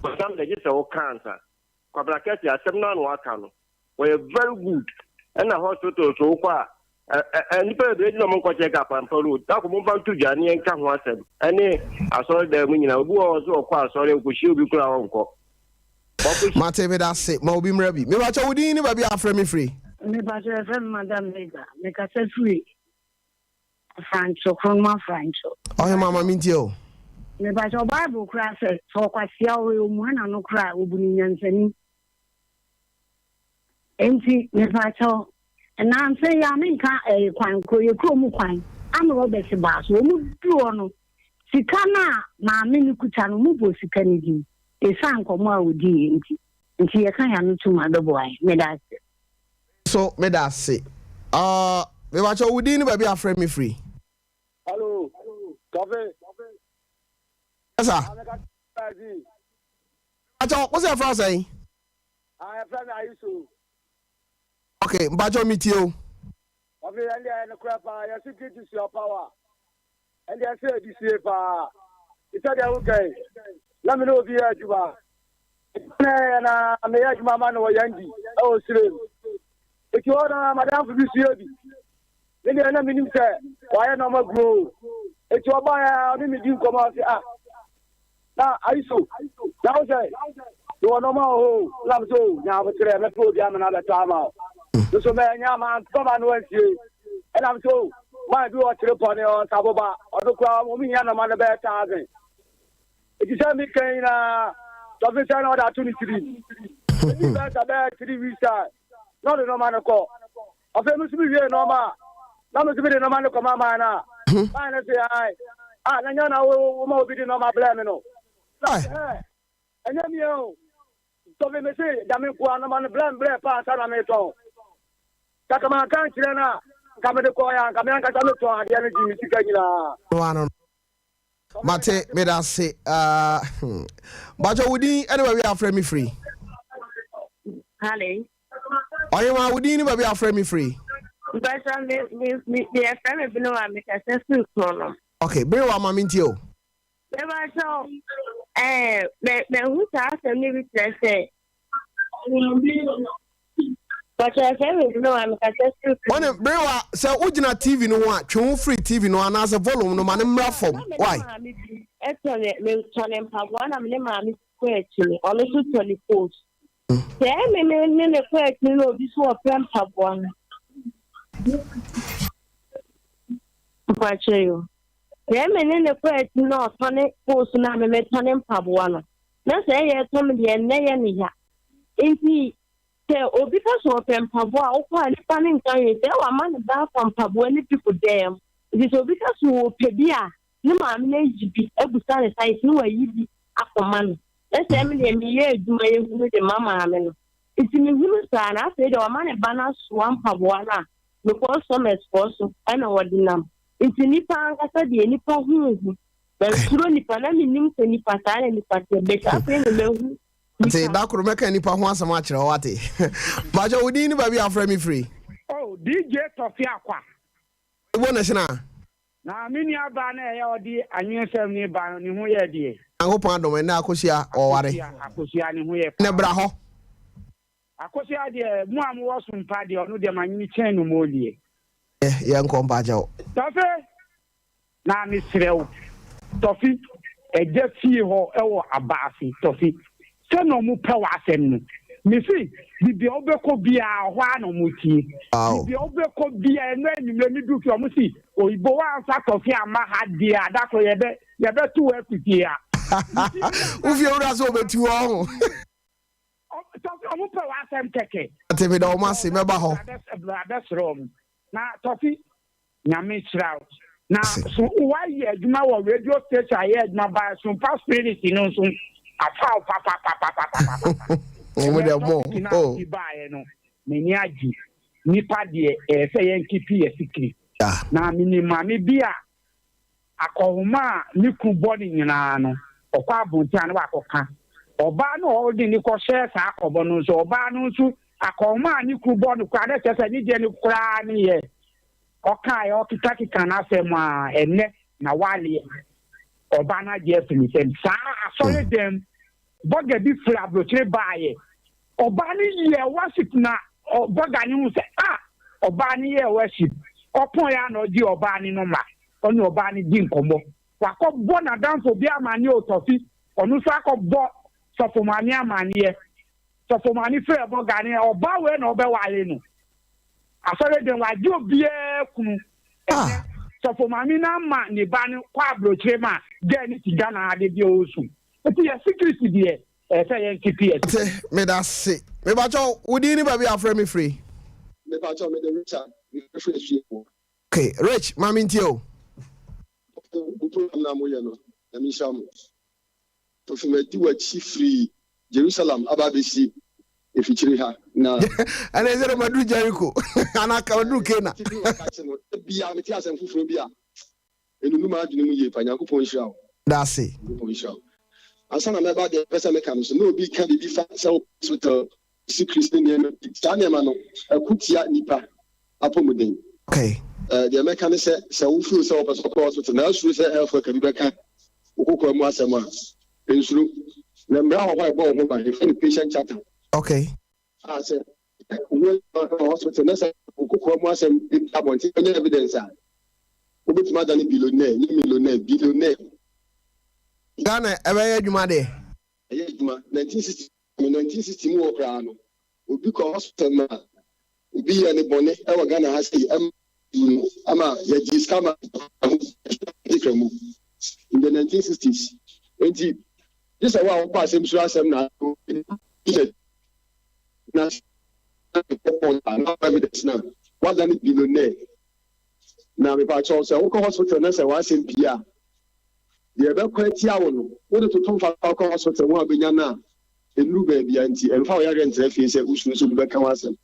Bonsam deɛ gye sɛ woka ansa. Kwabena Kɛse asɛm no a na waka no. Wɔyɛ very good. Ɛna hospital so wokɔ a. Ɛ ɛ nnipa bebree gyina ɔmo nkɔ check up ampa road. Tako mo mfa nto dwa ne yɛnka ho asɛm. Ɛne asɔredan mu nyinaa. Obi wɔ hɔ sɛ ɔkɔ asɔre ɔkɔhyia obi koraa a ɔnkɔ. Wakɔhyia. Mate meda ase ma obi mmra bi. Mepakyɛ wo din ne baabi a afrɛ me firi. Mepakyɛ yɛfrɛ me madam Mega mekasa firi Afrancho Kronum Afrancho. Ɔhemaa ma mentie o. Mepakyɛ bible koraa sɛ sɛ ɔkwasea ɔyɛ omua n'ano koraa a obu no nyansani. Enti mepakyɛw, nnansa yi ara menka ɛyɛ kwan koro, yɛ kurom kwan, ama Robert baa so. Wɔn duru hɔ no, sika no a maame no kuta no, wɔn bɔ sika no din, esiane nkɔmmɔ a wɔdiiɛ nti. Nti yɛka yɛn ano tom a, ɛbɛboa yɛn. Meda ase. So meda ase. Uh, mepakyɛw wo din ne baabi a afrɛ me firi. Hello, Tɔfe. Yes sir. Mepakyɛw, wo sɛ yɛfrɛ wo sɛn? Ah, yɛfrɛ me Ayiso. Ok, mpakyɛw metie o. Ɔfe ɛnde ɛyɛ nokorɛ paa, yɛse great is your power. Ɛnde ɛsɛ yɛde sie paa. Te sɛ deɛ woka yi, na me ne obi yɛ adwuma. Na ɛyɛ na meyɛ adwuma ma no wɔ Yandi ɛwɔ Sirem. Eti hɔ na madamfo bi sua bi. Me deɛ na menim sɛ wayɛ nɔɔma guo. Eti ɔbaeɛ a ɔne me di nkɔmmɔ ɔse ah Na ayiso, na wo sɛ, mewɔ nɔɔma wɔ hɔ o, na me sɛ o, nya aboterɛ, mɛpɛ obi ama no abɛtɔ ama wo. Me so mɛnya mantɔ ma no ansie. Ɛna me sɛ o, man bi wɔ Tripɔne, ɔwɔ Saboba, ɔno koraa wɔn hia nɔɔma no bɛyɛ thousand. Eti sɛ meka yi nyinaa, tɔfe sɛ na ɔde ato ne tirim. Ebi bɛyɛ sɛ bɛyɛ 3 weeks time, na ɔde nɔɔma no kɔ. Afei me nso mewiee nɔɔma a, na me nso mede nɔɔma no kɔma man no a, man no se, Ae, a na nyɛ na woma obi de nɔɔma brɛɛ me no. Na me se, Hɛ, ɛnyɛ me o. Tɔfe me se, da me nkoa nɔɔma no brɛ me brɛ paa ansa na metɔn. Sɛ anka manka ankyerɛ no a, anka mede kɔeɛ a, anka me ankasa metɔn adeɛ no gyee me sika nyinaa. Mate, meda ase. Uh, hmm. Bajo, wo din ɛne baabi a afrɛ me firi? Hello. Ɔhema, wo din ne baabi a afrɛ me firi? Mpatsɔ me me me yɛfrɛ me Benewa mekasa firi Kronom. Okay, Benewa ma mentie o. Mebakyɛw ɛɛ mɛ mɛhu saa asɛm no bi kyerɛ sɛ Wɔne berewa sɛ wogyina TV no ho a twe ho firi TV no anaasɛ volume no ma no mmra fam. Why? Maame bi ɛtɔ ne metɔ ne mpaboa na me ne maame kɔ akyiri ɔno nso tɔ ne post. Sɛ me me ne ne kɔ akyiri na obi so ɔpɛ mpaboa no. Mpakyɛ yo. Sɛ me ne ne kɔ akyiri na ɔtɔ ne post na me metɔ ne mpaboa no. Na sɛ ɛyɛ ɛtɔ me deɛ nnɛ yɛ ne ya. Nti sɛ obi ka sɛ ɔpɛ mpaboa a, wokɔ a nipa no nka hwee sɛ wama ne ba afa mpaboa no bi kɔ dan mu. Nti sɛ obi ka sɛ ɔpɛ bi a, ne maame no ayi bi abusa ne size na wayi bi akɔma no. Na sɛ me deɛ meyɛ adwuma yɛ hunu de ma maame no. Nti mehunu saa na afei deɛ wama ne ba no asoa mpaboa no a, me customers foɔ so ɛna wɔde nam. Nti nipa ankasa deɛ nipa hu hu. Mansuro nipa na menim sɛ nipa saa na nipa teɛ but afei na mahu Nti da koro mɛka nipa ho asɛm akyerɛ wo wate. Mpakyɛ wo din ne baabi a afrɛ me firi. Oh DJ Tɔfe Akwa. Ibo na hyena. Na me nua baa no a ɛyɛ ɔde anwensɛm no ba no ne ho yɛ deɛ. Nyankopɔn adom ɛnɛ Akosua ɔware. Akosua Akosua ne ho yɛ paa. Ɛnɛ bra hɔ. Akosua deɛ mo a mowɔ som pa deɛ ɔno deɛ manyini kyɛn no molie. Yɛ nkɔ mpakyɛw. Tɔfe Na mesrɛ wo, Tɔfi, agya fie hɔ wɔ Abaase, Tɔfi, sɛ na ɔmo pɛ w'asɛm no. Mese, bebia wobɛkɔ biaa, hɔ ara na ɔmo tie. Bebia wobɛkɔ biaa, ɛno anwummerɛ me duru fie, ɔmo se, Oyibo woamfa Tɔfi amma ha deɛ a, da koro yɛbɛ, yɛbɛto wo afi fie ha. Wo fie wura sɛ ɔbɛtu wo ɔho. Tɔfi, ɔmo pɛ w'asɛm kɛkɛ. Ate, meda ɔmo ase, mɛba hɔ. Bra bɛsrɛ ɔmo. Na Tɔfi, Nyame nhyira wo. Na so woayɛ adwuma wɔ radio station a ɛyɛ adwuma ba Sompa Spirit no nso afa wo papapapapapapa. Wɔn deɛ mo. Topic no a wode baeɛ no, m'ani agye. Nipa deɛ ɛyɛ sɛ yɛn keep yɛ secret. Na menim maame bi a akɔhoma a ne kunu bɔ no nyinaa no, ɔkɔ abonten a na wakɔka. Ɔbaa no a ɔde ne kɔhyɛɛ saa akɔbɔ no nso, ɔbaa no nso akɔhoma a ne kunu bɔ no koraa na kyerɛ sɛ ne deɛ no koraa ne yɛ. Ɔkaeɛ, ɔkekakeka n'asɛm a, ɛnnɛ na waleɛ. Ɔbaa no agye afiri ne nsam. Saa asɔredɛm bɔga bi firi aburokyire baeɛ. Ɔbaa no yɛɛ worship na bɔga no hu sɛ ah, ɔbaa no yɛɛ worship. Ɔpɔn a na ɔgye ɔbaa ne nɔma, ɔne ɔbaa no di nkɔmmɔ. Wakɔbɔ n'adamfo bi amanneɛ o Tɔfi, ɔno nso akɔbɔ Sɔfo Maame amanneɛ. Sɔfo Maame frɛɛ Bɔga no, ɔbaa wei na ɔbɛware no. Asɔre dɛn wagye obiara kunu. Ɛnɛ, Sɔfo Maame no ama ne ba no kɔ aburokyire ma girl no te Ghana ha de bi a ɔresu. Nti yɛ secrecy deɛ, ɛyɛ sɛ yɛn keep yɛ secret. Mate, meda se. Mepakyɛw, wo din ne baabi a wofrɛ me firi? Mepakyɛw, mede Richard, mefrɛ firi Asuafoɔ. Ok, Rich, ma mentie o. Mo program no a moyɛ no, Nyame nhyira mo. Kofi madi w'akyi firi Jerusalem aba abɛsi mfikyire ha na. Ɛne sɛ dɛ maduru Jericho anaa maduru Cana. Ti bi wɔ kakye no, da biara mete asɛm foforɔ bi a ɛnunu m'adwene mu yie pa. Nyankopɔn nhyira wo. Dase. Nyankopɔn nhyira wo. Ansa na mɛba deɛ mepɛ sɛ meka no so, na obi reka biribi fa sɛ wokɔ hospital secrecy ne nneɛma bi. Saa nneɛma no, ɛko tia nnipa apɔmuden. Okay. Eh, deɛ mɛka ne sɛ, sɛ wo feel sɛ wopɛ sɛ wokɔ hospital na asuro sɛ health worker bi bɛka wo kokoa mu asɛm a, nsuro. Na mmara wɔ hɔ a ɛbɔ wo ho ban, yɛfrɛ no patient charter. Okay. A sɛ wo wɔ hospital na sɛ wo kokoa mu asɛm bi ba abɔnten, wanya evidence a, wobɛtumi adane billionaire, nyɛ millionaire, billionaire. Ghana ɛbɛyɛ adwuma deɛ. Ɛyɛ adwuma. 1960 no, 1960 mu hɔ koraa no, obi kɔ hospital ma obi yɛɛ no bɔne wɔ Ghana ha sei ɛma yɛtuu no ama yɛgyee sika ma ho mu in the 1960s. Enti gye sɛ wo a wokɔ asɛm suro asɛm na na na evidence na wadane billionaire. Na mepakyɛw sɛ wokɔ hospital na sɛ w'asɛm pii a deɛ ɛbɛkɔ atia wo no wode toto mfa kɔ hospital ho a wobɛnya no a Nnuru baabi a nti ɛmfa wo yareɛ ntra fie sɛ wosuro sɛ obi bɛka wo asɛm.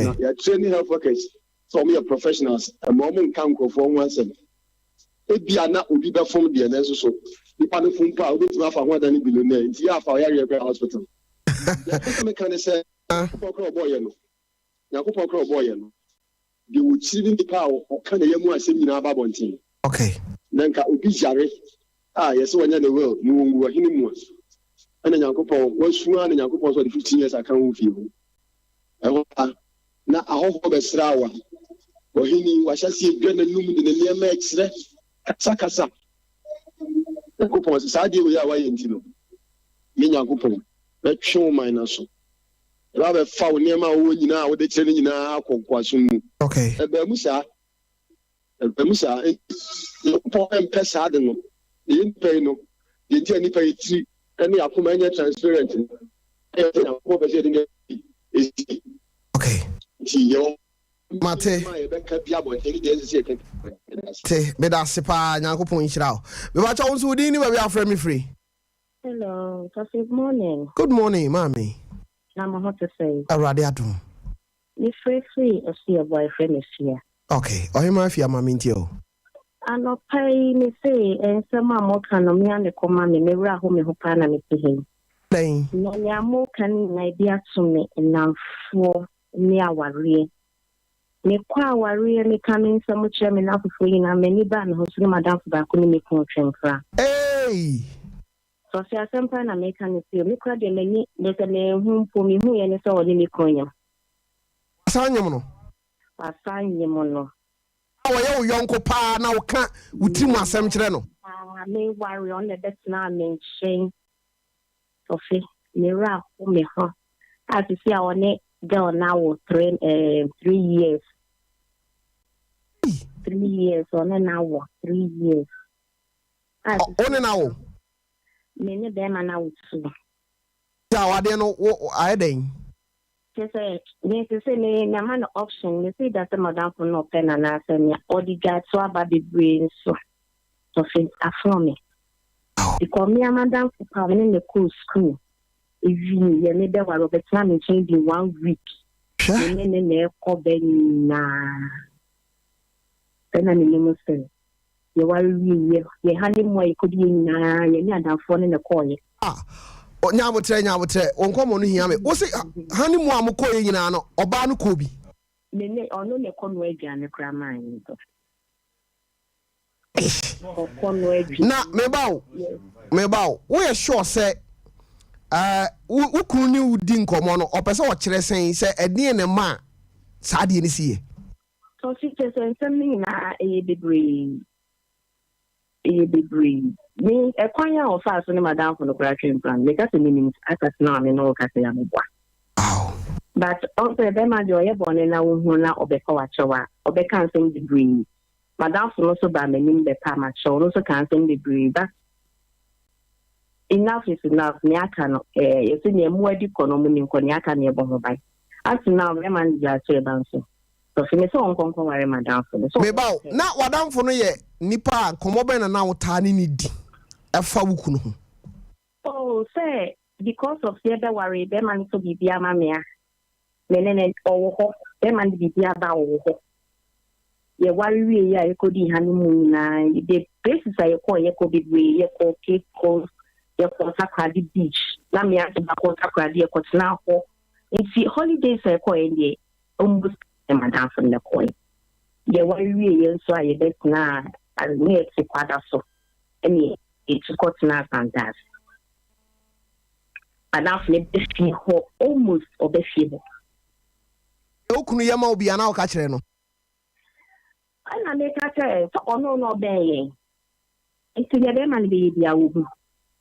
Na yɛatraini health workers sɛ wɔyɛ professionals, mma wɔn nka nkurɔfoɔ ho asɛm. Ebia na obi bɛfom deɛ nanso so nipa no fom mpo a wobɛtumi afa ho adane billionaire nti yɛ afa wo yareɛ kɔ hospital. Deɛ mepɛ sɛ meka ne sɛ Nyankopɔn koraa ɔbɔɔ yɛ no, Nyankopɔn koraa ɔbɔɔ yɛ no, Deɛ wɔkyiri ne nipa a ɔka ne yam asɛm nyinaa ba abɔnten. Okay. Na nka obi yare a yɛsɛ wɔnyɛ ne will na wɔngu ɔhene mu a, ɛna Nyankopɔn, wasu ara na Nyankopɔn sɛ ɔde 15 years aka wo mfie ho. Ɛhɔ ara na ahɔhoɔ bɛsraa wo a, ɔhene yi wahyɛ aseɛ dwa n'anum de ne nneɛma ɛkyerɛ, kasakasa. Nyankopɔn sɛ saa adeɛ wei a woayɛ nti no, me Nyankopɔn mɛtwe wo man no aso. Ɛbɛ abɛfa wo nneɛma a wowɔ nyinaa a wode kyerɛ no nyinaa akɔ nkoasom mu. Okay. Ɛbaa mu saa. Ɛbaa mu saa. Enti Nyankopɔn mpɛ saa ade no. Na yɛn nnipa yi no, deɛ nti a nnipa yi tiri ne yɛn akoma nyɛ transparent no, ɛyɛ sɛ Nyankopɔn pɛ sɛ yɛde nneɛma bi sie. Okay. Nti yɛwɔ Mate. nneɛma a yɛbɛka bi abɔnten ne deɛ ɛnsɛ sɛ yɛka bi. Meda ase. Te, meda ase paa, Nyankopɔn nhyira wo. Mepakyɛ wo nso wo din ne baabi a wofrɛ me firi? Hello, Good morning. Good morning, maame. Na mo ho te sɛn? Awurade adom. Me frɛ firi Asuaboa, yɛfrɛ me Afia. Okay, Ɔhemaa Afia ma mentie o. Anɔpa yi me se nsɛm a moka no me a me kɔma me, me werɛ aho me ho paa na me te ha yi. Dɛn? Na nea moka no nyinaa ebi ato me nnamfoɔ ne awareɛ. Me kɔ awareɛ me ka me nsɛm kyerɛ me nnamfofoɔ nyinaa m'ani baa me ho so ne m'adamfo baako ne me kunu twe mpena. Eei! Sɔhwɛ asɛm paa na meka no sei o, me koraa deɛ m'ani deɛ sɛ manhu mpo, mehuiɛ ne sɛ ɔne me kunu nyem. Wasan nyem no? Wasan nyem no. A ɔyɛ wo yɔnko paa na woka wo tirim asɛm kyerɛ no? Paa, meware ɔno na ɛbɛtenaa me nkyɛn. Sɔhwɛ, me werɛ aho me ho a sisi a ɔne girl no awo 3 years. 3 years ɔne no awo 3 years. A Wo ne no awo? Me ne bɛrima no awo two. Nti awadeɛ no wo ayɛ dɛn? Kyerɛ sɛ me sese me mama no option me se da sɛ madamfo no ɔpɛ no anaasɛ nea ɔde dwa aba bebree nso. Sɔhwɛ afoɔ me. Because me amadamfo pa me ne ne kɔɔ school. Ewie yɛ me bɛware ɔbɛtena me nkyɛn di one week. Me ne ne na ɛkɔ bɛ nyinaa. Sɛ na menim sɛ yɛware wie yɛ yɛ ha ne mu a yɛkɔdi yɛ nyinaa yɛne adamfoɔ ne ne kɔɔyɛ. Ah, nyabotrɛ nyabotrɛ wo nkɔmmɔ no hia me. Wo se ha ne mu a mokɔɔyɛ nyinaa no ɔbaa no kɔɔ bi? Me ne ɔno ne kɔ noa aduane koraa maa yɛn dɔ. Ɔkɔ noa aduane. Na meba o, meba o, woyɛ sure sɛ wo kunu ne wo di nkɔmmɔ no ɔpɛ sɛ ɔkyerɛ sɛn sɛ ɛdeɛn na ɛma saa adeɛ no si yɛ? Tɔhye kyerɛ sɛ nsɛm no nyinaa ɛyɛ bebree. Ɛyɛ bebree. Me ɛkwan a ɔfaa so ne m'adamfo no koraa twe mpena no, meka sɛ menim asase no a me ne wo kasa yi a meboa. But ɔn sɛ bɛrima deɛ ɔyɛ bɔne na wohu na ɔbɛfa w'akyɛw a, ɔbɛka nsɛm bebree. M'adamfo no nso baa m'anim bɛpaa m'akyɛw, ɔno nso kaa nsɛm bebree but enough is enough, nea aka no eh, yɛsɛ nea mmoa di kɔ no ɔmo ni nkɔ, nea aka no yɛbɔ ho ban. Up to now bɛrima no gyaa so ɛba nso. Tɔfe me sɛ ɔnkɔ nkɔware m'adamfo no. Sɛ Me ba o, na w'adamfo no yɛ nipa a nkɔmmɔ bɛn na na wotaa ne no di ɛfa wo kunu ho? Oh, sɛ because of sɛ yɛbɛware bɛrima no tɔ biribi ama me a, me ne no ɔwɔ hɔ, bɛrima no de biribi aba a ɔwɔ hɔ. Yɛware wieeɛ a yɛkɔdii honeymoon nyinaa, the places a yɛkɔɔ yɛkɔ bebree, yɛkɔɔ Cape Coast, yɛkɔɔ Takoradi beach, na me ase baakɔ Takoradi yɛkɔtenaa hɔ. Nti holidays a yɛkɔeɛ deɛ, almost ne m'adamfo no na ɛkɔeɛ. Yɛware wieeɛ nso a yɛbɛtenaa, na yɛte Kwada so ɛne yɛtu kɔtenaa Santase. M'adamfo no bɛ fie hɔ almost ɔbɛ fie hɔ. Deɛ wo kunu yɛ ma wo biara na woka kyerɛ no? Ɛna meka sɛ, sɛ ɔno na ɔbɛn yɛn nti deɛ bɛrima no bɛyɛ biara ɔhu.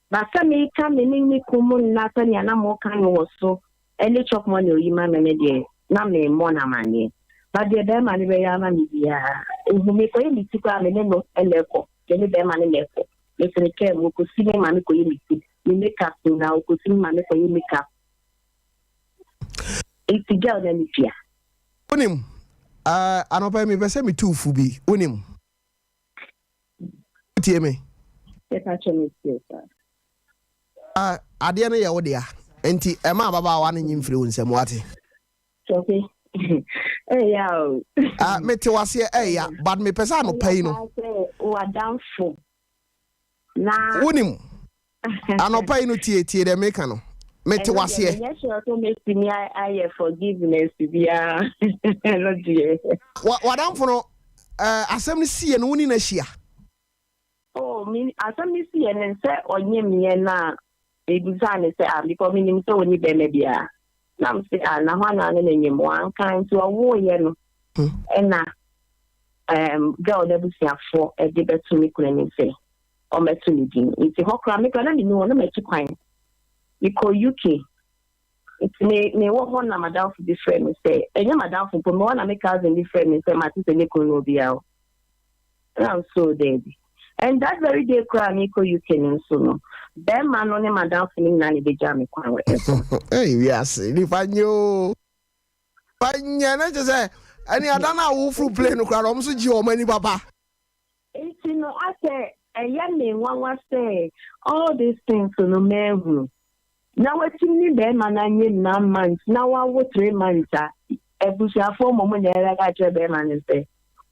But sɛ meka me ne me kunu mu nna sɛnea na moka no wɔ so ne chop money a ɔyi ma me no deɛ, na memmɔ no amanneɛ. But deɛ bɛrima no bɛyɛ ama me biara, ɔhu. Mekɔyɛ me ti koraa a, me ne no na ɛkɔ. Me ne bɛrima no na ɛkɔ. Mete ne kaa mu, ɔkɔsi me ma mekɔyɛ me ti. Me makeup nyinaa, ɔkɔsi me ma mekɔyɛ makeup. Nti girl no ani tua. Wonim, eh, anɔpa yi mepɛ sɛ metu wo fo bi. Wonim? Wotie me? Mepa kyɛw metie wo paa. Ah, adeɛ no yɛ wo dea, nti ɛma ababaawa no nyi mfiri wo nsam, wate? Tɔfe, ɛya o. Ah, mete waseɛ, ɛya, but mepɛ sɛ anɔpa yi no. Ɛya paa sɛ w'adamfo na. Wonim, anɔpa yi no tie, tie deɛ meka no, mete waseɛ. Ɛno deɛ menyɛ sure sɛ mɛtumi ayɛ forgiveness biara, ɛno deɛ. W'adamfo no, eh, asɛm no siiɛ no wo ne no ahyia? Oh, me, asɛm no siiɛ no sɛ ɔnyem yɛn no a, mebisaa no sɛ ah, because menim sɛ ɔnni bɛrima biara. Na mese ah, na hwan na ne no nyem? Wanka, nti ɔwooyɛ no ɛna um, girl no abusuafoɔ de bɛto me kunu anim sɛ ɔmmɛto ne din. Nti hɔ koraa, me koraa na menni hɔ, na matu kwan. Mekɔɔ UK. Nti me mewɔ hɔ na m'adamfo bi frɛ me sɛ, ɛnyɛ m'adamfo mpo, mewɔ hɔ na me cousin bi frɛ me sɛ mate sɛ ne kunu no obi awo. Ɛna me so daabi. And that very day koraa a mekɔ UK no nso no, bɛrima no ne m'adamfo no nyinaa na ebegyaa me kwan wɔ airport. Ei wiase nipa nyɛ oo. Nipa nyɛ na kyerɛ sɛ ɛne ada no a woforo plane no koraa no wɔn nso gye wɔn ani papa. Nti no asɛ ɛyɛ me nwanwa sɛ all these things no manhunu. Na watumi ne bɛɛma no anyem nine months na wawo three months a, abusuafoɔ mmom na ɛbɛka akyerɛ bɛɛma no sɛ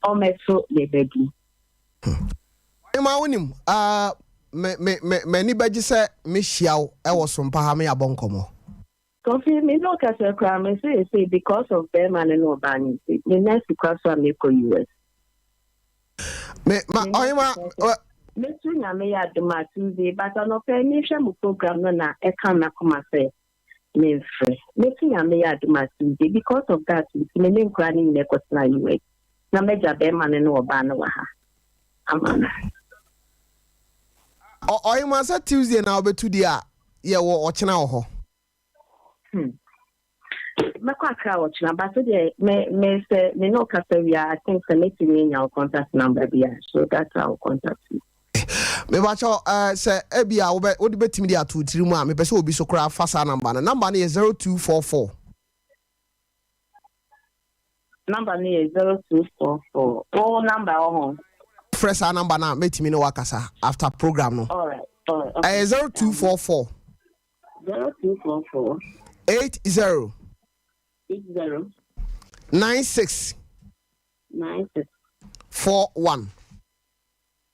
ɔmmɛto ne ba din. Ɔhemaa wonim ah me me me m'ani bɛgye sɛ mehyia wo wɔ Sompa ha me yɛabɔ nkɔmmɔ. Kofi me ne wo kasa koraa me se sei because of bɛɛma no ne ɔbaa no nti me nan si kwa so a mekɔ US. Me ma ɔhema. Meto nyame yɛ adom a Tuesday but anɔpa yi mehwɛ mo program no na ɛka makoma sɛ memfrɛ. Meto nyame yɛ adom a Tuesday because of that nti me ne nkora no nyina kɔtena US na magya bɛrima no ne ɔbaa no wɔ ha ama no. Ɔhema sɛ Tuesday na wobɛtu deɛ a yɛwɔ ɔkyena wɔ hɔ. Hmm. Mɛkɔ Accra ɔkyena but deɛ me me sɛ me ne wo kasa wie a I think sɛ mɛtumi anya wo contact number bi a so that I will contact you. Mepakyɛw eh, sɛ ebi a wobɛ wode bɛtumi de ato wo tiri mu a mepɛ sɛ obi so koraa fa saa number no. Number no yɛ 0244. Number no yɛ 0244. Wo number wɔ ho? Frɛ saa number no a mɛtumi ne wo akasa after program no. Alright, alright, okay. Ɛyɛ 0244. 0244. 80. 80. 96. 96. 41.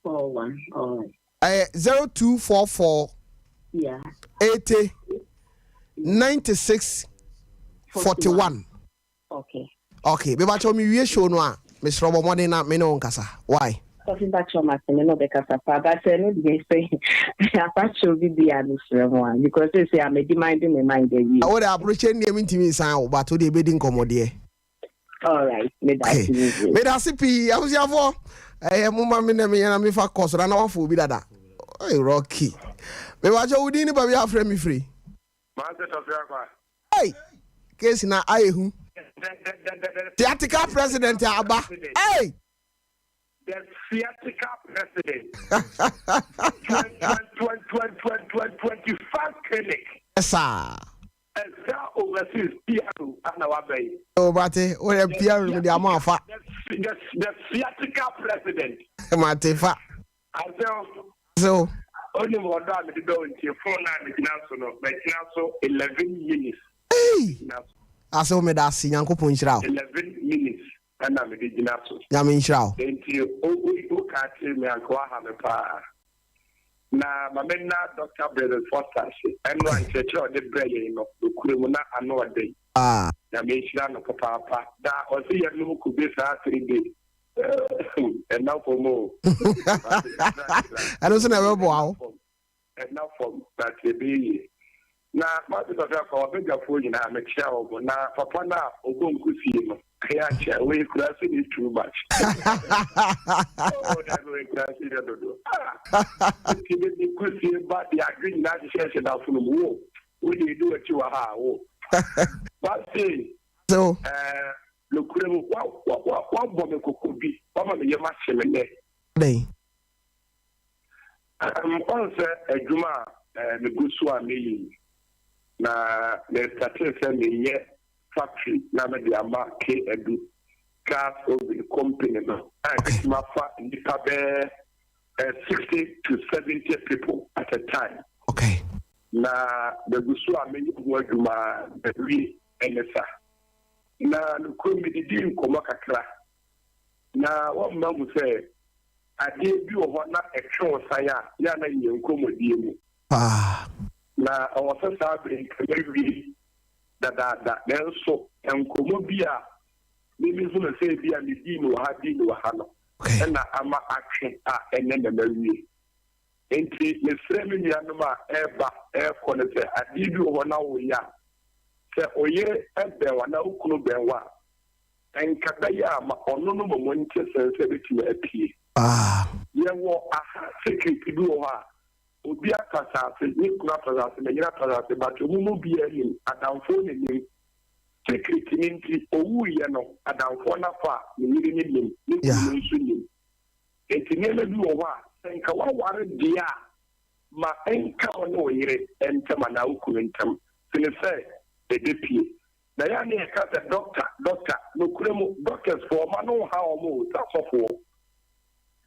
41. Alright. Ɛyɛ 0244. Yeah. 80. 96. 41. Okay. Okay, me bakyɛw me wie show no a, mesrɛ bɔ mmɔden na me ne wo nkasa. Why? Kofi bakyɛw mate me ne wo bɛkasa paa but ɛno deɛ sɛ afakyɛw bi bi a mesrɛ mo a because sɛsɛ a madi mind me mind awie. Wo de aburokyɛ nneɛma ntumi nsan wo but wo de ebedi nkɔmmɔ deɛ. Alright, meda ase bebree. Meda ase pii abusuafoɔ. Ɛyɛ mo ma me na meyɛ na mefa kɔ so na na wafo obi dada. Hey, Rocky. Mebakyɛ wo din ne baabi afrɛ me firi. Maase Tɔfe Akwa. Hey, case na ayɛ hu. Theatrical president aba. Hey. The theatrical president. 2021 clinic. Yes, sir. Ɛsa overseas PRO ana waba yi. O mate, o yɛ PRO mi di ama afa. The theatrical president. Mate fa. Asew. Asew. Onim ɔdɔ a mede dɔ wo nti phone a megyina so no magyina so 11 minutes. Hey! Asew meda ase Nyankopɔn nhyira wo. 11 minutes ɛna mede gyina so. Nyame nhyira wo. Enti o o ka kyerɛ me anka waha me paa. Na ma menna Dɔkta Basil Foster ase, ɛno a nkyerɛkyerɛ a ɔde brɛɛ yɛn no, nokorɛ mu na ano ɔden. Nyame nhyira no papaapa. Daa ɔse yɛnnom kube saa 3 days. Ɛnna fam o. Ɛno nso na ɛbɛboa wo. Ɛnna fam, but ɛbɛyɛ yie. Na mate papa akɔ wabadwafoɔ nyinaa mekyea wɔn na papa no a ɔbɔ nkusie no ɛyɛ akyɛ wei kura se ne too much. Oh, dabi wei kura se yɛ dodo. Ah, nti de ne nkusie ba de adwe nyinaa hyehyɛ hyɛ n'afono mu wo wo de edi w'akyi wɔ ha wo. Wase ɛɛ nokorɛ mu wa wa wa wabɔ me kɔkɔ bi wama me yam ahye me nɛ. Dɛn? Ɔn sɛ adwuma a megu so a meyɛ yi, na me startee sɛ meyɛ factory na mede ama K Adu gas oven company no a ɛbɛtumi afa nnipa bɛyɛ 60 to 70 people at a time. Okay. Na megu so a meyɛ ho adwuma mawie ɛne sa. Na nokorɛ medidii nkɔmmɔ kakra na wɔmma hu sɛ adeɛ bi wɔ hɔ na ɛtwe wo san a, yɛ a na yɛ nkɔmmɔdie mu. Paa. Na ɛwɔ sɛ saa bere yi nka mawie dadaada, nanso nkɔmmɔ bi a me mehunu sɛ ebi a medii no wɔ ha dii no wɔ ha no na ama atwe a ɛnnɛ na mawie. Enti mesrɛ me nuanom a ɛreba ɛrekɔ no sɛ adeɛ bi wɔ hɔ na woyɛ a, sɛ wo yere bɛn wo anaa wo kunu bɛn wo a, Nka bɛyɛ a ma ɔno no mmom nte sen sɛ ebetumi apue. Yɛwɔ aha secret bi wɔ hɔ a obi atɔ asase, ne kunu atɔ asase, ne yere atɔ asase but ɔmo mu biara nnim, adamfoɔ na nim. Secret no nti owuiɛ no adamfoɔ no afa a ne yere no nim, ne kunu no nso nim. Nti nneɛma bi wɔ hɔ a sɛ nka woaware deɛ a ma ɛnka wo ne wo yere ntam anaa wo kunu ntam sene sɛ ɛbɛpue. Na yɛ a na yɛka sɛ doctor, doctor. Nokorɛ mu, doctors foɔ wɔn ano nha wɔn o, sɛ asɔfoɔ.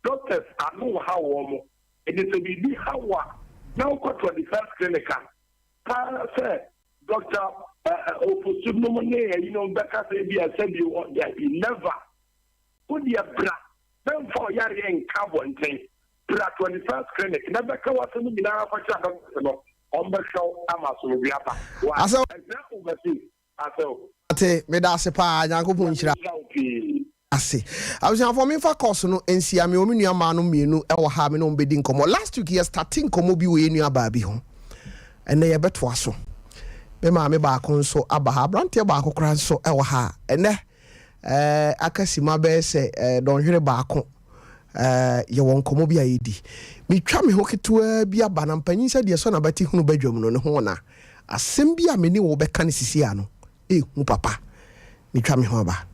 Doctors ano nha wɔn. Enti sɛ biribi ha wo a, na wokɔ 21st clinic a, paa sɛ Doctor eh, Ofosu nom ne ayinom bɛka sɛ ebia sɛbi wɔ, dabi, never. Wo deɛ bra, mɛmfa wo yareɛ nka abɔnten. Bra 21st clinic na bɛka w'asɛm nyinaa fa kyerɛ doctors no. Ɔmbɛhwɛ wo ama asomdwoe aba. Why? Asɛw. Ɛsɛ overseas. Asɛw. Ate, meda ase paa, Nyankopɔn nhyira. Nyame nhyira wo pii. Ase. Abusuafoɔ menfa course no nsia, mewɔ me nua mmaa no mmienu wɔ ha a me ne wɔn bɛdi nkɔmmɔ. Last week yɛ starte nkɔmmɔ bi wɔ yɛn nua baa bi ho. Ɛnnɛ yɛbɛtoa so. Me maame baako nso aba ha, abranteɛ baako koraa nso wɔ ha a ɛnnɛ eh, aka sima bɛyɛ sɛ eh, dɔnhwere baako eh, yɛwɔ nkɔmmɔ bi a yɛdi. Metwa me ho ketewaa bi aba na mpanyin sɛ deɛ sɔ n'abati hunu badwam no ne ho ɔna. Asɛm bi a me ne wo bɛka no sisi ano, ɛhu papa. Metwa me ho aba.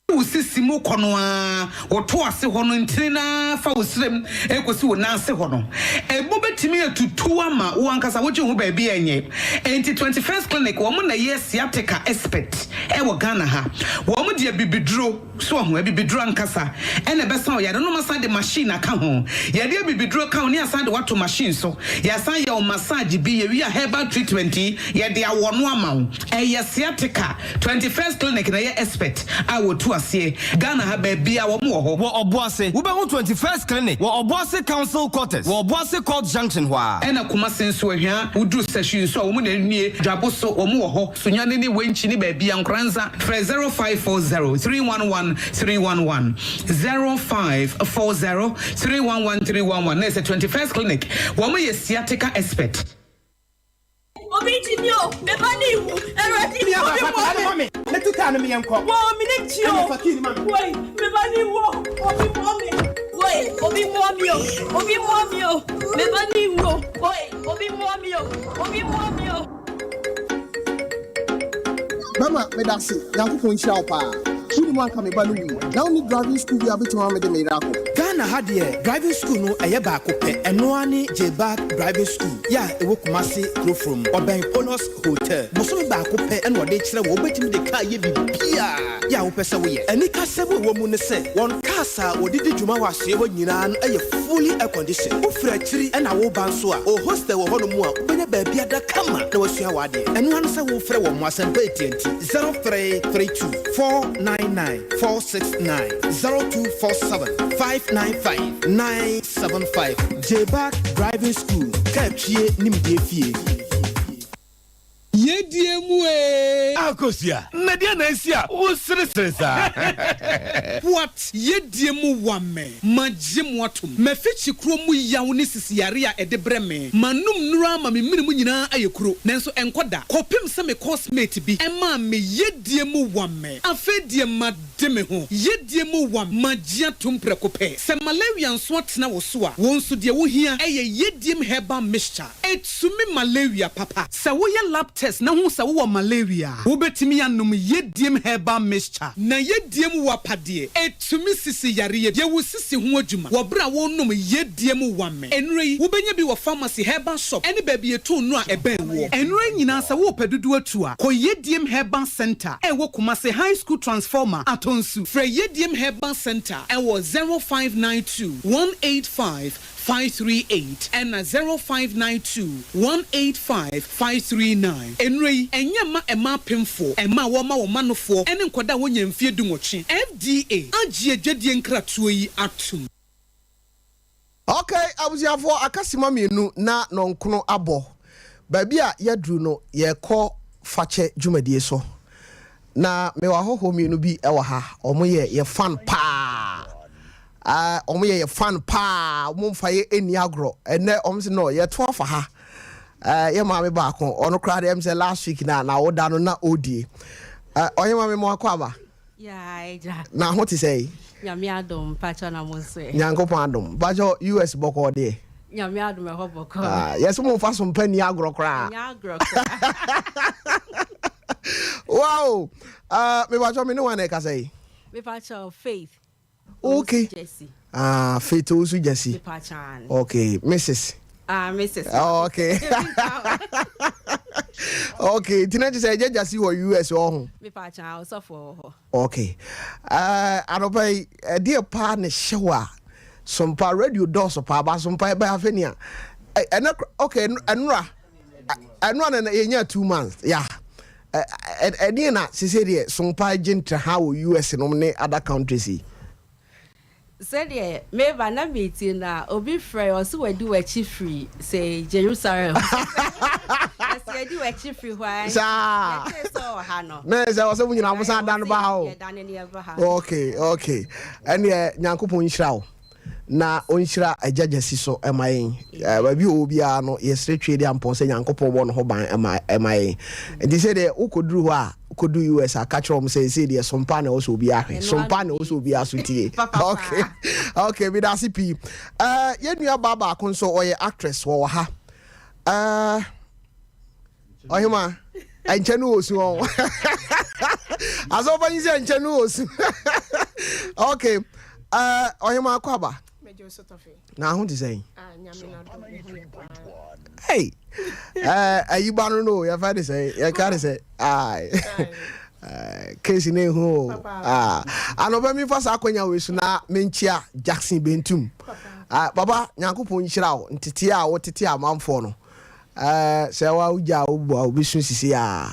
Wo sisi mu kɔ no ara, wo to ase hɔ no ntini no ara fa wo srem rekɔsi wo nan ase hɔ no, ɛmu bɛtumi atutu ama wo ankasa wogye wo ho baabi a ɛnyɛ. Enti 21st Clinic, wɔn na ɛyɛ sciatica expert wɔ Ghana ha. Wɔn de abibiduro, so wahu, abibiduro ankasa na ɛbɛsa wo yare no, na wɔasan de machine aka ho. Yɛde abibiduro ka ho na yɛasan de wo ato machine so, yɛasan yɛ wo massage bi, yɛwie a herbal treatment yi, yɛde awɔ no ama wo. Ɛyɛ sciatica. 21st Clinic na ɛyɛ expert a wɔtu aseɛ Ghana ha baabiaa wɔn wɔ hɔ. Wɔ Ɔboase, wobɛhu 21st Clinic wɔ Ɔboase Council Quarters wɔ Ɔboase Court Junction hɔ ara. Ɛna Kumasi nso Ahwia, woduru Sahwi nso a wɔn na nie, Dwabo so wɔn wɔ hɔ, Sunyani ne Wenchi ne baabiaa, Nkoranza, frɛ 0540 311 311, 0540 311 311, na ɛsɛ 21st Clinic, wɔn yɛ sciatica expert. Obi gye mi o, me ba ne wu. Awurade, obi mmoa me. Ne tu kaa no me yɛn kɔ. Wɔ me ne kyi o. Ɛna fa kii no ma me. Woi, me ba ne wu o, obi mmoa me. Woi, obi mmoa me o, obi mmoa me o, me ba ne wu o. Woi, obi mmoa me o, obi mmoa me o. Bɛma medase Nyankopɔn nhyira wo paa. Wonim anka me ba no wui. Na wonni driving school bi a wobɛtumi ama mede me yere akɔ? Ghana ha deɛ driving school no ɛyɛ baako pɛ, ɛno ara ne Jbag driving school yɛ a ɛwɔ Kumasi Kurofrom, ɔbɛn Ponos Hotel. Bosome baako pɛ na wɔde kyerɛ wo, wobɛtumi de car yɛ biribiara yɛ a wopɛ sɛ woyɛ. Anikasɛm a ɛwɔ mu ne sɛ wɔn cars a wɔde di dwuma wɔ asoɛe hɔ nyinaa no yɛ fully air condition. Wofiri akyiri na woreba nso a, wɔ hostel wɔ hɔnom a wobɛnya baabi ada kama na woasua w'adeɛ. Ɛno ara ne sɛ worefrɛ wɔn asɛmpa atia nti, 0332 499 469, 0247 595 975. Jback Driving School, kaa twie nimdeɛ fie. Yedie mu ee. Akosua, na deɛn na asi a woseresere saa? What? Yedie mu wa me. Magye mo atom. M'afikyi kuro mu yaw ne sisi yare a ɛde brɛ me. Manom nnuru ama me mene mu nyinaa ayɛ kuro, nanso ɛnkɔ da. Kɔpem sɛ me course mate bi maa me yedie mu wa me. Afei deɛ made me ho. Yedie mu wa me. Magye atom prɛko pɛ. Sɛ malaria nso atena wo so a, wo nso deɛ wohia yɛ Yediem Herbal Mixture. Ɛtumi malaria papa. Sɛ woyɛ lab test na hu sɛ wowɔ malaria a, wobɛtumi anom Yediem Herbal Mixture. Na Yediem Wapa deɛ, ɛtumi sisi yareɛ bi. Yɛ wo sisi ho adwuma wɔ berɛ a worenom Yediem Wame. Nnuro yi, wobɛnya bi wɔ pharmacy, herbal shop ne baabi yɛtɔn nnuro a ɛbɛn woɔ. Nnuro yi nyinaa sɛ worepɛ dodoɔ atu a, kɔ Yediem Herbal Centre a ɛwɔ Kumasi High School Transformer, Atonsu. Frɛ Yediem Herbal Centre wɔ 0592 185 538 ɛna 0592 185 539. Nnuro yi, ɛnyɛ mma mmaa apemfoɔ, mmaa a wɔrema wɔn mma nofoɔ ne nkwadaa a wɔnnya mfeɛ dunwɔtwe. FDA agye adwadie nkratoɔ yi atom. Ok abusuafoɔ aka sima mienu na nɔnkono abɔ. Baabi a yɛaduru no yɛrekɔ fakyɛ dwumadie so. Na mewɔ ahɔhoɔ mienu bi wɔ ha, wɔn yɛ yɛ fan paa. Ah, wɔn yɛ yɛ fan paa, wɔn mfa yɛ ɛnni agorɔ. Ɛnɛ wɔn sɛ no yɛto afa ha. Eh, yɛ maame baako, ɔno koraa deɛ ɛm sɛ last week na na woda no na ɔredie. Eh, ɔyɛ maame mo akɔ aba. Yeah, agya. Na ho te sɛ yi? Nyame adom, mpakyɛ na mo nso ɛ. Nyankopɔn adom. Mpakyɛ US bɔkɔɔ deɛ. Nyame adom ɛhɔ bɔkɔɔ. Ah, yɛsɛ mo mfa so mpa ni agorɔ koraa. Nyɛ agorɔ koraa. Wow. Uh, mepakyɛ me ne wan na ɛkasa yi? Mepakyɛ Faith. Okay. Ah, Faith Owusu Gyasi. Okay, Mrs. Ah, Mrs. Oh, okay. okay, nti na kyerɛ sɛ ɛgya Gyasi wɔ US wɔ ho. Mepa kyɛw, ɔsɔfo wɔ hɔ. Okay. Uh, anɔpa yi, ɛdeɛ paa na ɛhyɛ wɔ a, sompa radio dɔɔso paa, ba sompa ɛbɛyɛ afɛ ni a. Ɛnɛ, okay, ɛnora, ɛnora na yɛnya 2 months, yeah. Ɛdeɛ na sese deɛ sompa gye ntra ha wɔ US nom ne other countries yi. Sɛdeɛ meba na metie na obi frɛ ɔsɛ wadi w'akyi firi sɛ Jerusalem, ɛsɛ yɛdi w'akyi firi hɔ a. Saa. Yɛtee sɛ ɔwɔ ha no. Na sɛ ɔsɛ mo nyinaa mo san da no ba ha o. Yɛdane ne yɛba ha. Okay, ɛneɛ Nyankopɔn nhyira wo na ɔnhyira agya Gyasi so ɛma yɛn. Baabi ɔwɔ biara no, yɛsrɛ twe de ampɔn sɛ Nyankopɔn bɔ ne ho ban ɛma ɛma yɛn. Nti sɛ deɛ wokɔduru hɔ a, wokɔdu US a, ka kyerɛ wɔn sɛ sɛ deɛ sompa na ɛwɔ sɛ obiara hwɛ, sompa na ɛwɔ sɛ obiara so tie. Okay, meda ase pii. Yɛn nua baa baako nso ɔyɛ actress, wɔwɔ ha. Ɔhema ɛnkyɛ no wɔ su ɔn asɔfo yi sɛ ɛnkyɛ no wɔ su. Okay, ɔhema akɔ aba na aho te sɛn? Hey, ayi ba no no yɛfɛ de sɛ yɛka de sɛ ai case ne ho o. Anɔpɛ mi fa saa akwanya wei so na menkyia Jackson Bentum. Papa, Nyankopɔn nhyira wo ntete a wotete amanfoɔ no. Sɛ wa wogya a wobu a wobɛsu sisi a.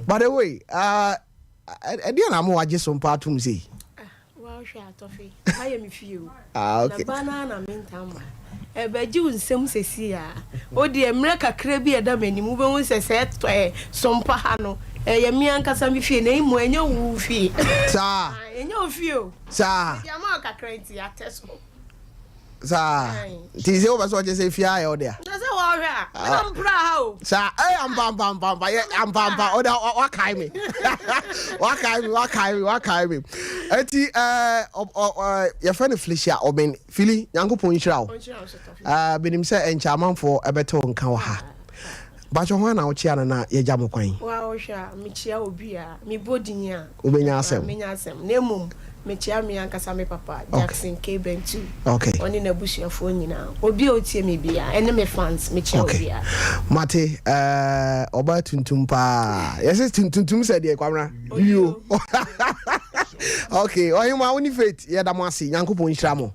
By the way, ɛdeɛ na ama wagye so mpa atom sei? Woahwɛ atɔfe ayɛ me fie o. Ah, okay. Na ba no ara na mentam ma ɛbɛgye wo nsɛm sɛsi a, wo deɛ mmerɛ kakra bi a ɛda m'anim wobɛhu sɛ sɛ ɛ sompa ha no ɛyɛ me ankasa me fie na mmom ɛnyɛ wo fie. Saa. Ɛnyɛ wo fie o. Saa. Mede ama wo kakra nti atɛ so. Saa. Nti sɛ wopɛ sɛ ɔkyɛ sɛ fie ayɛ wo dea. Na sɛ wa ɔhwɛ a, me na mpra ha o. Saa, eh, ampa, ampa, ampa, ampa, yɛ, ampa, ampa, ɔda, wakae me. Wakae me, wakae me, wakae me. Eti, eh, ɔ, ɔ, ɔ, yɛfrɛ no Felicia Obeng. Fili, Nyankopɔn nhyira wo. Eh, menim sɛ ɛnkyɛ amanfoɔ ɛbɛte wo nka wɔ ha. Mpakyɛ hwan na wokyea no na yɛgya mo kwan? Wo a wohwɛ a, mekyea obi a mebɔ din a. Wobɛnya asɛm. Menya asɛm. Na mmom, mekyea me ankasa me papa, Jackson K. Bentu. Ɔne n'abusuafoɔ nyinaa. Obi a ɔtie me biara, ɛne me fans, mekyea obiara. Mate, eh, ɔbaa tuntum paa. Yɛse tuntum sɛ deɛ, Kwamina? Yo. Okay, Ɔhema, wo ne Faith, yɛda mo ase. Nyankopɔn nhyira mo.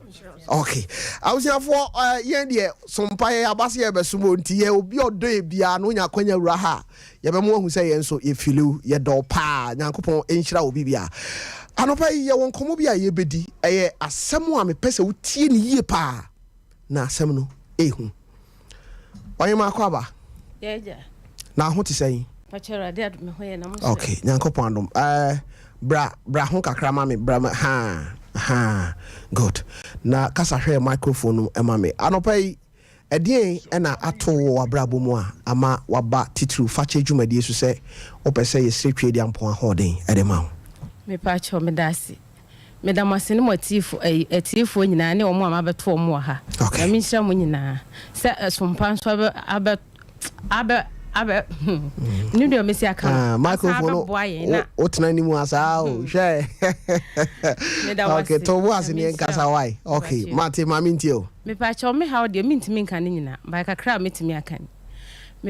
Ok abusuafoɔ eh, yɛn deɛ sompa yɛn aba sɛ yɛbɛsom o nti yɛ obi a ɔdɔ yɛ biara no wonya akwanya wura ha a yɛbɛma wahu sɛ yɛn nso yɛ filiw yɛdɔ wo paa Nyankopɔn nhyira obi biara Anɔpa yi yɛwɔ nkɔmmɔ bi a yɛbɛdi ɛyɛ asɛm a mepɛ sɛ wotie no yie paa na asɛm no ɛhu Ɔhema akɔ aba. Yɛ agya. Na ho te sɛn? Pakyɛ Awurade adom me ho yɛ na mo so. Okay, Nyankopɔn adom. Eh, bra bra ho kakra ma me bra ma ha ha good. Na kasa hwɛ microphone no ma me. Anɔpa yi ɛdeɛn ɛna ato wɔ w'abrabɔ mu a ama waba titiriw fakyɛ dwumadie so sɛ wopɛ sɛ yɛsrɛ Tweaduampɔn ahoɔden ɛde ma wo? Mepakyɛw meda ase. Meda mo ase ne mo atiefo ɛyi atiefoɔ nyinaa ne wɔn a mabɛto wɔn wɔ ha. Nyame nhyira mo nyinaa. Sɛ ɛsompa nso abɛ abɛ abɛ abɛ hmm. Ne deɛ mesi aka no. Ah, microphone no abɛboa yɛn na. Wotena anim a saa o hmm. hwɛ. Meda wo Okay, ase. to bo ase ne Nyame nhyira yɛnkasa wo. wae. Okay, Mepakyɛw. mate maame ntie o. Mepakyɛw me haw deɛ mentumi nka ne nyinaa, but kakra a mɛtumi aka ni.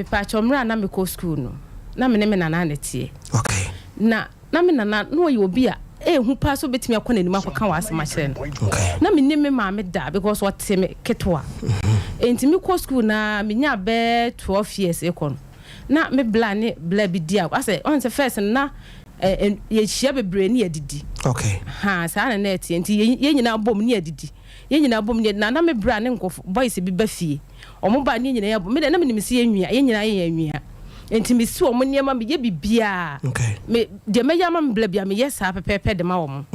Mepakyɛw mmerɛ a na mekɔ school no, na me ne me nana na ɛteɛ. Okay. Na Na me nana na ɔyɛ obi a ɛyɛ hu paa sɛ wobɛtumi akɔ n'anim akɔka w'asɛm akyerɛ no. Na mennim me maame da because ɔte me ketewa. Enti mekɔ school no ara menyaa bɛyɛ 12 years rekɔ no, na me bla ne bla bi di agorɔ. Asɛ ɔhu sɛ first no na yɛhyia bebree ne yɛdidi. Ha saa na na ɛteɛ. Nti yɛn nyinaa bom ne yɛdidi. Yɛn nyinaa bom ne yɛdidi. Na na me bra ne nkurɔfo boys bi ba fie. Wɔn ba ne yɛn nyinaa yɛ bɔ. Me deɛ na menim sɛ yɛn nua, yɛn nyinaa yɛ yɛn nua. Nti mesi wɔn nneɛma, meyɛ biribiara. Me deɛ mɛyɛ ama me bla bia meyɛ saa pɛpɛɛpɛ de ma wɔn.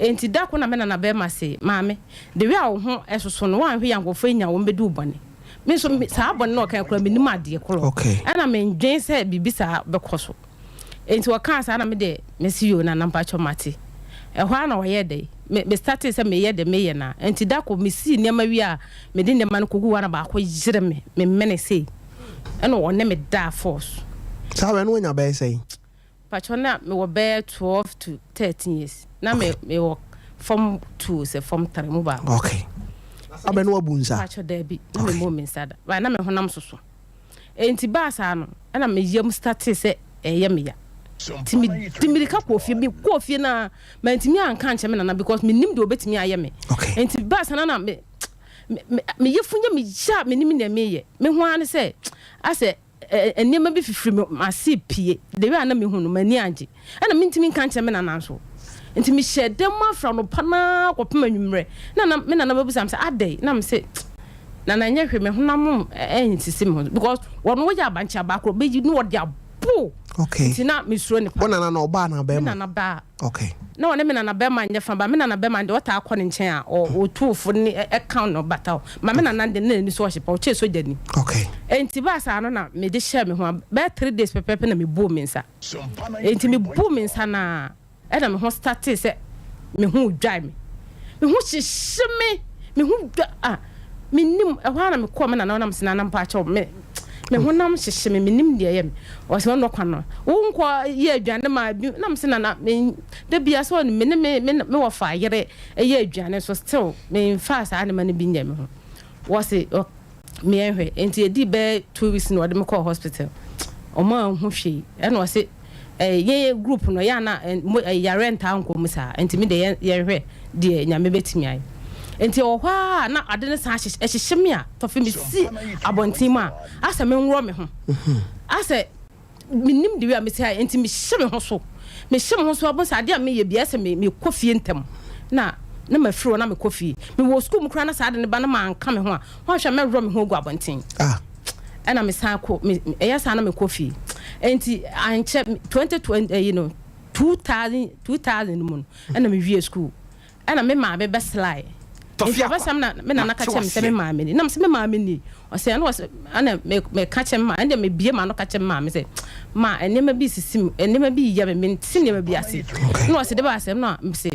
Nti da ko na me nana bɛrima se, maame, the way a wo ho soso no, woanhwɛ yie a nkurɔfoɔ anya wɔn bɛdi wo bɔne. Me nso me saa bɔne na ɔkae koraa mennim adeɛ korɔ. Ɛna mendwen sɛ biribi saa bɛkɔ so. Enti ɔkaa saa na me deɛ mese yoo nana mpakyɛw mate. Ɛhɔ ara na ɔyɛɛ dɛn? Me me startee sɛ meyɛ deɛ meyɛ no ara. Enti da koro mesii nneɛma wie a mede nneɛma no kɔguu hɔ na baako yere me, me mene sei. Ɛna ɔne me daa force. Saa berɛ no woanya bɛyɛ sɛn? Mpakyɛw na mewɔ bɛyɛ 12 to 13 years. Na me mewɔ form 2 sɛ form 3 mu baako. Okay. Saa berɛ no woabu nsa? Mpakyɛw daabi, na memmɔɔ me nsa da. But na me honam soso. Enti baa saa no, ɛna me yam startee sɛ ɛyɛ me ya. Nti me de mirika kɔɔ fie. Me kɔɔ fie no ara, mantumi anka ankyerɛ me nana because mennim deɛ ɔbɛtumi ayɛ me. Enti baa saa no na me, me, me, me yafunu yɛ me ya a mennim deɛ meyɛ. Me ho ara ne sɛ, asɛ nneɛma bi fifiri me ase pue. The way a na mehu no, m'ani angye. Ɛna mentumi nka nkyerɛ me nana nso. Nti mehyɛɛ da mu afra anɔpa no ara kɔpem anwummerɛ. Na na me nana bɛbisa me sɛ, adɛn? Na mese, Nana ɛnyɛ hwee, me honam nsisi me ho. Because wɔn woyɛ abankye abaa korɔ, bɛyi na wɔde abo. Okay. Nti na mesuro ne pa. Wo nana no ɔbaa anaa bɛrima? Me nana baa. Okay. Na ɔne me nana bɛrima nyɛ fa ba me nana bɛrima deɛ ɔtaa kɔ ne nkyɛn a ɔtu fo ne ɛka no bata o. Ma me nana deɛ na n'ani so ɔhye pa, ɔkyɛɛ sogyani. Okay. Nti baa saa no na mede hyɛɛ me ho a, bɛyɛ 3 days pɛpɛɛpɛ na mebuu me nsa. Enti mebuu me nsa no ara, ɛna me ho startee sɛ me ho redwae me. Me ho hyehye me, me ho dwa ah, mennim. Ɛhɔ ara na mekɔɔ me nana hɔ na mese, Nana mpakyɛw, me me honam hyehye me, mennim deɛ ɛyɛ me. Ɔse ɔnnɔ kwan no, wonkɔ yɛ aduane ma bi. Na mese, Nana, me da biara sɛ ɔne me ne me me me wɔfa yere yɛ aduane nso still memfaa saa nneɛma no bi nyɛɛ me ho. Wɔse meɛnhwɛ nti ɛdii bɛyɛ 2 weeks na ɔde me kɔɔ hospital, ɔmo anhu hwee, ɛna ɔse eh, yɛn group no yɛ ana mo eh, yareɛ ntaa nkɔ mu saa, nti me deɛ yɛnhwɛ deɛ Nyame bɛtumi ayɛ. Nti ɛwɔ hɔ a na ade no san ɛhyehye me a tɔfe me si abɔnten mu a asɛ menworɔ me ho, asɛ Mennim the way a mesi ayɛ nti mehyɛ me ho so. Mehyɛ me ho so abɔ sɛ adeɛ a meyɛ biara sɛ me mekɔ fie ntɛm na na mafiri hɔ na mekɔ fie. Mewɔ sukuu mu koraa na saa ade no ba na manka me ho a, woanhwɛ a mɛworɔ me ho agu abɔnten. Ɛna mesan kɔ me ɛyɛ saa na mekɔ fie. Nti ankyɛ 2020 ɛyi no 2000 2000 mu no ɛna mewie sukuu. Ɛna me maame bɛsrae. Nti abasɛm na me nana ka kyerɛ me sɛ me maame ni. Na me sɛ me maame ni. Ɔsɛ ɛna ɔsɛ ɛna me meka kyerɛ me maame ɛna mebie m'ano ka kyerɛ me maame sɛ ma nneɛma bi sisi me nneɛma bi yɛ me mente nneɛma bi ase. Na ɔsɛ de ba asɛm na me se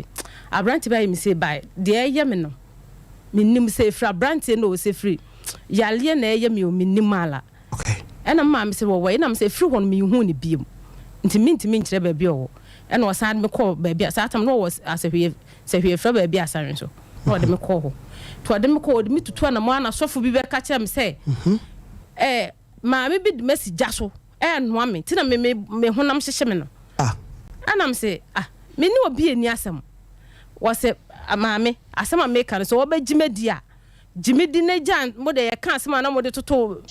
aberante bi ayɛ me se ba deɛ ɛyɛ me no menim sɛ efiri aberanteɛ no o sɛ efiri yareɛ na ɛyɛ me o menim ala. Ɛna me maame sɛ wɔwɔ ɛna me sɛ ɛfiri hɔ no menhuu no biom nti mentumi nkyerɛ baabi a ɔwɔ ɛna ɔsan de me kɔɔ baabi a saa tam no ɔwɔ asɛhwee sɛhwee frɛ baabi asare so na ɔde me kɔɔ hɔ nti ɔde me kɔɔ ɔde me tutu anamɔ ana sɔfo bi bɛka kyerɛ me sɛ ɛɛ maame bi de masi gya so ɛɛnoa me nti na me me me honam hyehye me no ɛna me sɛ ah me ne obi ani asɛm wɔsɛ maame asɛm a meka no sɛ wɔbɛgye madi a Gye me di na gya mo deɛ yɛka asɛm a na mode toto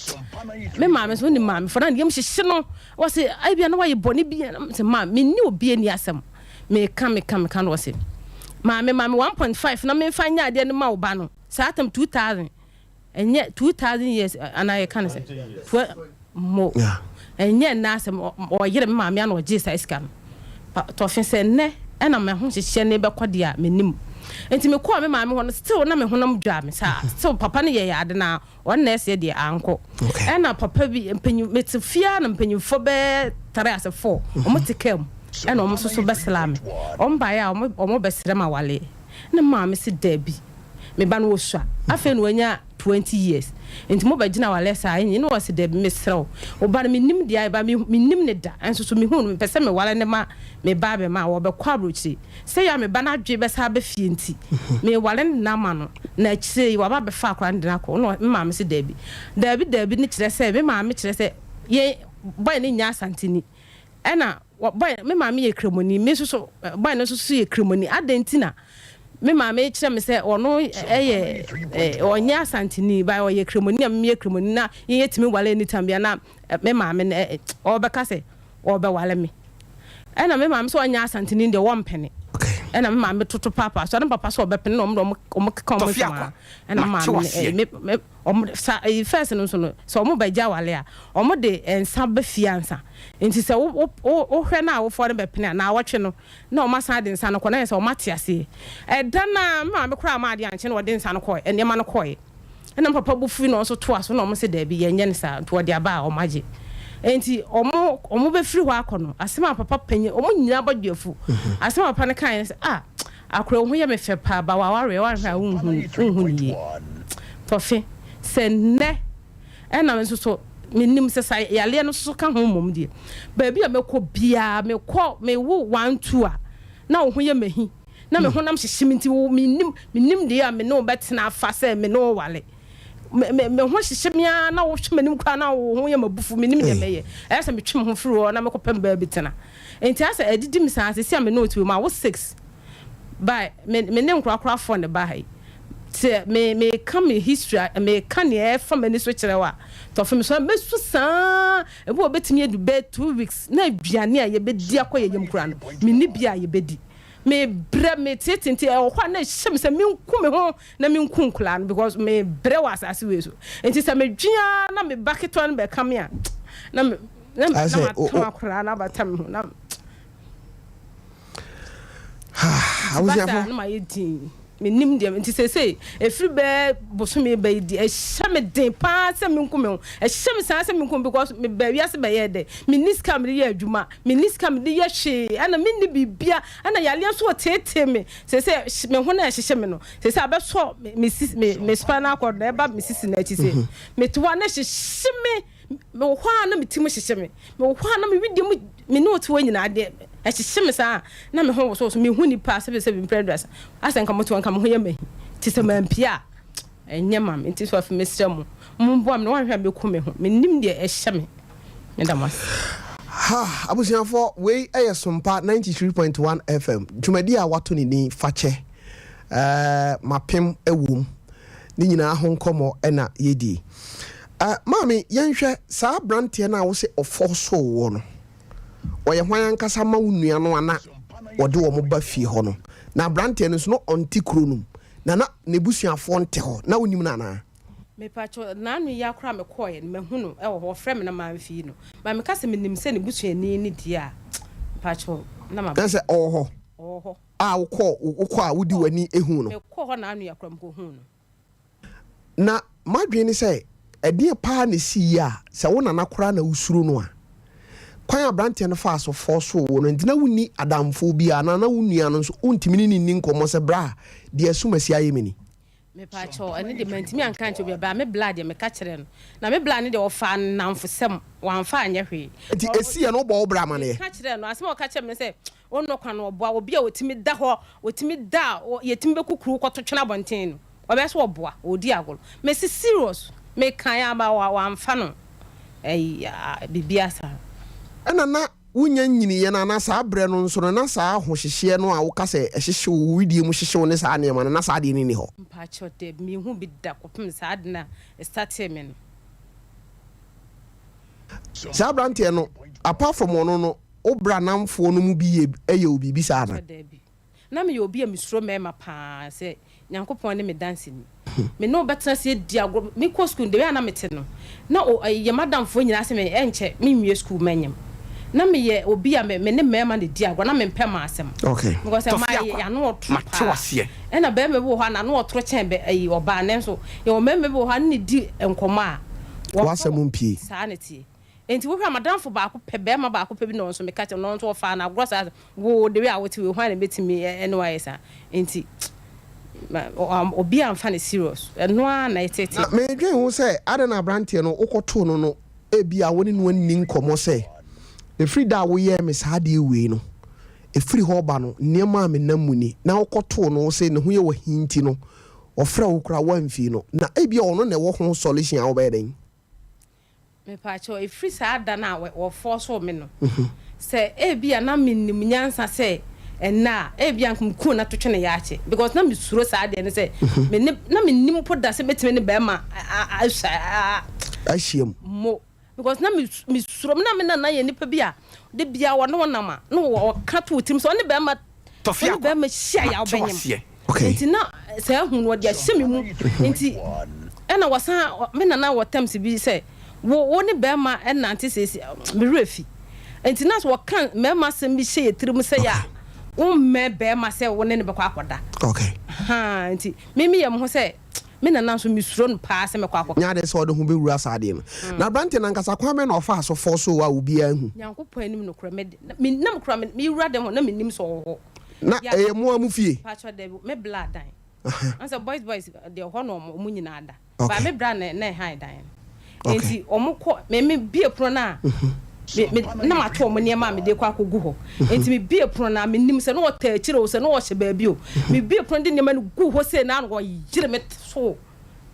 me maame so wonim maame fo na ne yam hyehye no wɔse ebia na wayɛ bɔne bi na sɛ ma menni obi ani asɛm meka meka meka no wɔse maame maame 1.5 na memfa nyɛ adeɛ no ma wo ba no saa tam 2000 ɛnyɛ 2000 years anaa yɛka no sɛ mo ɛnyɛ nnɛ asɛm ɔyere me maame ana ɔgyee saa sika no tɔfe sɛ nnɛ ɛna me ho hyehyɛ ne bɛkɔ deɛ a menim nti mekɔɔ me maame hɔ no still na me honam dwaa me saa still papa no yɛyɛ ade na ɔno na ɛsɛ deɛ ankɔ ɛna papa bi mpanyin mete fie na mpanyinfoɔ bɛɛ tare ase fo ɔmo te kaa mu ɛna ɔmo nso so bɛsra me ɔmo baeɛ a ɔmo ɔmo bɛsrɛ ma waleɛ na maame se daabi me ba no ɔsua afei na wanya 20 years nti mo bɛgyina awaleɛ saa ɛnyɛ na ɔse dabi mesrɛ wo wo ba no mennim deɛ ayɛ ba mennim ne da nso so mehu no mepɛ sɛ meware ne ma me ba abɛma a wɔbɛkɔ aburokyire sɛ yɛ a me ba no adwe bɛsa aba fie nti meware ne na ama no na akyire yi waba abɛfa akora no de no akɔ na me maame se dabi dabi dabi ne kyerɛ sɛ me maame kyerɛ sɛ yɛn boy no nyɛ asanteni Ɛna wɔ boy me maame yɛ kramoni me nso so boy no nso so yɛ kramoni adɛn nti na me maame kyerɛ me sɛ ɔno ɛyɛ ɔnyɛ asanteni ba ɔyɛ kramoni a meyɛ kramoni na yɛn yɛtumi wale anytime bia na me maame no ɔbɛka sɛ ɔbɛwale me ɛna me maame sɛ ɔnyɛ asanteni deɛ wɔmpene ɛna me maame toto paapa so ɛna papa sɛ ɔbɛpene na ɔmo de ɔmo keka ɔmo nsɛm a ɛna maame me me Wɔn sa eyi first no nso no sɛ wɔn bɛgye awale a wɔn de nsa ba fie ansa nti sɛ wo wo wo hwɛ na awofoɔ no bɛpene a naawɔtwe no na wɔn asan de nsa no kɔ na yɛ sɛ wɔn ate aseɛ ɛda no a me maame koraa ama adeɛ ankye na wɔde nsa no kɔɛ nneɛma no kɔɛ ɛna me papa bo fui na wɔn nso toa so na wɔn se daabi yɛnyɛ no saa nti wɔde aba a wɔn agye nti wɔn wɔn bɛfiri hɔ akɔ no asɛm a papa panyin wɔn nyinaa bɔ dwafu asɛm a papa no kaeɛ no sɛ ah Akora wo ho yɛ me fɛ paa ba w'awareɛ woanhwɛ a wonhu wonhu no yie Tɔfe sɛ nnɛ ɛna me nso so menim sɛ sa yareɛ no nso ka ho mmom deɛ baabi a mɛkɔ biara mekɔ mewo one two a na wo ho yɛ mahi na me honam hyehye me nti wo menim menim deɛ a me ne wo bɛtena afa sɛ me ne wo wale me me me ho hyehye me ara na wohwɛ m'anim koraa na wo ho yɛ m'abufu menim deɛ mɛyɛ ɛyɛ sɛ metwe me ho firi hɔ na mekɔpɛ me baabi tena Nti asɛ adidi me saa sɛsi a me note wɔ mu a wo six by me me ne nkorakorafoɔ na ɛbaa ha yi sɛ me me ka me history a me ka nea ɛfa m'ani so kyerɛ wo a tɔfe me so a mɛsu saa ebi wɔ bɛtumi adu bɛyɛ 2 weeks na aduane a yɛbɛdi akɔ yɛ yam koraa no me ni bi a yɛbɛdi me brɛ me tete nti ɛwɔ hɔ a na ɛhyɛ me sɛ menku me ho na menku nkoraa no because me brɛ wɔ asase wei so nti sɛ medwea na me ba ketewa no bɛka me a na me Na na Asɛ o matam o akwadaa no abata me ho na nti ba saa abusuafo. na mayɛ dinn mennim deɛ nti seesei ɛfiri bɛɛ bosome ba yi deɛ ɛhyɛ me den paa sɛ menku me ho ɛhyɛ me saa sɛ menku me because mebaa wiase bɛyɛɛ dɛ menni sika a mede yɛ adwuma menni sika a mede yɛ hwee ɛna menni biribia ɛna yareɛ nso ɔteetee me seesei me ho na ɛhyehyɛ me no seesei abɛsɔ me me sisi me me spinal cord na ɛba me sisi no akyi sei mete hɔ a na ɛhyehye me Mewɔ hɔ a na me ti mu hyehye me. Mewɔ hɔ a na me wedeɛ mu, me ne wo te hɔ nyinaa deɛ, ɛhyehye me saa na me ho wosowoso. Mehu nnipa a sɛbesɛbe mprɛ aduasa, asɛ nka mote hɔ nka me ho yɛ me ahi. Nti sɛ mampue a, ɛnyɛ ma me. Nti so afei mesrɛ mo, momboa me na woanhwɛ a mɛku me ho. Mennim deɛ ɛhyɛ me. Meda mo ase. Ha, abusuafoɔ, wei yɛ Sompa 93.1 FM, dwumadie a wɔato ne din Fakyɛ, eh, Mapem wom. Ne nyinaa ho nkɔmmɔ na yɛdie. Eh, maame, yɛnhwɛ, saa abranteɛ no a wose ɔfɔɔsoo woɔ no, ɔyɛ hwan ankasa ma wo nua no a na wɔde wɔn ba fie hɔ no? Na abranteɛ no nso, na ɔnte kuro no mu, na na n'abusuafoɔ nte hɔ, na wonim no anaa? Mepakyɛw, naano yi ara koraa a mekɔeɛ no, mahu no wɔ hɔ, ɔfrɛɛ me na mamfii no. But meka sɛ menim sɛ ne busuani ne deɛ a, mepakyɛw, na maba. Na sɛ ɔwɔ hɔ? Ɔwɔ hɔ. A wokɔ wokɔ a wodi w'ani ehu no. Mekɔɔ hɔ na anua koraa mekɔhuu no. Na m'adwene ne sɛ, ɛdeɛn paa na ɛsii yi a sɛ wo nana koraa na wosuro no a, kwan a aberanteɛ no faa so fɔɔsoo wo no nti na wonni adamfoɔ biara anaa na wo nua no nso wontumi ne no nni nkɔmmɔ sɛ bra deɛ asumasi ayɛ me ni? Mepaakyɛw, ɛno deɛ mantumi anka ankyerɛ obiara, but me bla deɛ meka kyerɛɛ no. Na me bla no deɛ ɔfaa no nnamfosɛm, wamfa anyɛ hwee. Nti ɛsiiɛ no wobɔɔ wo bra amaneɛ? Meka kyerɛɛ no, asɛm a ɔka kyerɛɛ me ne sɛ, Ɔnnɔ kwan no ɔboa obi a ɔtumi da hɔ, ɔtumi da a yɛtumi bɛku kuro kɔto twene abɔnten no, ɔbɛyɛ sɛ ɔboa, ɔredi agorɔ. Mese serious, mekaeɛ a wamfa no ɛyi biribiara saa. Ɛna na wonnya nnyiniiɛ no anaa saa berɛ no nso no na saa ahohyehyeɛ no a woka sɛ ɛhyehye wo, wo wedeɛ mu hyehye wo ne saa nneɛma no, na saa adeɛ no nni hɔ? Mpakyɛw, dabi, menhuu bi da kɔpem saa ade no a ɛstartee me no. Saa aberanteɛ no, apart from ɔno no, Wo bra namfoɔ no mu bi yɛ yɛ wo biribi saa anaa? Dabi. Na meyɛ obi a mesuro mmarima paa sɛ Nyankopɔn ne me danseni. Me ne wo bɛtena ase adi agorɔ. Mekɔ sukuu no, the way a na mete no, na o yɛ m'adamfoɔ nyinaa sɛ me ɛnkyɛ menwie sukuu mɛnyem. Na meyɛ obi a me me ne mmarima na ɛdi agorɔ, na mempɛ mmaa asɛm. Okay. Because mmaa Tɔfe yɛ akwa, yɛn ano ɔtoro mate paa. waseɛ. Ɛna barima bi wɔ hɔ a n'ano ɔtoro kyɛn bɛ ɛyi ɔbaa nanso yɛwɔ mmarima bi wɔ hɔ a ne ne di nkɔmmɔ a, wɔmfa W'asɛm mpie. Saa na ɛteɛ. Enti wohwɛ a m'adamfo baako pɛ, barima baako pɛ bi na ɔno nso meka kyerɛ no, na ɔno nso ɔfaa no agorɔ saa sɛ, Wo, the way a wote wei, hwan na ɛbɛtumi ne wo ayɛ saa? Enti ma, obiara amfa no serious. Ɛno ara na ɛtetee. Na meredwen ho sɛ, adɛn na aberanteɛ no wokɔtoo no no, ebia wo ne no anni nkɔmmɔ sɛ, ɛfiri da a woyɛɛ me saa adeɛ wei no, ɛfiri hɔ reba no, nneɛma a menam mu ni, na wokɔtoo no, wo se ne ho yɛ wo ahi nti no, ɔfrɛ wo koraa woamfii no, na ebia ɔno na ɛwɔ ho solution a wobɛyɛ dɛn? Mepaakyɛw, ɛfiri saa da no a wɔfɔɔsoo me no, sɛ ebia na menim nyansa sɛ ɛnnɛ a, ebia anka mekuu no ato twene yaakye, because na mesuro saa adeɛ no sɛ me ne, na mennim mpo da sɛ mɛtumi ne bɛrima ahyia mu. Mo, because na mesuro, na me nana yɛ nipa bi a, da biara ɔne wo nam a, na ɔka to wo tirim sɛ ɔne bɛrima Tɔfe Wo ne akwa, bɛrima hyia yɛ a mate wobɛnyem. waseɛ. Okay. Nti na saa hu no wɔde ahyɛ me mu. Nti ɛna wɔsan me nana wɔ terms bi sɛ wo wo ne bɛrima nante seesi me werɛ fi. Nti na sɛ wɔka mmarima asɛm bi hyɛ yɛ tirim sɛ yɛ a wommɛn bɛrima sɛ wo ne no bɛkɔ akɔda. Okay. Ahaa nti me meyɛ me ho sɛ Me nana nso, mesuro no paa sɛ mɛkɔ akɔka. Nyɛ ade sɛ ɔde ho bɛwura saa adeɛ no. Na aberanteɛ no ankasa, kwan bɛn na ɔfaa so fɔɔsoo wo a obiara anhu? Nyankopɔn anim nokorɛ, me de, na me, na me koraa me, mewura dɛm hɔ, na mennim sɛ ɔwɔ hɔ. Na Ya. ɛyɛ mo ara mo fie? Mpakyɛw, dabi, me bla dan. Aha. Ɔn sɛ boys boys deɛ, hɔ na wɔn, wɔn nyinaa da. But Okay. me bra na, na ɛhan dan no. Okay. Enti wɔn kɔ, me, me bue pono no a, me, me, na mato wɔn nneɛma a mede kɔ akɔgu hɔ. Enti me bue pono no a, mennim sɛ na ɔtaa akyire o, sɛ na ɔhyɛ baabi o. Me bue pono de nneɛma no guu hɔ sei na ɔyere me too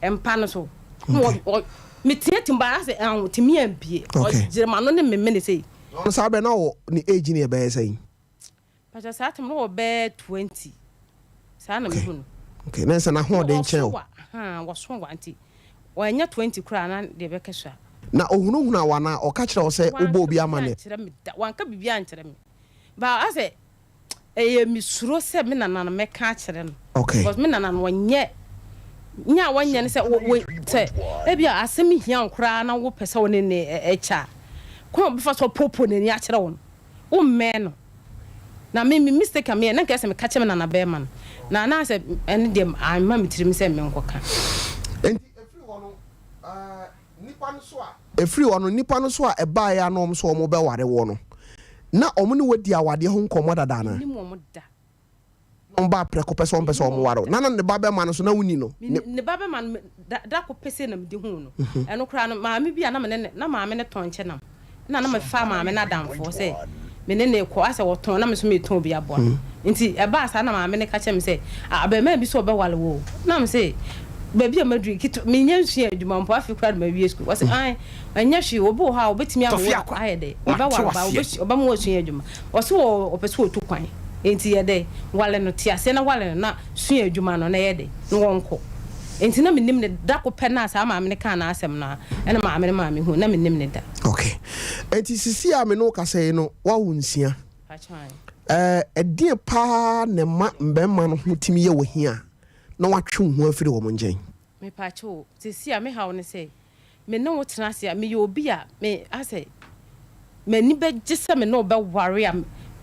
mpa no so. Na ɔ, ɔ, me teateam ba asɛ antumi ampue. Okay. Ɔyere m'ano ne me mene sei. Ɔno saa berɛ na ɔwɔ ne age no yɛ bɛyɛ sɛn? Pakyɛ saa tam no wɔ bɛyɛ 20 saa na mehu no. Okay, na ɛsɛ n'ahoɔden kyɛn o. Haa, wɔso wa nti wɔanya 20 koraa na deɛ bɛkɛ so a. Na ohunuhuna wo anaa ɔka kyerɛ wo sɛ wobɔ obi amanneɛ? Wanka biribiara ankyerɛ me da, wanka biribiara ankyerɛ me. But asɛ ɛyɛ me suro sɛ me nana no mɛka akyerɛ no. Okay. Because me nana no ɔnyɛ, nyɛ a wɔnyɛ ne sɛ wɔ wɔ sɛ ebia asɛm hia wo koraa na wopɛ sɛ wo ne no kyɛ a, kwan a ɔbɛfa so apoopoo n'ani akyerɛ wo no, Wo mmɛn no. Na me me mistake a meyɛ na nka ɛsɛ meka kyerɛ me nana bɛɛma no na na sɛ ɛno deɛ amma me tirim sɛ menkɔ ka. Enti ɛfiri hɔ no nnipa no so a. Ɛfiri hɔ no nnipa no so a ɛbaeɛ a na wɔn nso wɔrebɛware woɔ no, na wɔn ne wo adi awadeɛ ho nkɔmmɔ dada anaa? Mennim wɔn da. Na wɔn baa prɛko pɛ sɛ wɔn pɛ sɛ wɔn ware wo. Na na ne ba bɛma no nso na wonni no. Ne ne ba bɛma no da da ko pɛ sei na mede huu no. Ɛno koraa no maame bi a na me ne no na maame no tɔn kyɛ nam ɛna na mefaa maame no adamfoɔ sɛ me ne no rekɔ asɛ ɔtɔn na me nso meretɔn bi aboa no. Nti ɛbaa saa na maame no ka kyerɛɛ me sɛ ah abarimaa bi sɛ ɔbɛware wo o. Na me se baabi a maduru yi ketewa mennya nsuaa adwuma mpo afei koraa na mawie sukuu. Ɔse ae ɛnyɛ hwee obi wɔ hɔ a ɔbɛtumi ama Tɔfe wo akwa, ayɛ dɛ mate ɔbɛware wo ba waseɛ. ɔbɛma woasua adwuma. Ɔse wɔ ɔpɛ sɛ ɔtu kwan nti yɛ dɛ ware no te aseɛ na ware no na sua adwuma no na yɛ dɛ na wɔnkɔ nti na menim no da ko pɛ na saa maame no kaa n'asɛm no a ɛna maame no maa me hu na menim no da. Ok nti sisi a me ne wo kasa yi no woawo nsia ɛɛ ɛdeɛn paa na ɛma mmarima no ho tumi yɛ wo hia na watwe wo ho afiri wɔn nkyɛn? Mepaakyɛw sisi a me haw ne sɛ me ne wo tena ase a, meyɛ obi a me asɛ m'ani bɛgye sɛ me ne wo bɛware a,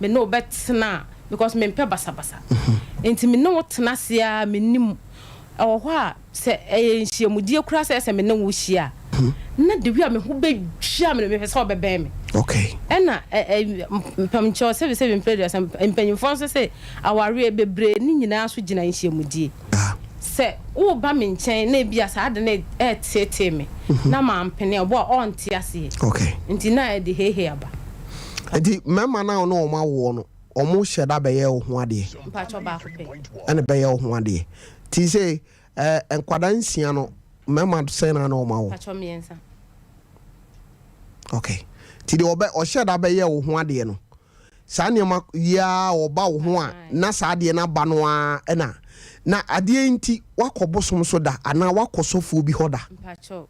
me ne wo bɛtena a. because mempɛ basabasa. Nti me ne wo tena ase ara mennim. Ɛwɔ hɔ a sɛ ɛyɛ nhyiamudie koraa sɛ ɛsɛ me ne wo hyia a, na the way a me ho bɛdwa me no mepɛ sɛ ɔbɛbɛn me. Okay. Ɛna ɛ ɛ mpamkyɛw sɛbi sɛbi mpɛ aduasa mpanyinfoɔ nso sɛ awareɛ bebree ne nyinaa nso gyina nhyiamudie. Sɛ woreba me nkyɛn na ebia saa ade no reteetee me na mampene a, ɔbɔ a ɔnte aseɛ. Okay. Nti na ɛde heihei aba. Nti mmarima no a wo ne wɔn awoɔ no, wɔhyɛ da bɛyɛ wo ho adeɛ? Mpakyɛw baako pɛ. Ɛna bɛyɛ wo ho adeɛ. Nti sei eh, nkwadaa nsia no, mmarima sɛn na ne wɔn awo? Mpakyɛw mmiɛnsa. Okay. Nti deɛ ɔbɛ ɔhyɛ da bɛyɛ wo ho adeɛ no, Saa nneɛma yi ara ɔba wo ho a na saa adeɛ no aba no ara ɛna na adeɛ yi nti woakɔ bosom so da anaa woakɔ sɔfoɔ bi hɔ da? Mpakyɛw,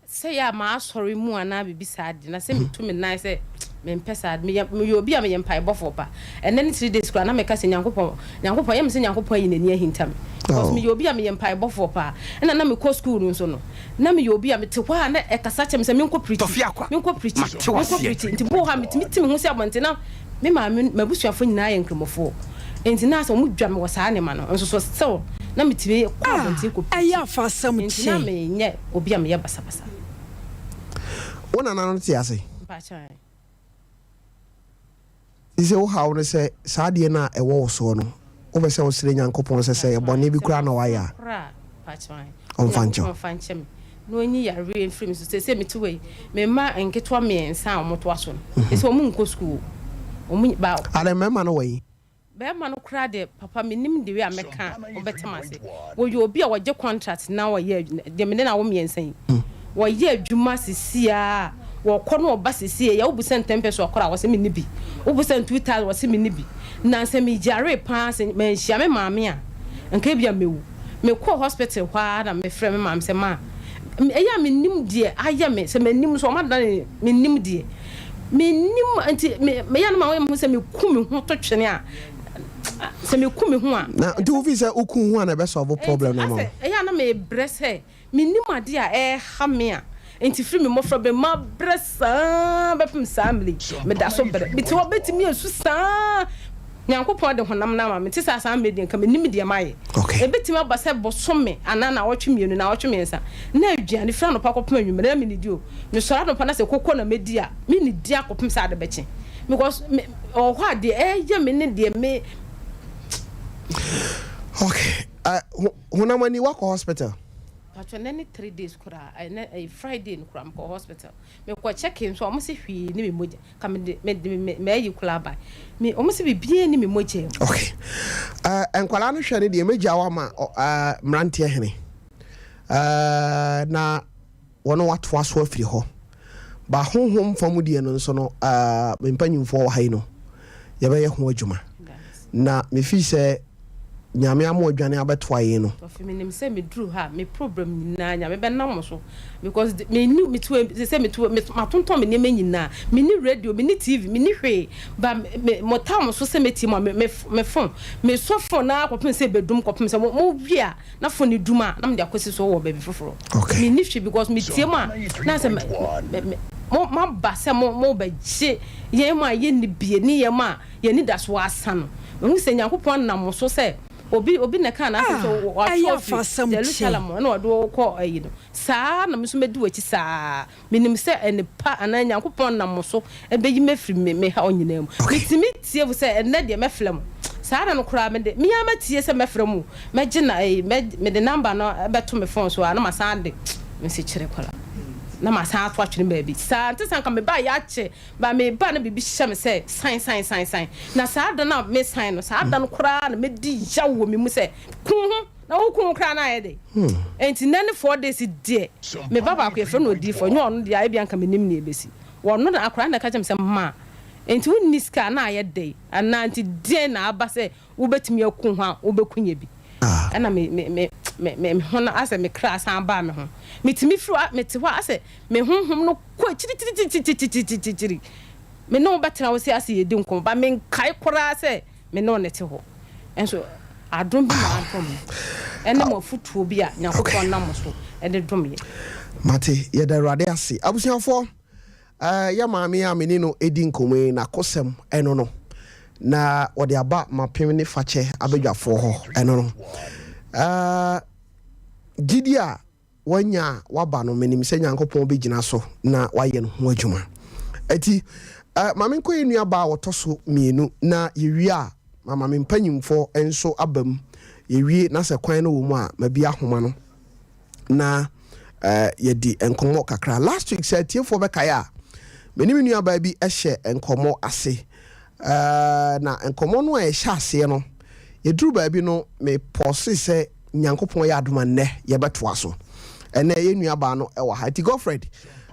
sɛ yɛ a m'asɔre mu anaa biribi saa de na sɛ metu me nan sɛ mempɛ saa ade, meyɛ meyɛ obi a meyɛ mpaebɔfoɔ pa. Ɛnnɛ ne 3 days koraa na meka sɛ Nyankopɔn Nyankopɔn ɛyɛ me sɛ Nyankopɔn ayi n'ani ahinta me because meyɛ obi a meyɛ mpaebɔfoɔ paa ɛna na mekɔ school no nso no Na meyɛ obi a mete hɔ a na ɛkasa kyerɛ me sɛ menkɔ pirikyi, menkɔ pirikyi, menkɔ pirikyi. Nti bere wɔ hɔ a metumi te me ho si abɔnten. Na me maame, m'abusuafo nyinaa yɛ Nkramofoɔ. Nti na asɛ wɔdwa me wɔ saa nneɛma no nso so. Still, na metumi kɔ abɔnten kɔ pirikyi. Nti na menyɛ obi a meyɛ basabasa. Wo nana no te ase? Mpakyɛw, ae. Nti sɛ wo haw ne sɛ saa adeɛ no a ɛwɔ wo soɔ no, wopɛ sɛ wosrɛ Nyankopɔn sɛ sɛ ɛyɛ bɔne bi koraa na wayɛ a, ɔmfa nkyɛ wo. Ɔmfa nkyɛ me na ɔnyi yareɛ mfiri me so. Seesei mete hɔ yi, me mma nketewa mmiɛnsa a wɔtoa so no, seesei wɔnkɔ sukuu o. Wɔn ba. Adɛn, mmarima no wɔ he? Bɛɛma no koraa deɛ papa mennim the way a mɛka a wobɛte m'ase. Wɔyɛ obi a wɔgye contract na wɔyɛ adwuma, deɛ mene no awo mmiɛnsa yi, wɔyɛ adwuma sesie ara, wɔkɔ na wɔba sesie yi a, wobu sɛ ntɛmpɛ so akora a wɔse menni bi, wobu sɛ 2000 wɔse menni bi. Na sɛ meyaree paa sɛ manhyia me maame a, nka ebia mɛwu. Mekɔɔ hospital hɔ ara na mefrɛɛ me maame sɛ ma, ɛyɛ a mennim deɛ ayɛ me, sɛ m'anim nso wɔadane mennim deɛ. Mennim nti me meyɛ no ma wɔyɛ me ho sɛ meku me ho to twene a sɛ meku me ho a. Na nti wofi sɛ woku ho a na ɛbɛ solve problem no ama wo? Ɛyɛ a na mebrɛ sɛ mennim adeɛ a ɛreha me a nti firi me mmɔfra berɛ mu mabrɛ saa bɛpem saa mmerɛ yi meda so brɛ mete hɔ bɛtumi asu saa Nyankopɔn de honam no ama me te sɛ saa mmerɛ deɛ nka mennim deɛ mayɛ. Ɛbɛtumi aba sɛ bosome anaa naawɔtwe mmienu, naawɔtwe mmiɛnsa na aduane firi anɔpa kɔpem anwummerɛ na mennidi o. Mesɔre anɔpa na sɛ koko na mɛdi a, mennidi akɔpem sɛ ade bɛkye because me ɛwɔ hɔ a deɛ ɛyɛ me ne deɛ me. Okay, uh, honam ani wakɔ hospital? Patro nɛ ne 3 days koraa, ɛnɛ ɛyɛ Friday no koraa mekɔ hospital. Mekɔ check nso a wɔn se hwee ne me mogya. Ka me de me de me m'ayi koraa ba. Me wɔn se biribiara nni me mogya mu. Okay. Uh, nkwadaa no hwɛ no deɛ mɛgya wo ama uh, mmeranteɛ hene uh, na wɔn watoa so afiri hɔ ba honhom fam deɛ no nso no uh, me mpanyimfoɔ wɔ ha yi no yɛbɛyɛ ho adwuma na mefii sɛ Nyame ama ɔdwane abɛtoa yen no. Tɔfe menim sɛ me duru ha me problem nyinaa Nyame bɛ nam mo so because me ni me to sɛ me to me matontɔn me nneɛma nyinaa me ni radio me ni TV me ni hwee ba me mo ta mo so sɛ me tie mo me me me phone me sɔ phone na kɔpem sɛ ebedum kɔpem sɛ mo mo wie a na phone ne dum a na me de akɔsi so wɔ baabi foforɔ me ni hwee because me tie mo a na sɛ me me mo mo aba sɛ mo mo bɛ gye yɛn mo a yɛ ni bie ne yɛn mo a Yɛn anidaso asa no. Mahu sɛ Nyankopɔn nam wo so sɛ obi obi na ɛkaa n'asɛm sɛ Ah, wɔatwe ɛyɛ wo afiri afasɛm kyɛ. Jerusalem ɛna wɔde wo rekɔ ayi no. Saa ara na me nso mɛdi w'akyi saa ara. Menim sɛ ɛnne pa anaa Nyankopɔn nam mo so bɛyi me afiri me me haw nyinaa mu. Metumi tie wo sɛ ɛnnɛ deɛ mɛfrɛ mo. Saa da no koraa mede me ara matie sɛ mɛfrɛ mo o. Mɛgye na ɛyi mɛ mede number no bɛto me phone so ara na masan de nsekyere koraa na masan ato atwene baabi. Saa nte sɛ anka mebaeɛ akyɛ Ba meba na biribi hyɛ me sɛ san san san san. Na saa da no a mesan no, saa da no koraa na medi yaw wɔ me mu sɛ, ku wo ho, na woku wo ho koraa na ayɛ dɛn? Enti nnɛ ne 4 days deɛ, me ba baako yɛfrɛ no Odiyifoɔ, ɛnyɛ ɔno deɛ a ebia anka mennim nea ɛbɛsi. Ɔno na akwadaa no na ɛka kyerɛɛ me sɛ, Ma, enti wonni sika a na ayɛ dɛn? Anaa nti deɛn na aba sɛ wobɛtumi aku ho a wobɛku nyɛ bi? Ɛna me me me me me ho no asɛ me kra san baa me ho. Metumi firi hɔ a, mete hɔ a asɛ me honhom no kɔ akyirikyirikyirikyirikyirikyiri. Me ne wo bɛtena hɔ sɛ asɛ yɛredi nkɔmmɔ, but menkae koraa sɛ me ne wo na ɛte hɔ. Nso adom bi na adom me, ɛne mo afotuo bi a Nyankopɔn nam mo so de dom yɛ. Mate, yɛda Awurade ase. Abusuafoɔ, eh, yɛ maame a me ne no redi nkɔmmɔ yi, n'akosɛm ɛno no. na wɔde aba mapem ne fakyɛ abadwafoɔ hɔ. Ɛno no, eh, gyidie a wanya a waba no, menim sɛ Nyankopɔn bɛgyina so na wayɛ no ho adwuma. Ɛti, eh, ma menkɔ yɛn nua baa a wɔtɔ so mmienu na yɛwie a, mama me mpanyimfoɔ nso aba mu. Yɛwie na sɛ kwan no wɔ mu a, mabie ahoma no. na eh, yɛdi nkɔmmɔ kakra. Last week sɛ atiefoɔ bɛkae a, me ne me nuabaa bi hyɛ nkɔmmɔ ase. Eh, na nkɔmmɔ no a yɛhyɛ aseɛ no, yɛduru baabi no, me pɔse sɛ Nyankopɔn yɛ adom a nnɛ yɛbɛtoa so. Ɛnɛ yɛn nuabaa no wɔ ha. Nti Godfred,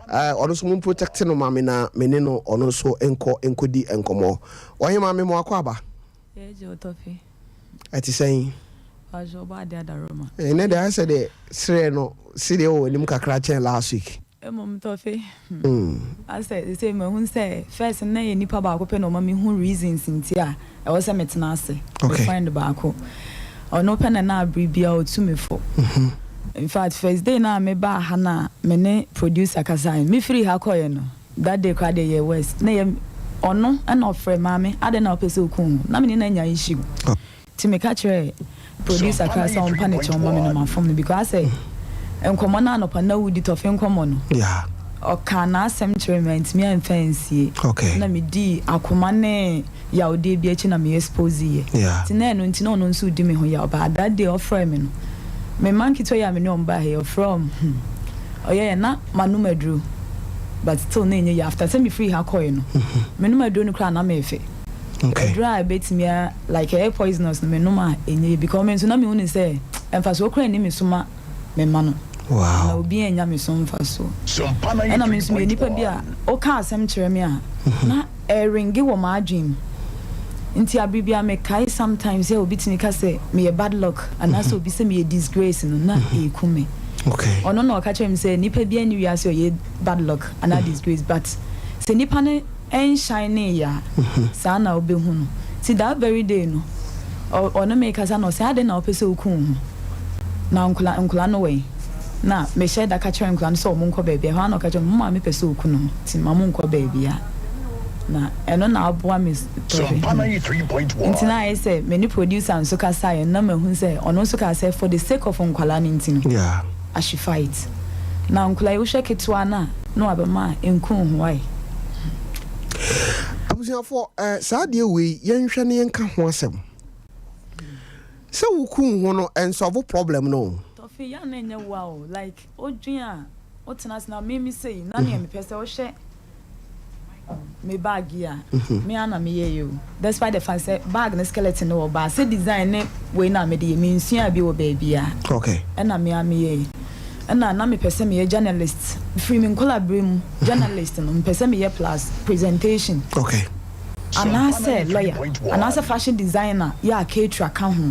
eh, ɔno nso mo protect no ma me na me ne no ɔno nso nkɔ nkɔdi nkɔmmɔ. Ɔhema me mo akɔ aba. Yɛgye wo tɔfe. Ɛte sɛn? Pacho ɔbɔ ade adaroma. Ɛnɛ deɛ ayɛ sɛ deɛ serɛ no sedeɛ wɔ w'anim kakra kyɛn last week. Mmom Tɔfe, hmm. Asɛ sesei mahu sɛ first no na ɛyɛ nipa baako pɛ na ɔma mehu reasons nti a ɛwɔ sɛ metena ase. Me friend baako. Ɔno pɛ na na abere biara ɔtu me fo. In fact first day no a mebaa ha no a me ne producer kasaeɛ no, mefiri ha kɔeɛ no, That day koraa deɛ ɛyɛ worse na ɛyɛ ɔno na ɔfrɛ maame adɛn na wopɛ sɛ oku wo ho na me ne no anya issue nti meka kyerɛɛ producer koraa sɛ ɔmpa ne kyɛw mma me na mafom no because asɛ nkɔmmɔ no anɔpa na wodi tɔfe nkɔmmɔ no ɔkaa n'asɛm kyerɛɛ me mantumi amfa ansie na medii akoma ne yawdeɛ bi akyi na me expose yɛ nti na ɛno nti na ɔno nso redi me ho yaw but that day ɔfrɛɛ me no me mma nketewa yi a me ne wɔn baa ha yi ɔfrɛɛ wɔn hmm ɔyɛɛ na manom aduro but still na ɛnyɛ yie after sɛ me firi ha kɔɛ no menom aduro no koraa na meefe aduro a ɛbɛtumi a like ɛyɛ poisonous no menom a ɛnyɛ yie because me nso na mehu ne sɛ mfasoɔ koraa nni me so ma me mma no na obi annya me so mfasoɔ ɛna me nso meyɛ nipa bi a woka asɛm kyerɛ me a na ɛrenge wɔ m'adwene mu nti abere biara mekae sometimes sɛ obi tumi ka sɛ meyɛ bad luck anaasɛ obi sɛ meyɛ disgrace no na ɛreku me. Ɔno na ɔka kyerɛ me sɛ nipa biara nni wiase a ɔyɛ bad luck anaa disgrace but sɛ nipa no ɛnshinee yɛ a saa na wobɛhu no. Nti that very day no ɔne me kasa na ɔsɛ adɛn na wopɛ sɛ woku wo ho na nkwadaa nkwadaa no wɔ he? Na mehyɛ da ka kyerɛ nkwadaa no sɛ wɔn nkɔ baabi a, ɛhɔ ara na ɔka kyerɛ me, mo maame pɛ sɛ ɔku ne ho, nti mma mo nkɔ baabiara. Na ɛno na aboa me tɔhwɛ. Nti na ayɛ sɛ me ne producer nso kasaeɛ no, na mahu sɛ ɔno nso kaa sɛ for the sake of nkwadaa no nti no, I should fight. Na nkwadaa yi wohwɛ ketewa no a, na wabɛma a, ɛnku wo ho why? Abusuafoɔ, eh, saa adeɛ wei yɛnhwɛ na yɛnka ho asɛm. Sɛ woku wo ho no ɛnsɔlvo problem no o. Tɔfe yɛ a na ɛnyɛ wo a o like wodwen a wotena ase na me me sei na nea mepɛ sɛ wohwɛ me bag yi a me ara na meyɛeɛ o despite the fact sɛ bag no skeleton no wɔ but sɛ design ne wei na mede yɛ mensuaa bi wɔ baabiara Okay. ɛna me ara meyɛeɛ ɛna na mepɛ sɛ meyɛ journalist firi me nkwadaa berɛ mu journalist no mepɛ sɛ meyɛ plus presentation. Okay. Anaasɛ lɔya, anaasɛ fashion designer yɛ a caterer ka ho.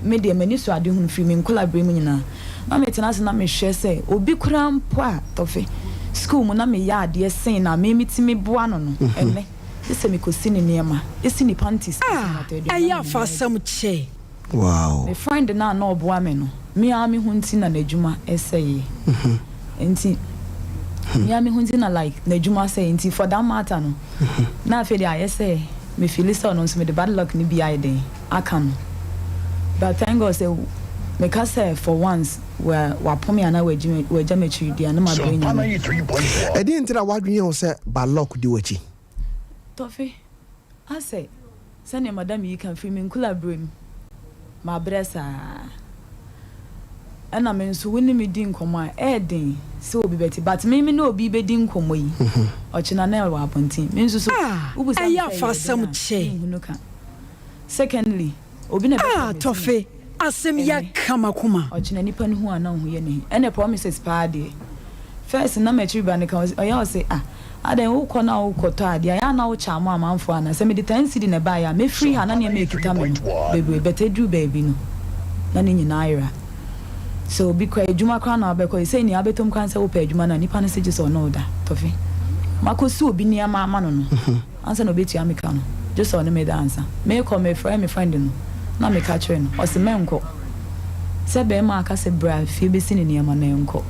Me deɛ m'ani sɔ adehunu firi me nkwadaa-berɛ mu nyinaa. Na metena ase na mehwɛ sɛ obi koraa mpo a tɔfe sukuu mu na meyɛ adeɛ sen na me metumi boa no no, ɛnnɛ gye sɛ mekɔsi ne nneɛma, si ne panties, si Ah, n'ataadeɛ na ɛyɛ me afa nyinaa asɛm kyɛ. Wow. Me friend no a na ɔboa me no, me ara me ho nti na n'adwuma sɛeɛ. Nti, me ara me ho nti na like n'adwuma sɛeɛ. Nti for that matter no, na afei deɛ ayɛ sɛ me feeli sɛ ɔno nso mede bad luck no bi ayɛ dɛn aka no. But thank God sɛ meka sɛ for once wa wapo me anaa wagyi me wagya m'akyiri di a na mabrɛ Nyame. Ɛdeɛn nti na w'adwene yɛ wo sɛ bad luck di w'akyi? Tɔfe, asɛ Sɛnea madam yi ka, firi me nkolaberɛ mu, mabrɛ saa. Ɛna me nso wo ne me di nkɔmmɔ a, ɛyɛ den sɛ obi bɛte. But me me ne obi bɛdi nkɔmmɔ yi, ɔkyena na ɛwɔ abɔnten. Me nso so, Ah, wobisa me ɛyɛ sɛ ɛyɛ afa dɛn asɛm a, kyɛ. menhunu ka. Secondly, obi na ɛbɛfrɛ Ah, me Tɔfe, sɛ asɛm yi ɛnnɛ, aka m'akoma. ɔkyena nipa no hu a na wo ho yɛ no he. Ɛna promises paa deɛ, first na m'akyiri ba no ka, ɔyɛ a ɔse ah, Adɛn, wokɔ na wokɔtɔ adeɛ a, ɛyɛ a na wokyɛ ama amanfoɔ anaa? Sɛ mede ten cedi na ɛbaeɛ a, mɛfiri ha na nneɛma a ɛkita me no bebree, but ɛduru baabi no, na ne nyinaa ayera. Sɛ obi kɔ adwuma koraa na wabɛkɔ, seesei nea abɛtɔ mu koraa ne sɛ wopɛ adwuma no a, nipa no se gye sɛ ɔne wo da. Tɔfe, makɔsi obi nneɛma ama no no, Ansa na obetua me ka no, gye sɛ ɔne me da ansa. Merekɔ, mefrɛɛ me friend no na meka kyerɛɛ no. Ɔse mɛnkɔ. Sɛ barima aka sɛ bra fie besi ne nneɛma no, ɛnkɔ.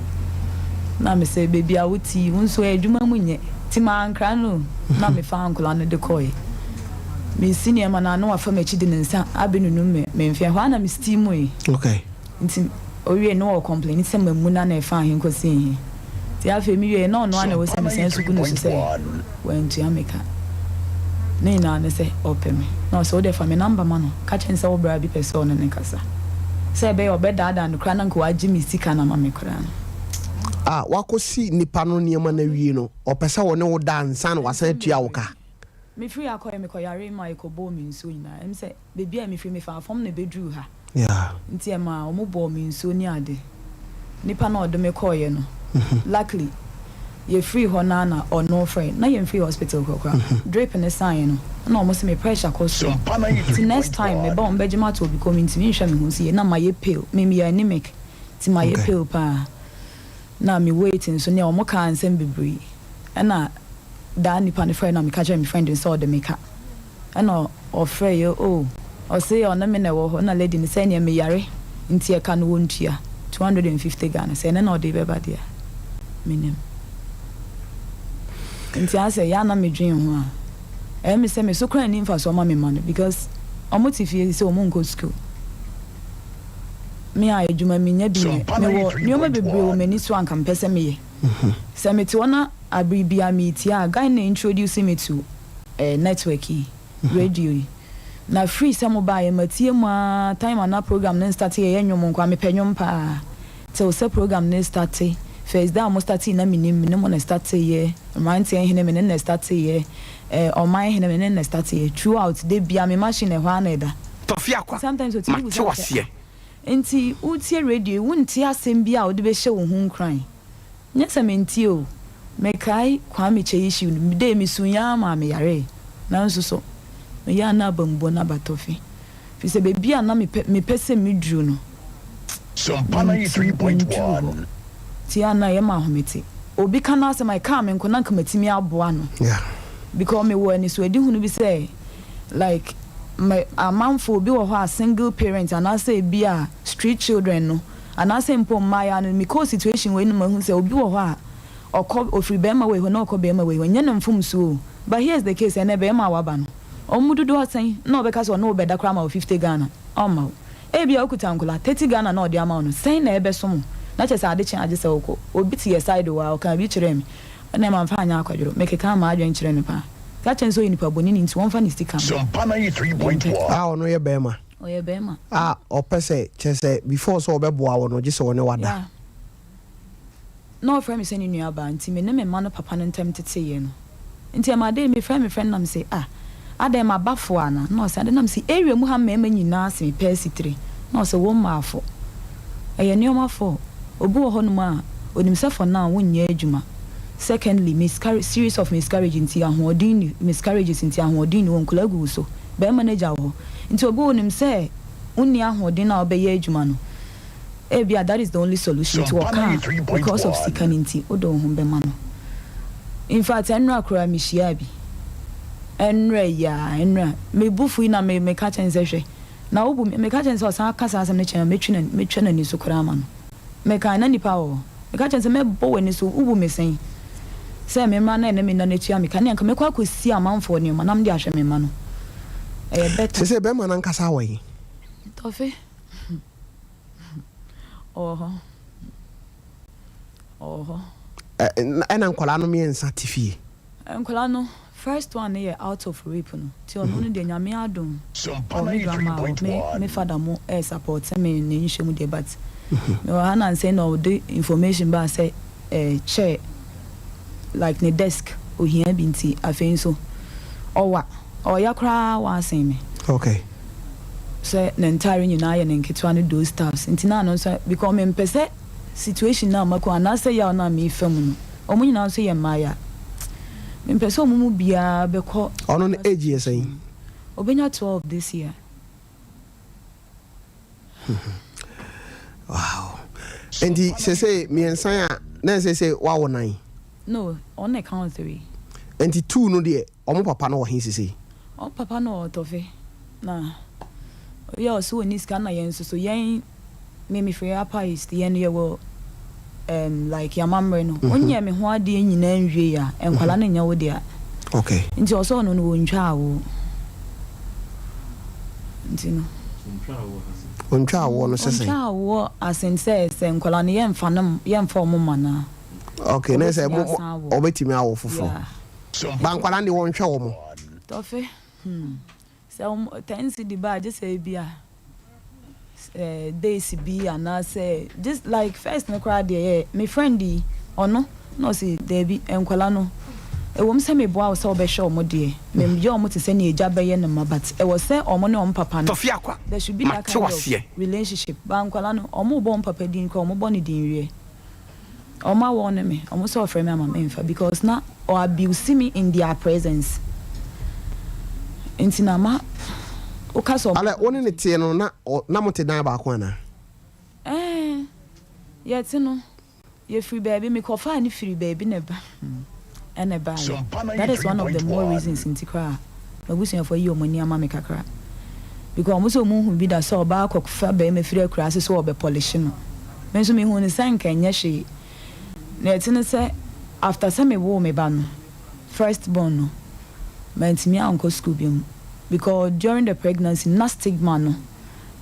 Na mese baabi a wote yi, wo nso adwuma mu nyɛ. Nti mankra no o, na mefaa nkwadaa no de kɔeɛ. Mesi nneɛma no a na wafa m'akyi de ne nsa abɛnunu me me mfe. Ɛhɔ ara na me steamui. Okay. Nti owiei no ɔɔ complaini sɛ mamu no a na ɛfaa he kɔsii he. Nti afei me wiei na ɔno ara na ɛwɔ sɛ mesan su gu no so sɛ wantua me ka. Ne nyinaa ne sɛ ɔpɛ me. Na ɔsɛ wodeɛ fa me number ma no, ka kyerɛ no sɛ wo bra bi pɛ sɛ ɔne no kasa. Sɛ ɛbɛyɛ a ɔbɛdaadaa no koraa na nka wagye me sika no ama me koraa no. A wakɔsi nipa no nneɛma no awie no, ɔpɛ sɛ ɔne wo da ansa na wasan atua wo ka. Mefiri ha kɔeɛ mekɔyaree ma ɛkɔbɔɔ me nsuo nyinaa. Ɛm sɛ baabi a mefiri mefaa fam na ɛbɛduruu ha. Nti ɛmaa wɔn bɔɔ me nsuo ne ade. Nipa no a ɔde me kɔeɛ no, luckily yɛfirii hɔ no ara na ɔno frɛɛ. Na yɛmfirii hospital hɔ koraa. Drip no saeɛ no, ɛna wɔn se me pressure kɔ soro. Nti next time meba a wɔbɛgye me ato hɔ because mentumi nhwɛ me ho so yie. Na mayɛ pale, me meyɛ anemic nti mayɛ pale paa. Na me weight nso ne wɔn kaa nsɛm bebree. Ɛna daa nipa no frɛɛ na meka kyerɛɛ me friend no sɛ ɔde me ka. Ɛna ɔfrɛeɛ oh ɔse ɔne me na ɛwɔ hɔ na lady no sɛ ɛneɛ meyare nti ɛka no wɔntua 250 Ghana sɛ ɛnɛ na ɔde bɛba deɛ a menim. Nti asɛ yɛ a na medwen ho a ɛyɛ me sɛ me so koraa nni mfasoɔ ma me mma no because ɔmo te fie sɛ ɔmo nkɔ school. Me a adwuma mennya bi nyɛ mewɔ nnoɔma bebree wɔ m'ani so a anka mepɛ sɛ meyɛ. Sɛ mete hɔ na abere biara meretie a guy no na introduce me to eh network yi, radio yi. Na firi sɛ mo baeɛ matie mu ara time a na program no nstate yɛyɛ nnwom nko ara mepɛ nnwom paa till sɛ program no restate first day a mo statee na menim me ne mo na ɛstateeɛ mmeranteɛ hene me ne no na ɛstateeɛ eh ɔman hene me ne no na ɛstateeɛ throughout da biara me machine ɛhɔ ara na ɛda. Tɔfe Akwa, Sometimes otumi mate busa wo me sɛ aseɛ. ah nti wotie radio yi wonte asɛm bi a wode bɛhyɛ wo ho nkuran? Nyɛ sɛ mentie o, mekae Kwame Kyei issue no, me dei mesuiɛ ara maa meyaree, nanso so meyɛ a na abamubuo no aba tɔfe, firi sɛ baabi a na mepɛ mepɛ sɛ meduru no, mentumi menduru hɔ, nti a na ɛyɛ me ahomete. Obi ka n'asɛm a ɛkaa me nko na anka matumi aboa no, because mewɔ anisoadehunu bi sɛ like me amanfoɔ obi wɔ hɔ a single parent anaasɛ ebi a street children no, Anaasɛ mpo mmaayaa no, mekɔɔ situation wei no mahu sɛ obi wɔ hɔ a ɔkɔ ɔfiri bɛɛma wei hɔ na ɔkɔ bɛɛma wei hɔ, nyɛ no mfomsoɔ o, but here's the case, ɛnɛ bɛɛma a waba no, wɔn mu dodoɔ sɛn na ɔbɛka sɛ ɔne wo bɛda koraa ama wo 50 Ghana? Ɔmma wo. Ebia wokuta nkwadaa, 30 Ghana na ɔde ama wo no, sɛn na ɛbɛsom wo? Na kyerɛ sɛ ade kye a gye sɛ wokɔ. Obi te yɛ side hɔ a, ɔkaa bi kyerɛɛ me, ɛnna mamfa anyɛ akwadworɔ, mekekaa m'adwene kyerɛɛ no paa. Ka kyerɛ no sɛ ɔyɛ nipa bɔneni nti wɔmfa ne sika mma. Mempɛ. A ɔno yɛ bɛɛma. Ɔyɛ bɛɛma. A ɔpɛ sɛ kyerɛ sɛ before sɛ ɔbɛboa wo no gye sɛ ɔne wo ada. Yeah. Na ɔfrɛ me sɛ ne nua baa nti me ne me mma no papa no ntam teteeɛ no nti ɛma dei me frɛ me friend na me se ah adɛn maba fo ana na ɔse adɛn na me se area mu ha mmarima nyinaa se me pɛ asitire na ɔse wo mmaa fo ɛyɛ nneɛma fo obi wɔ hɔ nom a onim sɛ for now wo nyɛ adwuma secondly miscarriage series of miscarriage nti ahoɔden ni miscarriages nti ahoɔden ni hɔ nkwadaa gu wo so Barima no agya wɔ hɔ. Nti obi onim sɛ wonni ahoɔden a wobɛyɛ adwuma no, ebia that is the only solution. Nti ɔka a, because of sika no nti, wode wo ho bɛma no. In fact, ɛnnora koraa mehyiaa bi. Ɛnnora yi ara, ɛnnora. Me bo fui na me meka kyerɛ no sɛ hwɛ, na wobu me, meka kyerɛ no sɛ ɔsan ka saa asɛm no kyerɛ me a, mɛtwi mɛtwa n'ani so koraa ama no. Mekae, na nnipa wɔ hɔ. Meka kyerɛɛ no sɛ, Mɛbɔ w'ani so, wubu me sɛn? Sɛ me mmra na ɛne me nna no atua me ka, ɛnneɛ anka mɛkɔ akɔsi amanfoɔ nneɛma na mede ahwɛ me mma no. Ɛyɛ better. Seesei bɛrima no ankasa wɔ he? Tɔfe, Ɔwɔ hɔ. Ɔwɔ hɔ. Ɛna nkwadaa no mmiɛnsa te fie? Nkwadaa no, First one no yɛ out of rape no nti ɔno no deɛ Nyame adom ɔwɔ me grandma hɔ me me father mo ɛɛ support me ne nhwɛ mu deɛ but me wɔ ha nansa yi na ɔde information baa sɛ ɛɛ chair like ne desk ohia bi nti afei nso ɔwa ɔya koraa wasen me Okay. sɛ ne ntaare nyinaa yɛ ne nketewa ne those stuffs nti na ano nso because me mpɛ sɛ situation no a makɔ anaasɛ yaw no a mefa mu no, wɔn nyinaa nso yɛ mmaeɛ a, mempɛ sɛ wɔn mu biara bɛkɔ. Ɔno no age yɛ sɛn? Ɔbɛnya 12 this year. Wow. Nti sese mmiɛnsa a na ɛsɛ sɛ wawo nan? No, ɔno na ɛka ho three. Nti two no deɛ wɔn papa no wɔ he sesei? Wɔn papa no wɔ Ɔtɔfe na ɔyɛ ɔse ɔnni sika na yɛn nso so yɛn Me mefiri Upper East, yɛn no yɛwɔ um, like yɛn amammerɛ no, wonyɛ me ho adeɛ nyinaa nwie a, nkwadaa no nyɛ wo dea. Okay. Nti ɔsɛ ɔno no wɔntwa awo. Nti no. Ɔntwa awoɔ no sɛ sɛn? Ɔntwa awoɔ as in sɛ sɛ nkwadaa no yɛnfa no yɛnfa wɔn mma no a. Okay, na sɛ Ɔbɛtumi asan awo. ɔbɛtumi awo foforɔ. Yeah. Ba nkwadaa no deɛ wɔnhwɛ wɔn. Tɔfe, hmm. Sɛ wɔn ten cedi ba a gye sɛ ebi a eh, days bi anaasɛ just like first no koraa deɛ yɛ me friend yi ɔno na ɔse daabi nkwadaa no ɛwom sɛ meboa wo sɛ wobɛhwɛ wɔn deɛ meyɛ wɔn te sɛ nea agya bɛyɛ ne mma but ɛwɔ sɛ wɔn ne wɔn papa no Tɔfe Akwa, there should be that mate kind of waseɛ. relationship but nkwadaa no wɔn rebɔ wɔn papa din koraa wɔn bɔ no din weɛ. Ɔmo awɔ ne me, ɔmo sɛ ɔfrɛ me ama menfa because na ɔ abuse me in their presence nti na ma woka sɛ ɔmo. Alɛ wo ne no teɛ no na ɔ na mote dan baako anaa? Ɛɛn yɛte no yɛfiri baabi mekɔfaa no firi baabi na ɛba ɛna ɛbaeɛ that is one of the more reasons nti koraa a m'abusuafoɔ ayi wɔn ani ama me kakra because wɔn sɛ wɔn nhu bi da sɛ ɔbaa kɔfa barima firi akuraase sɛ ɔbɛpɔlehye no. Me nso mehuu no sɛ anka ɛnyɛ hwee. Nea ɛte ne sɛ, after sɛ mewoo me ba no, first born no, mantumi ankɔ school bio because during the pregnancy no na stigma no,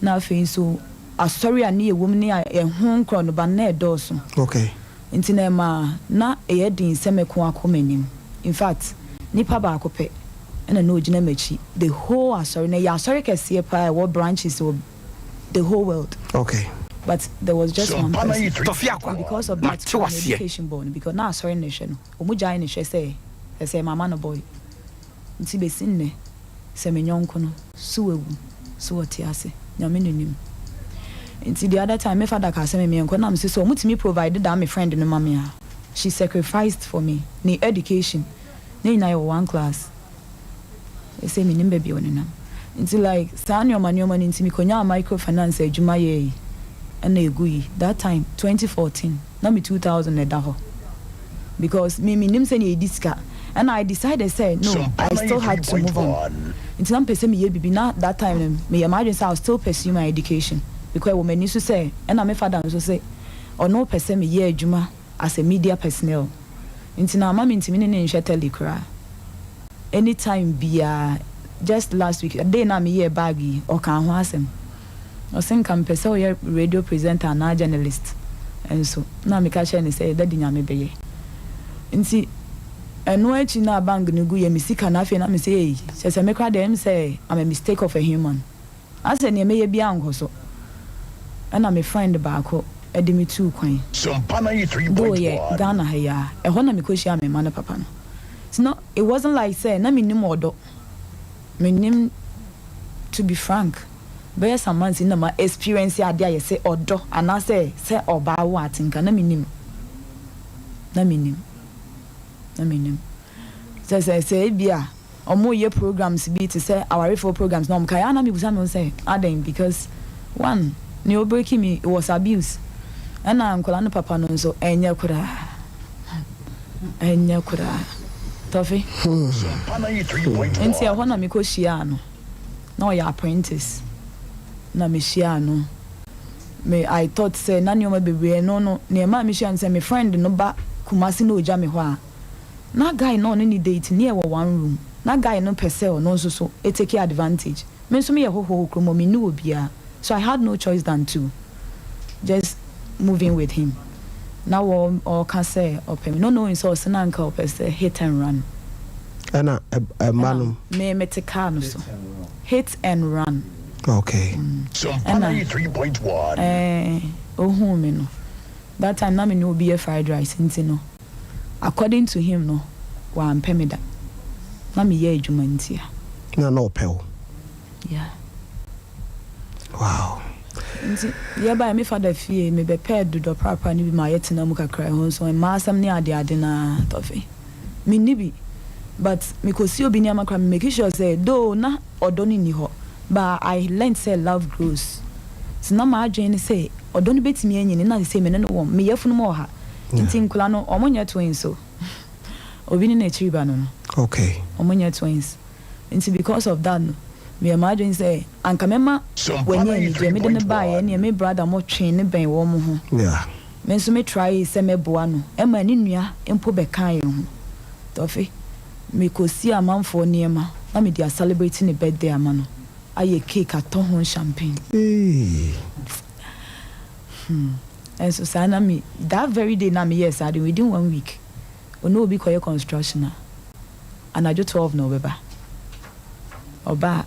na afei nso asɔre a ne yɛwɔ mu ne ɛho nkorɔnoba no na ɛdɔɔso. Okay. Nti na ɛmaa na ɛyɛ den sɛ mɛko akɔ m'anim. In fact, nipa baako pɛ na na ɔgyina m'akyi the whole asɔre no. Ɛyɛ asɔre kɛseɛ paa a ɛwɔ branches wɔ the whole world. Okay. But there was just one person. Tɔfi Akwa, And because of that, mate wo my aseɛ. education bɔɔ no because na asɔre na ɛhwɛ no. Ɔmo gyae no hwɛ sɛ ɛsɛ mama no boy. Nti besi nnɛ, sɛ me nyɔnko no, so wawu, so ɔte ase, Nyame na onim. Nti the other time, me father kaa sɛ me menkɔ na mese sɛ ɔmo tumi provide that me friend no ma me a, she sacrificed for me, ne education, ne nyinaa yɛwɔ one class. Seesei mennim baabi a ɔnenam. Nti like saa nnoɔma nnoɔma no nti mekɔnyaa micro finance adwuma yɛɛe ɛna ɛguui. That time 2014 na me 2000 na ɛda hɔ because me mennim sɛdeɛ yɛdi sika ɛna I decided sɛ no I still had to move on nti na mepɛ sɛ meyɛ biribi na that time no meyɛ m'adwene sɛ I'll still pursue my education because ɛwɔ m'ani so sɛ ɛna me father nso se ɔno pɛ sɛ meyɛ adwuma as a media personnel nti na ama mentumi ne no nhwɛ telly koraa anytime biaa just last week day no a meyɛɛ bag yi ɔkaa ho asɛm ɔse nka mepɛ sɛ woyɛ radio presenter anaa journalist nso na meka kyerɛɛ no sɛ daddy Nyame bɛyɛ nti ɛno akyi no a bank no guiɛ me sika no afei na mese ei kyerɛ sɛ me koraa deɛ ɛyɛ me sɛ I'm a mistake of a human. Asɛ neɛ mɛyɛ biaa nkɔ so. Ɛna me friend baako de me tuu kwan. Though yɛ Ghana ha yi ara, ɛhɔ na mekɔ hyiaa me mma no papa no. Nti no it wasn't like sɛ na mennim ɔdɔ. Mennim, to be frank, bɛyɛ some months ni na ma experience adeɛ a yɛse ɔdɔ anaasɛ sɛ ɔbaa wo atenka, na mennim. Na mennim. Na mennim. Sɛ sɛ sɛ ebia ɔmo yɛ programs bi te sɛ awarefoɔ programs na ɔmo ka a na mebisa me ho sɛ adɛn because one nea ɔbreki me it was abuse ɛna nkwadaa no papa no nso ɛnyɛ koraa ɛnyɛ koraa tɔfe nti ɛhɔ na mekɔ hyiaa no na ɔyɛ apprentice na mehyiaa no me I thought sɛ na nneɛma bebree ɛno no nea ɛmaa mehyia no sɛ me friend no ba Kumasi na ɔgya me hɔ a Na guy no a ɔne no date no yɛwɔ one room na guy no pɛ sɛ ɔno nso so take advantage me nso meyɛ hɔhoɔ wɔ kurom hɔ menni obiara so I had no choice than to just move in with him na wɔ ɔɔka sɛ ɔpɛ me not knowing sɛ ɔse na anka ɔpɛ sɛ hit and run Ɛna ɛma nom. Me mete car no so hit and run. Okay. Ɛna ɛɛ ohuu me no that time na me ne obi yɛ fried rice nti no. According to him no, wampɛ me da. Na meyɛ adwuma ntia. Na na ɔpɛ wo? Yeah. Wow. Nti yɛbaeɛ me father fie, mebɛpɛɛ dodɔ prapra no bi ma yɛtena mu kakra, ɛhɔ nso mmaa asɛm ne ade ade no ara tɔfe. Menni bi but mekɔsi obi nneɛma koraa me make sure sɛ though na ɔdɔ no nni hɔ but I learnt sɛ love grows. Nti na m'adwene ne sɛ ɔdɔ no bɛtumi anyini na seesei me ne no wɔ me yafunu mu wɔ ha. Nti nkwadaa no ɔmo nyɛ twins o obi ne n'akyiri ba no no Okay. ɔmo nyɛ twins nti because of that no meyɛ m'adwene sɛ anka mɛma wanya anigyeɛ mede no baeɛ ɛneɛ me brother mo twee no bɛn wɔn ho Yeah. me nso me tryee sɛ mɛboa no ɛma ne nua mpo bɛkaa yɛn ho Tɔfe mekɔsi amanfoɔ nneɛma na mede a celebrate ne birthday ama no. Ayɛ cake atɔ ho champagne. Hmm. Ɛnso saa na me, that very day na meyɛɛ saa de, within one week, ɔne obi kɔyɛ construction a, anadwo 12 na ɔbɛba. Ɔba a,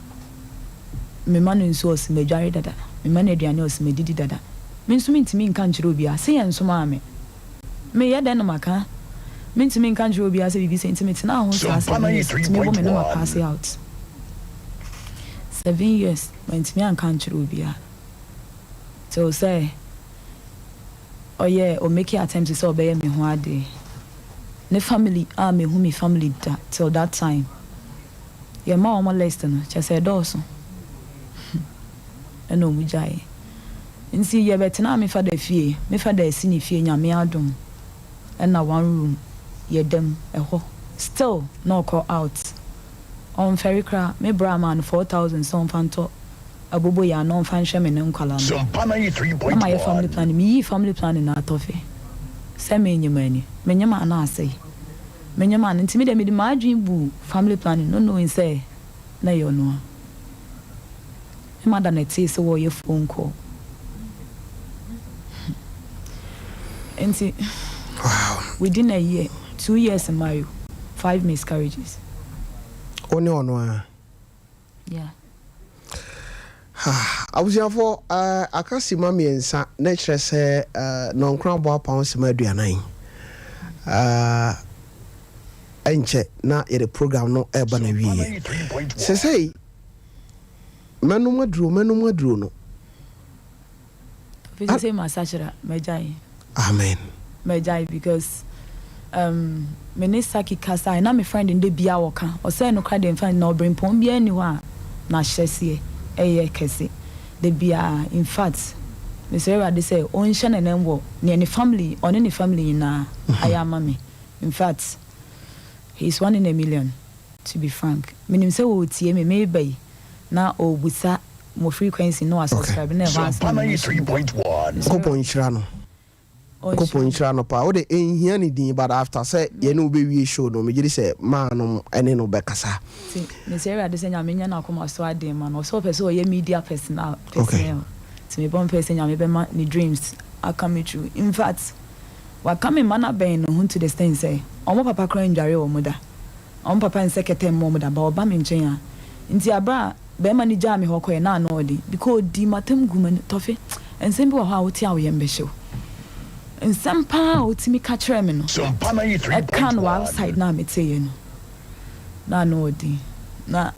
mema no nsuo ɔse madware dada, mema no aduane ɔse madidi dada. Me nso mentumi nka nkyerɛ obiara se yɛnsomaa me. Meyɛ dɛn na maka? Mentumi nka nkyerɛ obiara sɛ biribi sei nti metenaa ho saa 7 years, tumi bɔ me na ma paase out. 7 years mantumi anka ankyerɛ obiara till sɛ ɔyɛɛ ɔ make attempt sɛ ɔbɛyɛ me ho adeɛ. Ne family a mehu me family da till that time. Yɛma wɔn list no kyerɛ sɛ ɛdɔɔso ɛna wɔn gyaeɛ. Nti yɛbɛtenaa me fada fie, me fada asi ne fie Nyame adom ɛna one room yɛda mu ɛhɔ still na ɔkɔ out ɔnfɛre koraa me bra maa no 4000 sɛ ɔnfa ntɔ aboboyaa na ɔnfa nhwɛ me ne nkwadaa no na mayɛ family planning meyii family planning no atɔfe sɛ menyem ani menyem a na asɛe menyem a no nti me deɛ mede m'adwene buu family planning no knowing sɛ na ɛyɛ ɔno a. Me mother na ɛtee sɛ wɔreyɛ phone call. Nti within a year, 2 years mmae o, five miscarriages. Wo ne ɔno ara? Yeah. Abusuafoɔ, aka sima mmiɛnsa na ɛkyerɛ sɛ nnɔnkron abɔ apam sima 40. Ɛnkyɛ na yɛde program no ɛreba n'awieɛ. Sesei mɛnom aduro, mɛnom aduro no. Fi sɛ masakyera, magyae. Amen. Magyae because me ne Saki kasa na me friend no da bia wɔka ɔsɛ no kora de mfa na ɔbrempɔn biara nni hɔ a n'ahyɛseɛ ɛyɛ kɛse da biara. In fact, mesrɛ Awurade sɛ ɔnhyɛ ne nan wɔ nea ne family, ɔne ne family nyinaa ayɛ ama me. In fact, he is one in a million, to be frank. Menim sɛ wɔretie me meba yi na ɔrebusa mo frequency na wasubscribe na ɛhɔ ansa na mention. Nyankopɔn nhyira no. Nyankopɔn nhyira no paa. Wode ɛnhia ne din, but after sɛ yɛne wo bɛwie show no, megye di sɛ maa nom ɛne no bɛkasa. Nti mesrɛ Awurade sɛ Nyame nyɛ n'akoma so adeɛ ma no. Ɔsɛ ɔpɛ sɛ ɔyɛ media personal personnel. Nti mebɔ mpaeɛ sɛ Nyame bɛma ne dreams aka me true. In fact, waka me mma no abɛn ne ho to the extent sɛ ɔmo papa koraa ndware ɔmo da. Ɔmo papa nsɛ kɛtɛ mma ɔmo da, but ɔba me nkyɛn a. Nti aberɛ a bɛɛma no gyaa me hɔ kɔeɛ na ano ɔden because ɔdii m'atam guu m'ani. Tɔfe, nsɛm bi wɔ hɔ a wote a wo yam bɛhye wo. Nsɛm paa a ɔtumi ka kyerɛɛ me no, ɛka no wɔ outside no a meteeɛ no, na ano ɔden. Na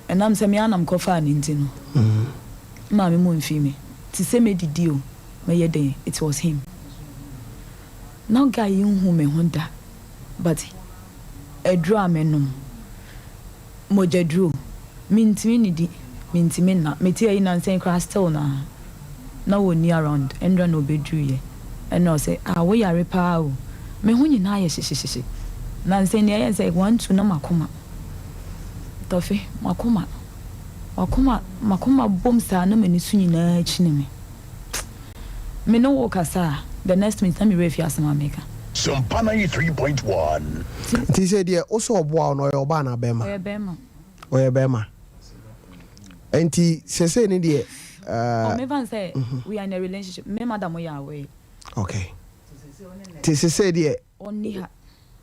ɛnam sɛ me ara na mekɔfaa no nti no, me maame mu mfii me. Te sɛ mɛdidi o, mɛyɛ dɛn, it was him. Na guy yi nhu me ho da, but aduro a menom, mogyaduro, mentumi nnidi, mentumi nna. Mete ayi nansa yi koraa still na na wɔnni around. Ɛnnora na ɔbɛduruiɛ. Ɛnna ɔsɛ, ah, wo yare paa o. Me ho nyinaa ayɛ hyehyehyehye. Nansa yi nea ɛyɛ ne sɛ one two na m'akoma, Tɔfe, m'akoma, m'akoma, m'akoma bom saa na m'ani so nyinaa kyini me. Me ne wo kasa a, the next minute na me werɛ afi asɛm a meka. Sompa 93.1. Nti sɛ deɛ wo sɛ ɔboa wo no ɔyɛ ɔbaa anaa bɛɛma? Ɔyɛ bɛɛma. Ɔyɛ bɛɛma. Nti sɛsɛi ne deɛ. Oh, me fa no sɛ we are in a relationship, me madam yɛ aware. Okay. Nti sɛsɛi deɛ. Ɔnni ha.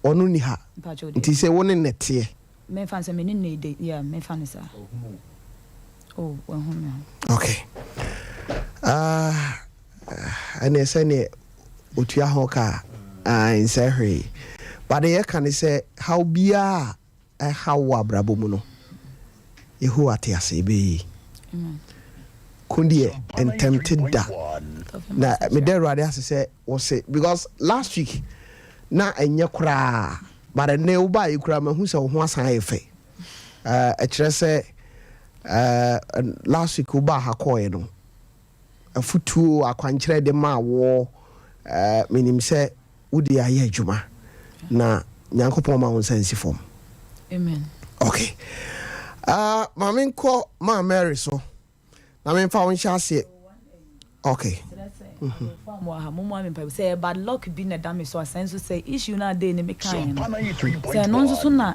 Ɔno nni ha. Nti sɛ wo ne no teɛ. Me fa no sɛ me ne no de, yeah, me fa no saa. Oh, wahu me ho. Okay. Ah, ɛneɛ sɛneɛ otua ho ka a, nsɛ hwee. But deɛ yɛka ne sɛ, haw biara a ɛhaw wɔ abrabɔ mu no, Yehowa te ase, ɛbɛyɛ yie. Ko deɛ ntɛmte da. Na meda Awurade ase sɛ wo se, because last week na ɛnyɛ koraa, but ɛnnɛ wobaeɛ koraa mahu sɛ wo ho asan ayɛ fɛ. Ɛkyerɛ sɛ last week wobaa ha kɔɔeɛ no, afutuo, akwankyerɛ de maa woɔ, menim sɛ wode ayɛ adwuma na Nyankopɔn ma wo nsa nsi fam. Amen. Okay. Ma menkɔ maa Mary so na memfa wo nhyɛ aseɛ. Okay. Sɛ bad luck bi na ɛda me so asɛn so sɛ issue no a day no mekaeɛ no sɛ ɛno nso so na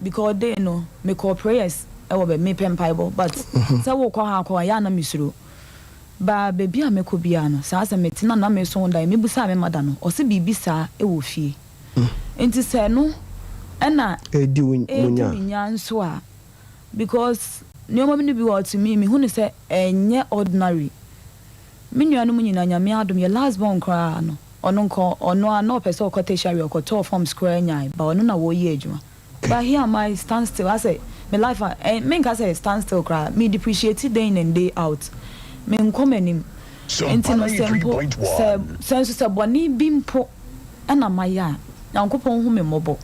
because day no mekɔɔ prayers. wɔ baabi mepɛ mpaebɔ but sɛ wokɔ ha akɔ ha ɛyɛ a na mesuro. Ba baabi a mɛkɔ biara no saa sɛ metena na meso daeɛ mebusaa me mother no ɔse biribi saa wɔ fie nti sɛ ɛno na Ɛredi wo ɛredi nya. me nya nso a because nneɛma bi no bi wɔ hɔ to me mehu no sɛ ɛnyɛ ordinary. Me nuanom nyinaa Nyame adom yɛ last born koraa no ɔno nka ɔno a na ɔpɛ sɛ ɔkɔ tertiary ɔkɔtɔɔ forms koraa nyae but ɔno na wɔyɛ adwuma but here am I stand still asɛ me life a eh menka sɛ stand still koraa me depreciate day in and day out menkɔ m'anim nti no sɛ mpo sɛ sɛ nso sɛ bɔne bi mpo na mayɛ a Nyankopɔn hu me mmɔbɔ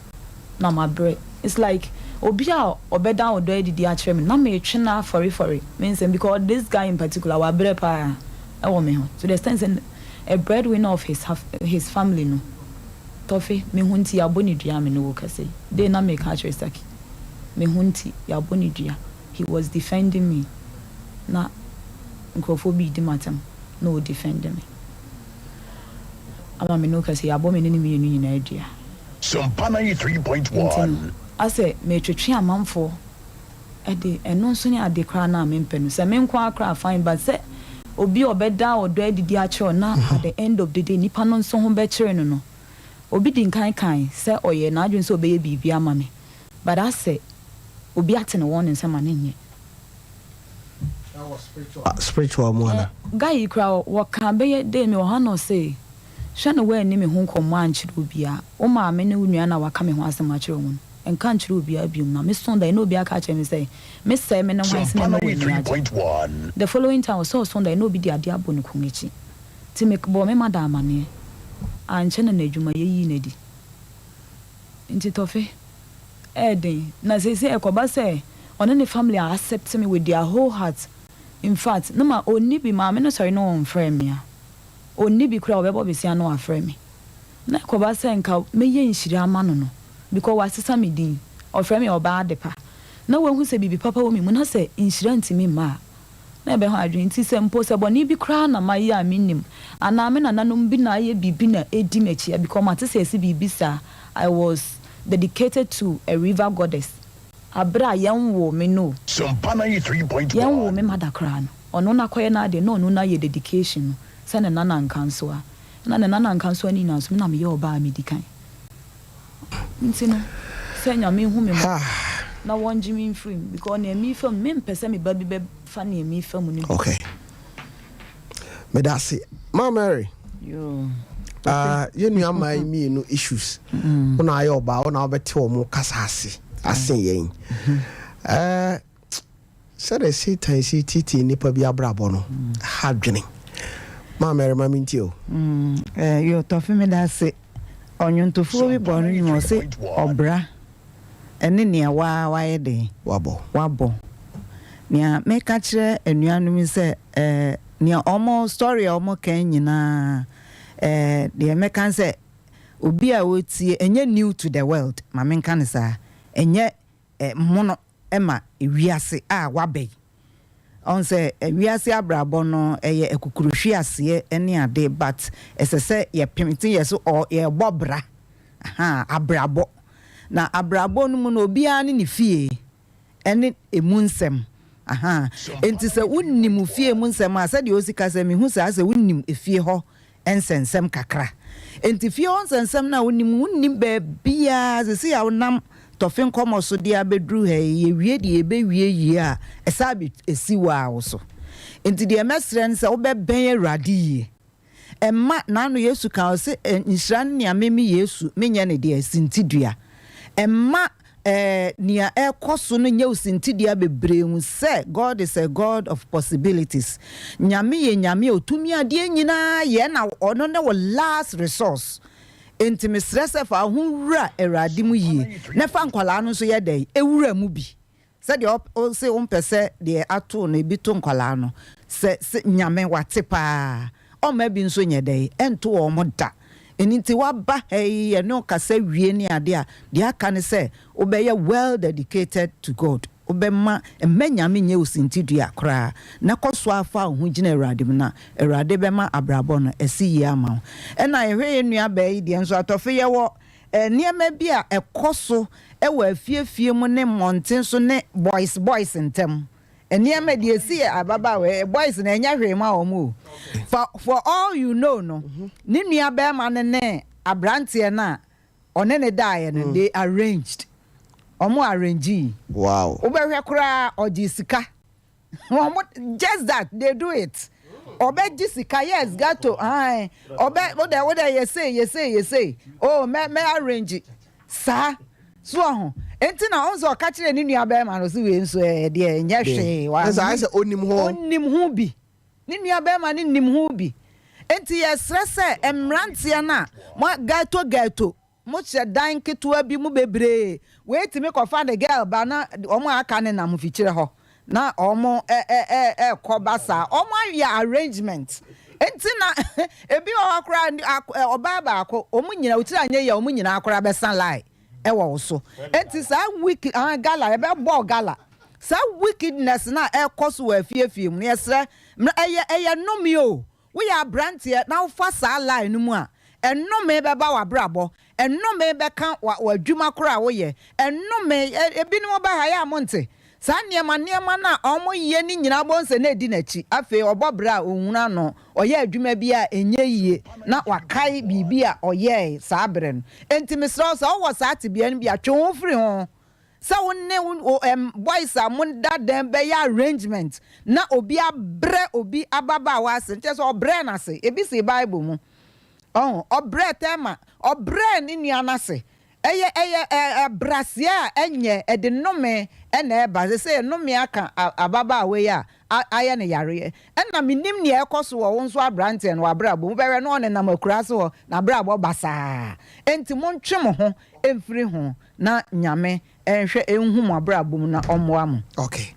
na mabrɛ it's like obi a ɔbɛdan ɔdɔ adidi akyerɛ me no na metwe no afɔrefɔre me nsɛm because this guy in particular wabrɛ paa ɛwɔ me ho to the extent sɛ a breadwinner of his his family no Tɔfe me ho nti yɛabɔ ne dua a me ne wo kasa yi dei na meka akyerɛ Saki me ho nti yɛabɔ ne dua he was defending me na nkurɔfoɔ bi redi m'atɛm na ɔdefend me. Ama me ne wo kasa yi, abɔ me ne no mmienu nyinaa dua. Sompa 93.1. Nti no, asɛ meretwetwe amanfoɔ de, ɛno nso ne ade koraa no a mempɛ no. Sɛ me nko ara koraa a, fine, but sɛ obi a ɔbɛda ɔdɔ adidi akyerɛ wo na at the end of the day nipa no nso ho bɛkyere no no, obi di nkan kae sɛ ɔyɛ n'adwene sɛ ɔbɛyɛ biribi ama me, but asɛ obi ate ne wɔn nsɛm a ne nyɛ. Spiritual mu ana? Guy yi koraa wɔkaa bɛyɛ day mewɔ hɔ na ɔse hwɛ na woanni me ho nkɔmmɔ ankyerɛ obiaa, wo maame ne wo nua na waka me ho asɛm akyerɛ wɔn, nka nkyerɛ obiaa biom na meso dae na obi aka akyerɛ me sɛ me sɛe me ne hwan se mɛma w'ani agye. The following time ɔsɛ ɔso dae na obi de adeɛ abɔ ne kɔn akyi nti me bɔɔ me mother amaneɛ ankyɛ na n'adwuma yɛyii no adi nti tɔfe. Ɛyɛ den na seesei ɛkɔba sɛ ɔne ne family a accept me with their whole heart infact na ma ɔnni bi maame no sɔre na ɔnfrɛ me a ɔnni bi koraa ɔbɛbɔ besia na wafrɛ me na ɛkɔba sɛ nka mɛyɛ nhyira ama no no because wasesa me din ɔfrɛ me ɔbaa adepa na wahu sɛ biribi papa wɔ me mu na sɛ nhyira ntumi mma a na ɛbɛha adwene nti sɛ mpo sɛ bɔne bi koraa na mayɛ a mennim anaa me nananom bi na ayɛ biribi na ɛdi m'akyi a because mate sɛ yɛse biribi saa I was dedicated to a river goddess aberɛ a yɛnwoo me no o Sompa 93.1. yɛnwoo me mother koraa no ɔno na akɔyɛ n'adeɛ na ɔno na ayɛ dedication no sɛ ne nana nkansoa ɛna ne nana nkansoa no nyinaa nso me na meyɛ ɔbaa a medi kan. Nti no sɛ Nyame hu me mmɔbɔ na wɔngye me mfiri mu because nea mefa mu mempɛ sɛ me ba bi bɛfa nea mefa mu no bi. Okay. Meda ase. Ma Mary. Yoo. Uh, yɛn nua mmaa yi mmienu issues. Wo na ayɛ ɔbaa, wo na wobɛte wɔn kasa ase asen yɛn. Uh, Sɛdeɛ Satan si teetee nnipa bi abrabɔ no ha adwene. Maa Mary ma mentie o. Yo Tɔfe meda ase. Ɔnwontofoɔ bi bɔɔ no nnwom ɔse ɔbra ɛne nea waa wayɛ den? Wabɔ. Wabɔ. Nea meka kyerɛ anuanom yi sɛ eh, nea ɔmo story a ɔmo kan nyinaa eh, deɛ mɛka ne sɛ obi a ɔretie ɛnyɛ new to the world ma menka no saa ɛnyɛ eh, mono ma wiase a waba yi. Ɔhu sɛ wiase abrabɔ no ɛyɛ akukuruhweaseɛ ne ade but ɛsɛ sɛ yɛpem nti yɛ so ɔ yɛbɔ bra ahaa abrabɔ. Na abrabɔ no mu no obiara ne ne fie ɛne ɛmu nsɛm ahaa nti sɛ wonim wo fie mu nsɛm a sɛdeɛ ɔsi ka sɛ mehu saa sɛ wonim efie hɔ nsɛnsɛm kakra. Enti fie hɔ nsɛnsɛm no a wonim, wonnim baabiara. Seesei a wonam tɔfe nkɔmmɔ so de abɛduru ha yi, yɛwie deɛ yɛbɛwie wie a, ɛsan bɛsi wo ara wo so. Enti deɛ mɛsrɛ ne sɛ wobɛbɛn Awurade yie. Mma, n'ano Yesu ka, ɔse, Nhyira ne nea me, me Yesu, menyɛ ne deɛ, sintidua. Mma Eh, nea ɛrekɔ so no nyɛ wo sintidua bebree hu sɛ God is a God of possibilities. Nyame yɛ Nyame a ɔtumi adeɛ nyinaa yɛ na ɔno ne wo last resource. Enti mesrɛ sɛ fa wo ho wura Awurade mu yie na fa nkwadaa no nso yɛ dɛn? Wura mu bi. Sɛdeɛ wo se wompɛ sɛ deɛ ato no ebi to nkwadaa no, sɛ se Nyame wate paa, ɔmma bi nso nyɛ dɛn? Ɛnto wɔn da. Ɛno nti woaba ha yi yɛne wo kasa wie ne adeɛ a, deɛ aka ne sɛ wobɛyɛ well dedicated to God. Wobɛma, mma Nyame nyɛ wo sintidua koraa, na kɔ so ara fa wo ho gyina Awurade mu na Awurade bɛma abrabɔ no asi yie ama wo. Ɛna yɛhwɛ yɛn nua baa yi deɛ nso a, Tɔfe yɛwɔ. Nneɛma bi a ɛkɔ so wɔ afiefie mu ne mmɔnten so ne boys boys ntam. Nneɛma deɛ ɛsi yɛ ababaawa yi, boys no ɛnyɛ hwee ma wɔn o. For for all you know no, ne nua barima no ne aberanteɛ no a ɔne no daeɛ no, they arranged. Wɔn arrangee. Wow. Wobɛhwɛ koraa ɔgyee sika. Wɔn just that they do it. Ɔbɛgye sika yes gato ae ɔbɛ wodɛ wodɛ yɛ sei yɛ sei yɛ sei oh mɛ mɛ arrange saa so ɔho nti na ɔn sɛ ɔka kyerɛ ne nua bɛrima no so wei nso ɛɛ deɛ nyɛ hwee wa ɛsɛ ayɛ sɛ onim ho onim ho bi ne nua bɛrima no nim ho bi nti yɛsrɛ sɛ mmeranteɛ no a mo gato gato Mo hyɛ dan ketewa bi mu bebree wei tumi kɔ fa ne girl ba na wɔn a aka ne nam mfikyire hɔ na wɔn ɛɛkɔ ba saa wɔn ayɛ arrangement nti na ebi wɔ hɔ koraa ɔbaa baako wɔn nyinaa otiri anyɛ yie a wɔn nyinaa koraa bɛsa line ɛwɔ wo so nti saa week ah gala yɛbɛbɔ gala saa wickedness na ɛkɔ so wɔ afiefie mu no yɛsrɛ ɛyɛ ɛyɛ nnome o. Woyɛ abranteɛ na wofa saa line no mu a, ɛnnome bɛba w'abrabɔ, ɛnnome bɛka w'adwuma korɔ a woyɛ, ɛnnome, ebinom ba ha yɛ a monte? Saa nneɛma nneɛma no a wɔyɛ no nyinaa wobɛhu sɛ na ɛdi n'akyi. Afei ɔbɔ bra a ɔnhunu ano, ɔyɛ adwuma bi a ɛnyɛ yie na wakae biribi a ɔyɛɛe saa berɛ no. Enti mesrɛ wo sɛ wowɔ saa tebea no bi a, twe wo ho firi ho. Sɛ wo ne wo ɛm boys a mo da dɛm bɛyɛ arrangement na obi abrɛ obi ababaawa ase nkyerɛ sɛ ɔbrɛɛ no ase ebi si bible mu ɔho ɔbrɛɛ Thelma ɔbrɛɛ ne nua no ase ɛyɛ ɛyɛ ɛ abraseɛ a ɛnyɛ ɛde nnome ɛna ɛba sesei nnome aka ababaawa yi a ayɛ no yareɛ ɛna menim nea ɛkɔ so wɔ wo nso abranteɛ no w'abrabɔ mu wobɛhwɛ na ɔnenam akuraase hɔ n'abrabɔ basaa enti montwe mo ho mfiri ho Na Nyame nhwɛ nhu mo abrabɔ mu na ɔmmoa mo. Ok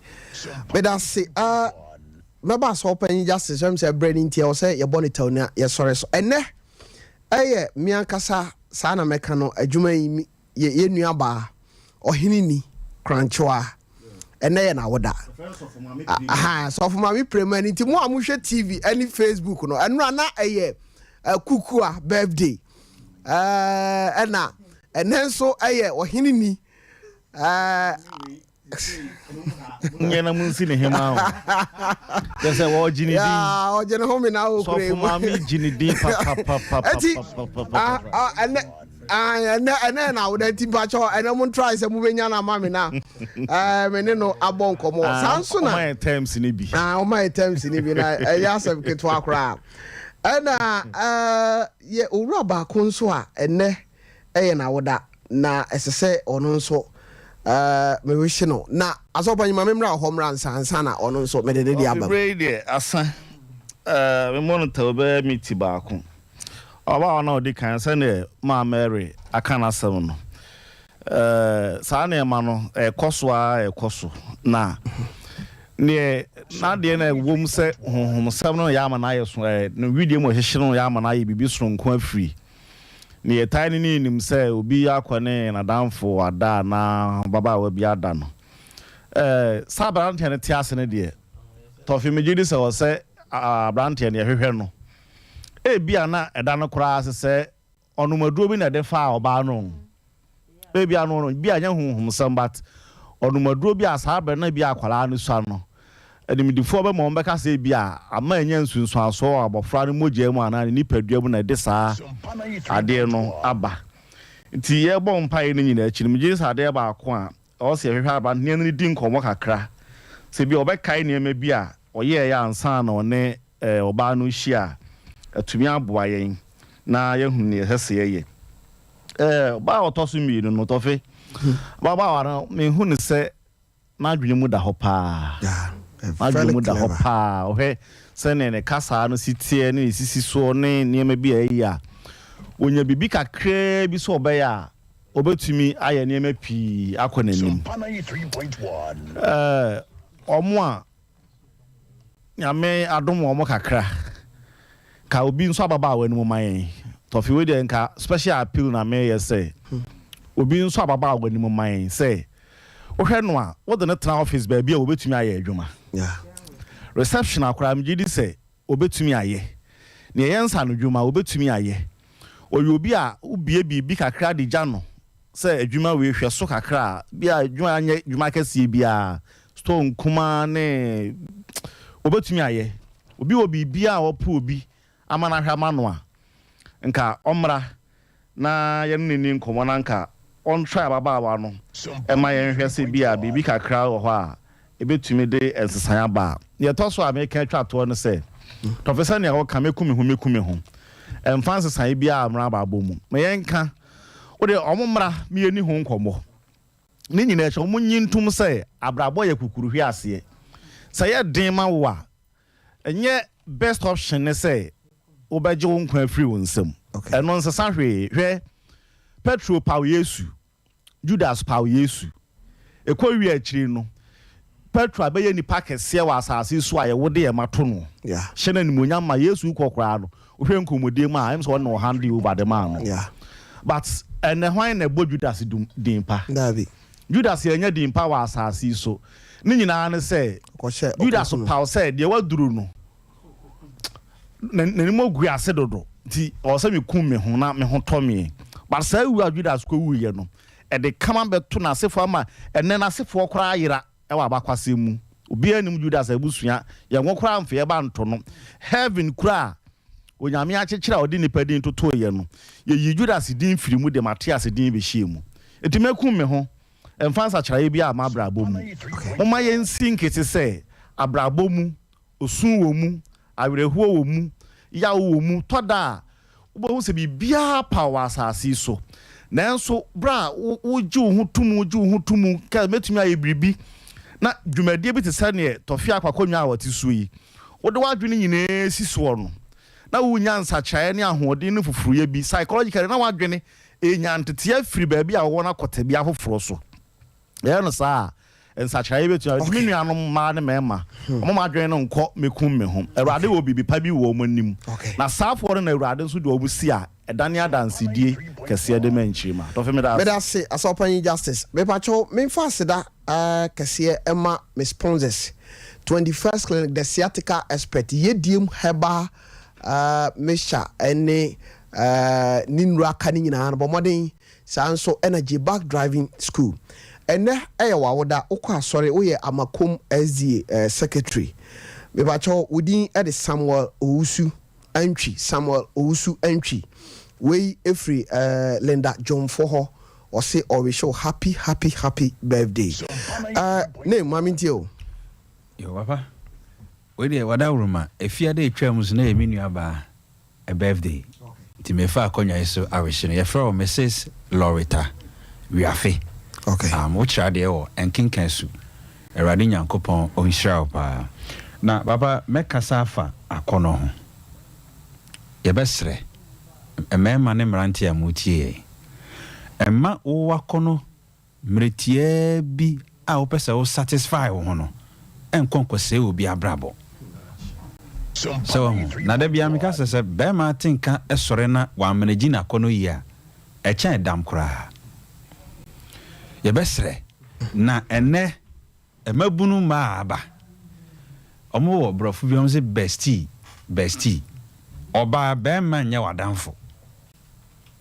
medase ah mɛba asɔr panyin Justice ɛm sɛ ɛbrɛ no nti ɛwɔ sɛ yɛbɔ no tɛw na yɛsɔre so ɛnɛ ɛyɛ me ankasa saa na mɛka no adwuma yi yɛ yɛ nua baa ɔhene ni krankyewa ɛnɛ yɛ n'awoda aha sɔfo maame prema ni nti mo a mohwɛ TV ɛne Facebook no ɛnora na ɛyɛ kukua birthday ɛna ɛnɛ nso ɛyɛ ɔhene ni nyɛ na munsi ne hema o kyɛ sɛ wɔgye ne din ɔgye ne ho me na ɔkura mu sɔfo maame gye ne din papapapapa ɛti ɛnɛ ɛnɛ ɛnɛ na awoda nti mpakyɛ ɛnɛ mo try sɛ mobɛnya no ama me na me ne no abɔ nkɔmmɔ saa nso na ɔma yɛ terms ne bi ɔma yɛ terms ne bi na ɛyɛ asɛm ketewa koraa ɛna yɛ owura baako nso a ɛnɛ ɛyɛ n'awoda na ɛsɛ sɛ ɔno nso mewehye no na asɔpanyin ma memmra hɔ mmra nsa ansa na ɔno nso mede ne de aba mu. Berɛ yi deɛ asa memmɔ no tɛw bɛyɛ miti baako. Ɔbaa no a ɔdi kan sɛdeɛ maa Mary aka n'asɛm no saa nneɛma no ɛkɔ so ara ɛkɔ so na neɛ n'adeɛ no ɛwɔ mu sɛ honhomsɛm no yɛ ama no ayɛ so ne wedeɛ mu ɛhyehye no yɛ ama no ayɛ biribi soronko afiri Nea yɛtaa ne no nim sɛ obi akɔ ne n'adamfo ada anaa ababaawa bi ada no, sɛ aberanteɛ no te ase no deɛ, Tɔfe megye di sɛ wɔ sɛ aberanteɛ no yɛhwehwɛ no. Ebia na ɛda no koraa ase sɛ ɔnom aduro bi na ɛde faa ɔbaa no. Ebia no no bi a nyɛ honhomsɛm but ɔnom aduro bi a saa berɛ no na ebia akwadaa no sua no. Animdefoɔ bɛma wɔn bɛka sɛ ebia ama anya nsunsuansoɔ wɔ abɔfra no mogya mu anaa ne nipadua mu na ɛde saa adeɛ no aba. Nti yɛrebɔ mpaeɛ no nyinaa akyi no, megye di sɛ adeɛ baako a ɛwɔ sɛ yɛhwehwɛ aba no, ne yɛne no di nkɔmmɔ kakra. Sɛ ebia ɔbɛkae nneɛma bi a ɔyɛeɛ ansa na ɔne ɔbaa no rehyia a, atumi aboa yɛn na yɛahunu nea ɛsɛ sɛ yɛyɛ. Ɔbaa a ɔtɔ so mmienu no, Tɔfe, ababaawa no, mehu no sɛ n'adwene mu da hɔ paa. N'adwene mu da hɔ paa. Ɔhwɛ sɛnea ne kasaa no si teɛ ne ne sisi soɔ ne nneɛma bi a ɛyɛ a, ɔnya biribi kakraa bi sɛ ɔbɛyɛ a, ɔbɛtumi ayɛ nneɛma pii akɔ n'anim. Wɔn a Nyame adom wɔn kakra. Ka obi nso ababaawa no mu ma yɛn. Tɔfe wei deɛ nka special appeal na meyɛ sɛ obi nso ababaawa no mu ma yɛn sɛ wohwɛ no a wode no tena office baabi a wɔbɛtumi ayɛ adwuma. Reception a koraa megye di sɛ wɔbɛtumi ayɛ. Nea ɛyɛ nsanodwuma wɔbɛtumi ayɛ. Ɔyɛ obi a wobue biribi kakra de gya no sɛ adwuma wei hwɛ so kakra a, bi a adwuma a anyɛ dwuma kɛseɛ biara, store nkumaa ne ɔbɛtumi ayɛ. Obi wɔ biribi a ɔpɛ obi ama no ahwɛ ama no a, nka ɔmmra na yɛne no nni nkɔmmɔ na nka ɔntry ababaawa no ma yɛnhwɛ sɛ bi a biribi kakra wɔ hɔ a ɛbɛtumi de nsesaeɛ aba a. Deɛ ɛtɔ so a meka atwa toɔ ne sɛ, Tɔfe sɛdeɛ woka mɛku me ho mɛku me ho, ɛmfa nsesaeɛ biara mmra abrabɔ mu. Ma yɛnka, wo deɛ wɔn mmra ma yɛnni ho nkɔmmɔ. Ne nyinaa akyi, wɔnnye ntom sɛ abrabɔ yɛ kukuruhweaseɛ. Sɛ ɛyɛ den ma wo a, Ɛnyɛ best option ne sɛ wobɛgye wo nkwa afiri wo nsam. Ɛno nsesa hwee. Hwɛ, Petro paw Yesu. Judas paw Yesu. Ɛkɔ wie akyiri no, Petro abɛyɛ nipa kɛseɛ wɔ asase so a yɛwo de yɛn mma to no. Hyɛ no animuonyam ma Yesu kɔ koraa no, wohwɛ nkɔmmɔdie mu a, ɛm sɛ ɔno na ɔhande over de maa no. But ɛnnɛ hwan na ɛbɔ Judas din pa? Judas annya din pa wɔ asase yi so. Ne nyinaa ne sɛ, Judas paw sɛ deɛ waduru no, n'anim agu ase dodo, nti ɔwɔ sɛ mekum me ho na me ho tɔ me. But saa wu a Judas kɔwuiɛ no, ɛde kama bɛto n'asefoɔ ama ɛnnɛ n'asefoɔ koraa ayera wɔ abakwasɛm mu. Obiara nnim Judas abusua, yɛn ho koraa mfa yɛn ba nto no. Heaven kura a Onyame akyekyere a ɔde nnipa din totoeɛ no, yɛyii Judas din firii mu de Matias din bɛhyɛɛ mu. Enti mɛkum me ho, ɛmfa nsakyeraeɛ biara mma abrabɔ mu. Momma yɛnsi nkete sɛ, abrabɔ mu, osu wɔ mu, awerɛhoɔ wɔ mu, yaw wɔ mu, tɔ da a, wobɛhu sɛ biribiara apaw wɔ asase yi so. Nanso berɛ a wogye wo ho to mu, wogye wo ho to mu, ka mɛtumi ayɛ biribi, na dwumadie bi te sɛ neɛ Tɔfea Akwakonwa a ɔte soɔ yi, wode w'adwene nyinaa si soɔ no, na worenya nsakyeraeɛ ne ahoɔden ne foforɔyɛ bi, psychologically, na w'adwene renya nteteɛ afiri baabi a wowɔ no akɔ tebea foforɔ so. Yɛyɛ no saa a, nsakyeraeɛ bɛtumi aba. Nti me nuanom mmaa ne mmarima, wɔmma mo adwene no nkɔ mɛkum me ho. Awurade wɔ biribi pa bi wɔ wɔn anim. Na saafoɔ no na Awurade nso de wɔn si a ɛdane adansedie kɛseɛ de ma nkyirimma. Tɔfe, meda ase. Meda ase Asɔrpanyin Justice. Mepakyɛw memfa aseda kɛseɛ ma me sponsors, 21st Clinic, The Sciatica Expert, Yediem Herbal Mixture ne ne nnuro aka no nyinaa no, bɔ mmɔden. Saa nso na Jebak Driving School. Ɛnnɛ yɛ w'awoda, wokɔ asɔre, woyɛ Amakom SDA secretary. Mepakyɛw wo din de Samuel Owusu. Antwi, Samuel Owusu Antwi. Wei firi Linda Dwomfo hɔ. Ɔse ɔwishe wo happy happy happy birthday. Eh, name ma mentie o. Yo papa, wei deɛ wadaworoma, efiada a etwaa mu so na ɛyɛ me nua baa birthday nti mefa akɔnwa yi so awishe no. Yɛfrɛ wo Mrs Loretta Wiafe. Okay. Um, wokyerɛ adeɛ wɔ Nkenka Su. Awurade Nyankopɔn ɔnhyira wo paa. Na papa mɛkasa afa akɔnɔ ho. Yɛbɛsrɛ mmarima ne mmeranteɛ a motie yɛn, mma wo akɔnɔ mmerɛ tiaa bi a wopɛ sɛ wo satisfy wo ho no nkɔ nkɔsɛe obi abrabɔ. Sɛ wahu? Na da biara meka sɛ sɛ barima atenka sɔre na wammanagyi n'akɔnɔ yie a, ɛkyɛn dam koraa. Yɛbɛsrɛ na ɛnnɛ mmabunu mmaa a aba, wɔn wɔ borɔfo bi wɔn se bestie, bestie. Ɔbaa, barima nyɛ w'adamfo.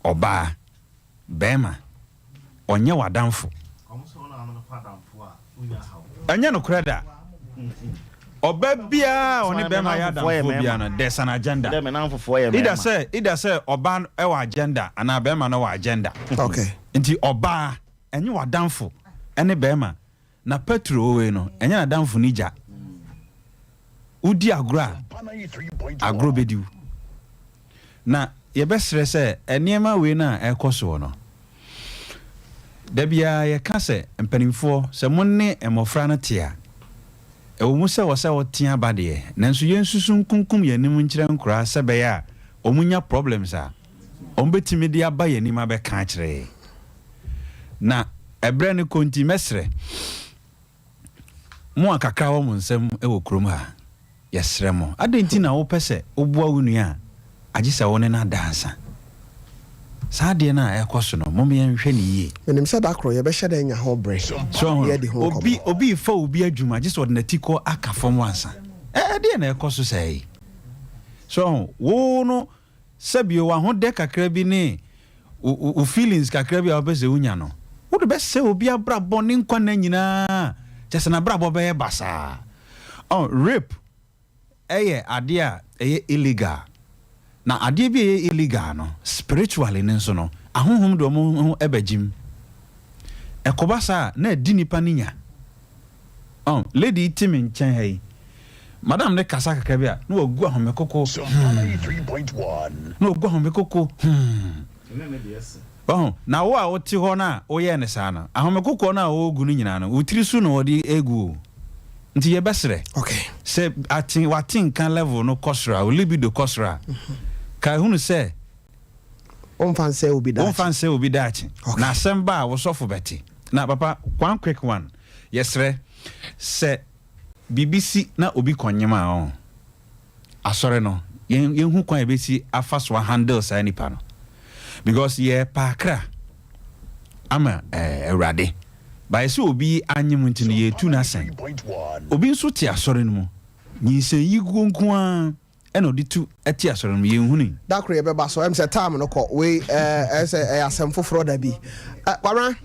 Ɔbaa, barima, ɔnyɛ w'adamfo. Ɛnyɛ nokorɛ da. Ɔba biara a ɔne bɛrima yɛ adamfoɔ biara no, there's an agenda. Either sɛ either sɛ ɔbaa no wɔ agenda anaa bɛrima no wɔ agenda. Okay. Nti ɔbaa ɛnyɛ w'adamfo ɛne bɛrima. Na Petro wei no, ɛnyɛ n'adamfo ne gya. Wodi agorɔ a, agorɔ bɛdi wo. Na yɛbɛsrɛ sɛ nneɛma wei no a ɛrekɔ soɔ no, da biara yɛka sɛ mpanimfoɔ, sɛ mo ne mmɔfra no te a, ɛwɔ mu sɛ wɔ sɛ wotea ba deɛ, nanso yɛnsusu nkunkum yɛn anim nkyerɛ nkoraa sɛ ɛbɛyɛ a wɔnya problems a, wɔbɛtumi de aba yɛn anim abɛka akyerɛ yɛn. Na ɛberɛ no kɔ nti, mɛsrɛ mo a kakra wɔ mo nsam wɔ kurom ha, yɛsrɛ mo, adɛn nti na wopɛ sɛ woboa wo nua a, agye sɛ wo ne no ada ansa? Saa adeɛ no a ɛrekɔ so no, mom yɛnhwɛ no yie. Menim sɛ da koro yɛbɛhyɛ da anya ho bere So ahu na no? yɛadi ho Obi, nkɔmmɔ. obi refa obi adwuma, gye sɛ ɔde n'atikɔ aka fam ansa. Ɛ, ɛdeɛn na ɛrekɔ so saa yi? So ahu? Wo no. Sɛbio w'ahodɛ kakra bi ne wo wo feelings kakra bi a wopɛ sɛ wonya no, wode bɛsɛe obi abrabɔ ne nkwa nna nyinaa, kyerɛ sɛ n'abrabɔ bɛyɛ basaa. Ɔn, rape yɛ adeɛ a ɛyɛ illegal, na adeɛ bi a ɛyɛ illegal no, spiritually no nso no, ahonhom de wɔn ho bɛgyem. Ɛkɔba saa a, na adi nipa no nya. Ɔn, lady yi te me nkyɛn ha yi, madam no kasa kakra bi a, na wagu ahomekoko, hmm, na wagu ahomekoko, hmm. Wahu? Na wo a wote hɔ no a woyɛɛ no saa no, ahomekokoɔ no a ɔregu no nyinaa no, wo tiri so na ɔde regu o. Nti yɛbɛsrɛ, sɛ ate, w'atenka level no kɔ soro a, wo libido kɔ soro a, kae hunu sɛ, Womfa nsɛe obi daakye. Womfa nsɛe obi daakye. Na asɛm ba a, wo sɔfo bɛte. Na papa, one quick one, yɛsrɛ, sɛ biribi si na obi kɔnyem a, ɔn, asɔre no, yɛn, yɛnhu kwan a yɛbɛsi afa so ahandle saa nipa no. Because yɛrepa akra ama eh, Awurade. But sɛ obi anyem nti no, yɛretu no asɛn. Obi nso te asɔre no mu, nyinsɛn-yiguo nko ara. Ɛna ɔde tu te asɔre no mu, yɛnhunui. Da koro yɛbɛba so, ɛm sɛ time no kɔ, wei ɛɛ ɛyɛ sɛ ɛyɛ asɛm foforɔ da bi. Ɛ Kwabena,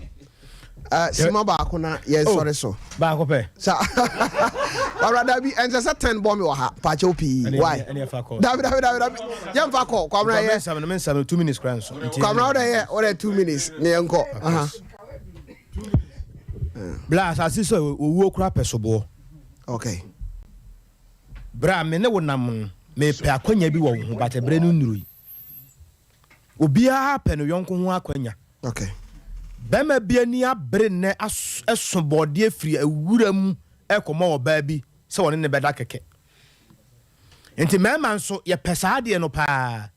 ɛ sima baako na yɛnsɔre oh, so. Baako pɛ. Sa Kwabena dabi ɛnsɛ sɛ ten bɔ mi wɔ ha, paakyɛw pii. Why? Dabi dabi dabi dabi, yɛnfa kɔ Kwabena yɛ. Mensam no mensam no 2 minutes kora nso. Kwabena wodɛ yɛ wodɛ 2 minutes ne yɛnkɔ. Aha. Bla asase so owuo kora pɛ soboɔ. Okay. Berɛ a me ne wo nam no, mepɛ akwanya bi wɔ wo ho, but ɛberɛ no nnurui. Obiara pɛ ne yɔnko ho akwanya. Okay. Bɛrima bi ani abere nnɛ aso bɔɔdeɛ firi awura mu rekɔma ɔbaa bi sɛ ɔne no bɛda kɛkɛ. Nti mmarima nso, yɛpɛ saa adeɛ no paa.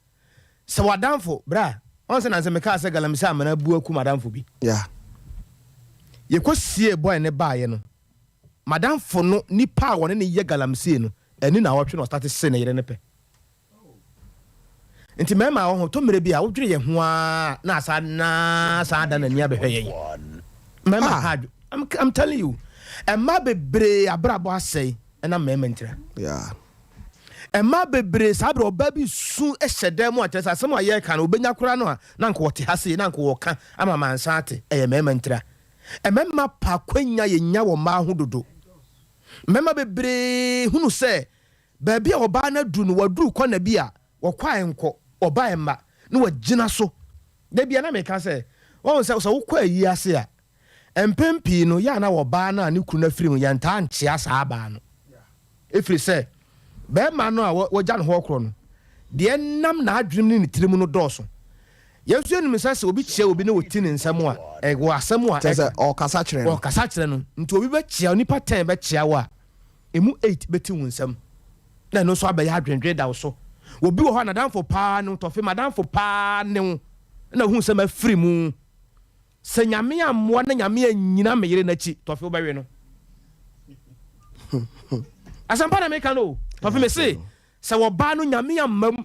Sɛ w'adamfo, bra, ɔn sɛ nansa mekaa sɛ galamsey amena abu aku m'adamfo bi. Yeah. Yɛkɔsiee boy no baeɛ no, M'adamfo no nipa a wɔne no yɛ galamsey no ani naawɔtwe na ɔstate se ne yere no pɛ. Nti mmarima wɔ ho tɔ mmerɛ bi a wodwene yɛn ho ara na asa na san ada n'ani abɛhwɛ yɛn. Mmarima ha adwo. I'm, I'm telling you. Mmaa bebree abrabɔ asɛe ɛnam mmarima ntira. Yeah. Mmaa bebree saa berɛ ɔbaa bi su hyɛ dan mu a kyerɛ sɛ asɛm a yɛreka no obɛnya koraa no a na anka ɔte ha sei na anka ɔka ama mansa ate ɛyɛ mmarima ntira. Mmarima pɛ akwanya yɛnya wɔ mmaa ho dodo. Mmarima bebree hunu sɛ baabi a ɔbaa no aduru no, waduru kɔna bi a wɔkɔ a ɛnkɔ, ɔba a ɛmma, na wagyina so. Da biara na meka sɛ, wahu sɛ sɛ wokɔ ayi ase a, mpɛn pii no, yɛ a na ɔbaa no a ne kunu afiri mu, yɛntaa nkyea saa baa no. Ɛfiri sɛ, barima no a wagya ne hɔ korɔ no, deɛ ɛnam n'adwenem ne ne tirim no dɔɔso. Yɛn nso yɛnim sɛ sɛ obi kyia obi na ɔti ne nsam a, ɛwɔ asɛm a Kyerɛ sɛ, ɔrekasa kyerɛ no. Ɔrekasa kyerɛ no. Nti obi bɛkyia wo, nnipa ten bɛkyia wo a, ɛmu eight bɛti wo nsam. Na ɛno nso abɛyɛ adwendwen da wo so. Obi wɔ hɔ a, n'adamfo paa ne wo, Tɔfe, m'adamfo paa ne wo, ɛna wohu sɛ mafiri mu. Sɛ Nyame ammoa na Nyame annyina me yere no akyi, Tɔfe wobɛwe no. Asɛmpa na meka no o. Tɔfe mese, sɛ wɔbaa no Nyame amma mu,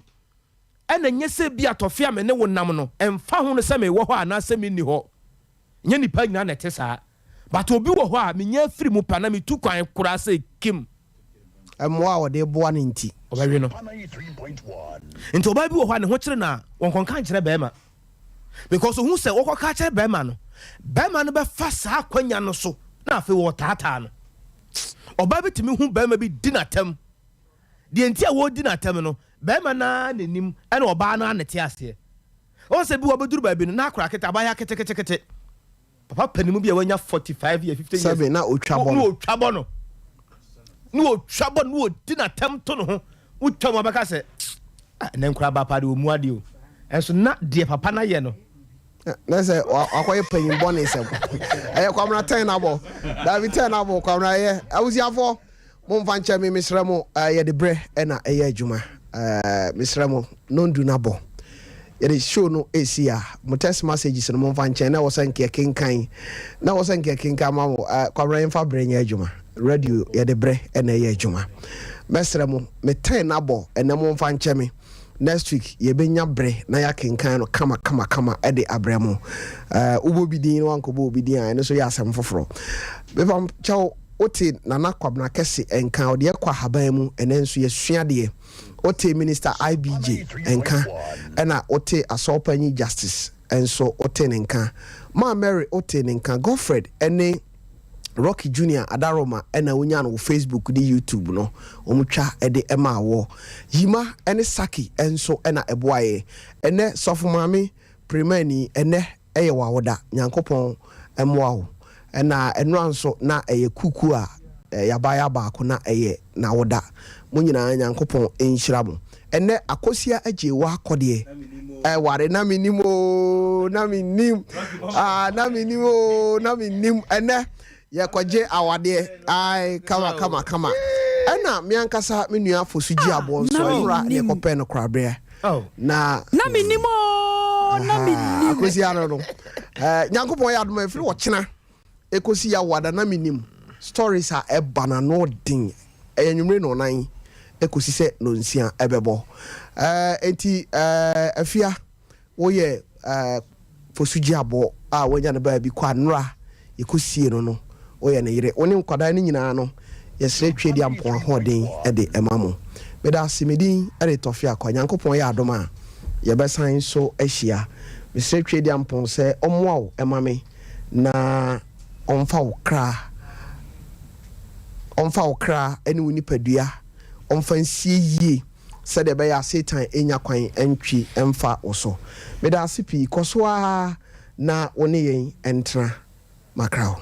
ɛna nyɛ sɛ bi a Tɔfe a me ne wo nam no, ɛmfa ho no sɛ mewɔ hɔ anaasɛ menni hɔ. Nyɛ nnipa nyinaa na ɛte saa. But obi wɔ hɔ a, menya afiri mu pɛ anaa metu kwan koraa sɛ Kim. Mmoa a wɔde boa no nti. Ɔbɛwe no. Nti ɔbaa bi wɔ hɔ a ne ho kyere no a, wɔnkɔnka nkyerɛ bɛrima. Because ohu sɛ wɔkɔka kyerɛ bɛrima no, bɛrima no bɛfa saa akwanya no so na afei wɔretaataa no. Ɔbaa bi tumi hu bɛrima bi di n'atam. Deɛ nti a wɔredi n'atam no, bɛrima no ara n'anim ɛna ɔbaa no ara na ɛte aseɛ. Wɔn sɛ bi wɔ bɛduru baabi no, na akora kete, abaayewa ketekete. Papa panin bi a wanya 45 years, 50 years. Sɛbe na otwa bɔ no. Na otwa bɔ no. Na otwa bɔ no, na odi n'atam to ne ho. Wotwa mu abɛka sɛ, ah, ɛnɛ nkora ba paa de ɔmu adeɛ o. Ɛnso na deɛ papa no ayɛ no. Na sɛ wakɔyɛ panyin bɔne sɛm. Ɛyɛ Kwamina tɛn na bɔ. Dabi tɛn na bɔ Kwamina ɛyɛ. Abusuafoɔ. Momfa nkyɛ me mesrɛ mo yɛde berɛ na ɛyɛ adwuma mesrɛ mo nondu no abɔ yɛde show no ɛsi a mo text messages no momfa nkyɛn na ɛwɔ sɛ nka yɛkenkan na ɛwɔ sɛ nka yɛkenkan ma mo Kwabena yɛmfa berɛ nyɛ adwuma radio yɛde berɛ na ɛyɛ adwuma mɛsrɛ mo me ten no abɔ ɛnɛ momfa nkyɛ me Next week yɛbɛnya bere na yɛakenkan no kama kama kama de abrɛ mo. Eh, wobɔ bi din na wankɔbɔ obi din a, ɛno nso yɛ asɛm foforɔ. Mepam kyɛw, wote Nana Kwabena Kɛse nka, ɔde ɛkɔ ahaban mu, ɛnɛ nso yɛsua adeɛ. Wote Minister IBJ nka, ɛna wote Asɔrpanyin Justice nso wote ne nka. Maa Mary wote ne nka. Godfred ne Rocky Junior Adaroma ɛna wonya no wɔ Facebook ne YouTube no, wɔtwa de maa wɔ. Yima ne Saki nso na ɛboaeɛ. Ɛnɛ Sɔfo Maame Pirimani, ɛnɛ ɛyɛ w'awoda Nyankopɔn mmoa wo ɛna ɛnora nso na ɛyɛ kuku a yabaayaa baako na ɛyɛ n'awoda mo nyinaa Nyankopɔn nhyira mo ɛnɛ Akosia agyee w'akɔdeɛ ɛware na menim oo na menim ah na menim oo na menim ɛnɛ yɛkɔgye awadeɛ ae kama kama kama ɛna me ankasa me nua Fosu gye aboɔ nso ɛnora ne ɛkɔpɛ no koraberɛ na na menim oo na menim akosi ano no eh, nyankopɔn yɛ adoma ɛfiri ɔkyena ɛkɔsi yɛawoada na menim stories a ɛba na no den ɛyɛ nwummere na ɔnan ɛkɔsi sɛ nonsia ɛbɛbɔ eh, enti eh, afia Woyɛ fosugye aboɔ a wanya no baabi kɔ a nnora yɛkɔsiee no no, woyɛ ne yere. Wo ne nkwadaa no nyinaa no, yɛsrɛ Tweaduampɔn ahoɔden de ma mo. Meda ase, me din de Tɔfe Akwa. Nyankopɔn yɛ adom a, yɛbɛsan nso ahyia. Mesrɛ Tweaduampɔn sɛ ɔmmoa wo ma me na ɔmfa wo kra, ɔmfa wo kra ne wo nipadua ɔmfa nsie yie. sɛdeɛ ɛbɛyɛ a Satan nnya kwan ntwi mfa wo so. Meda ase pii. Kɔ so ara na wo ne yɛn ntena. Makra wo.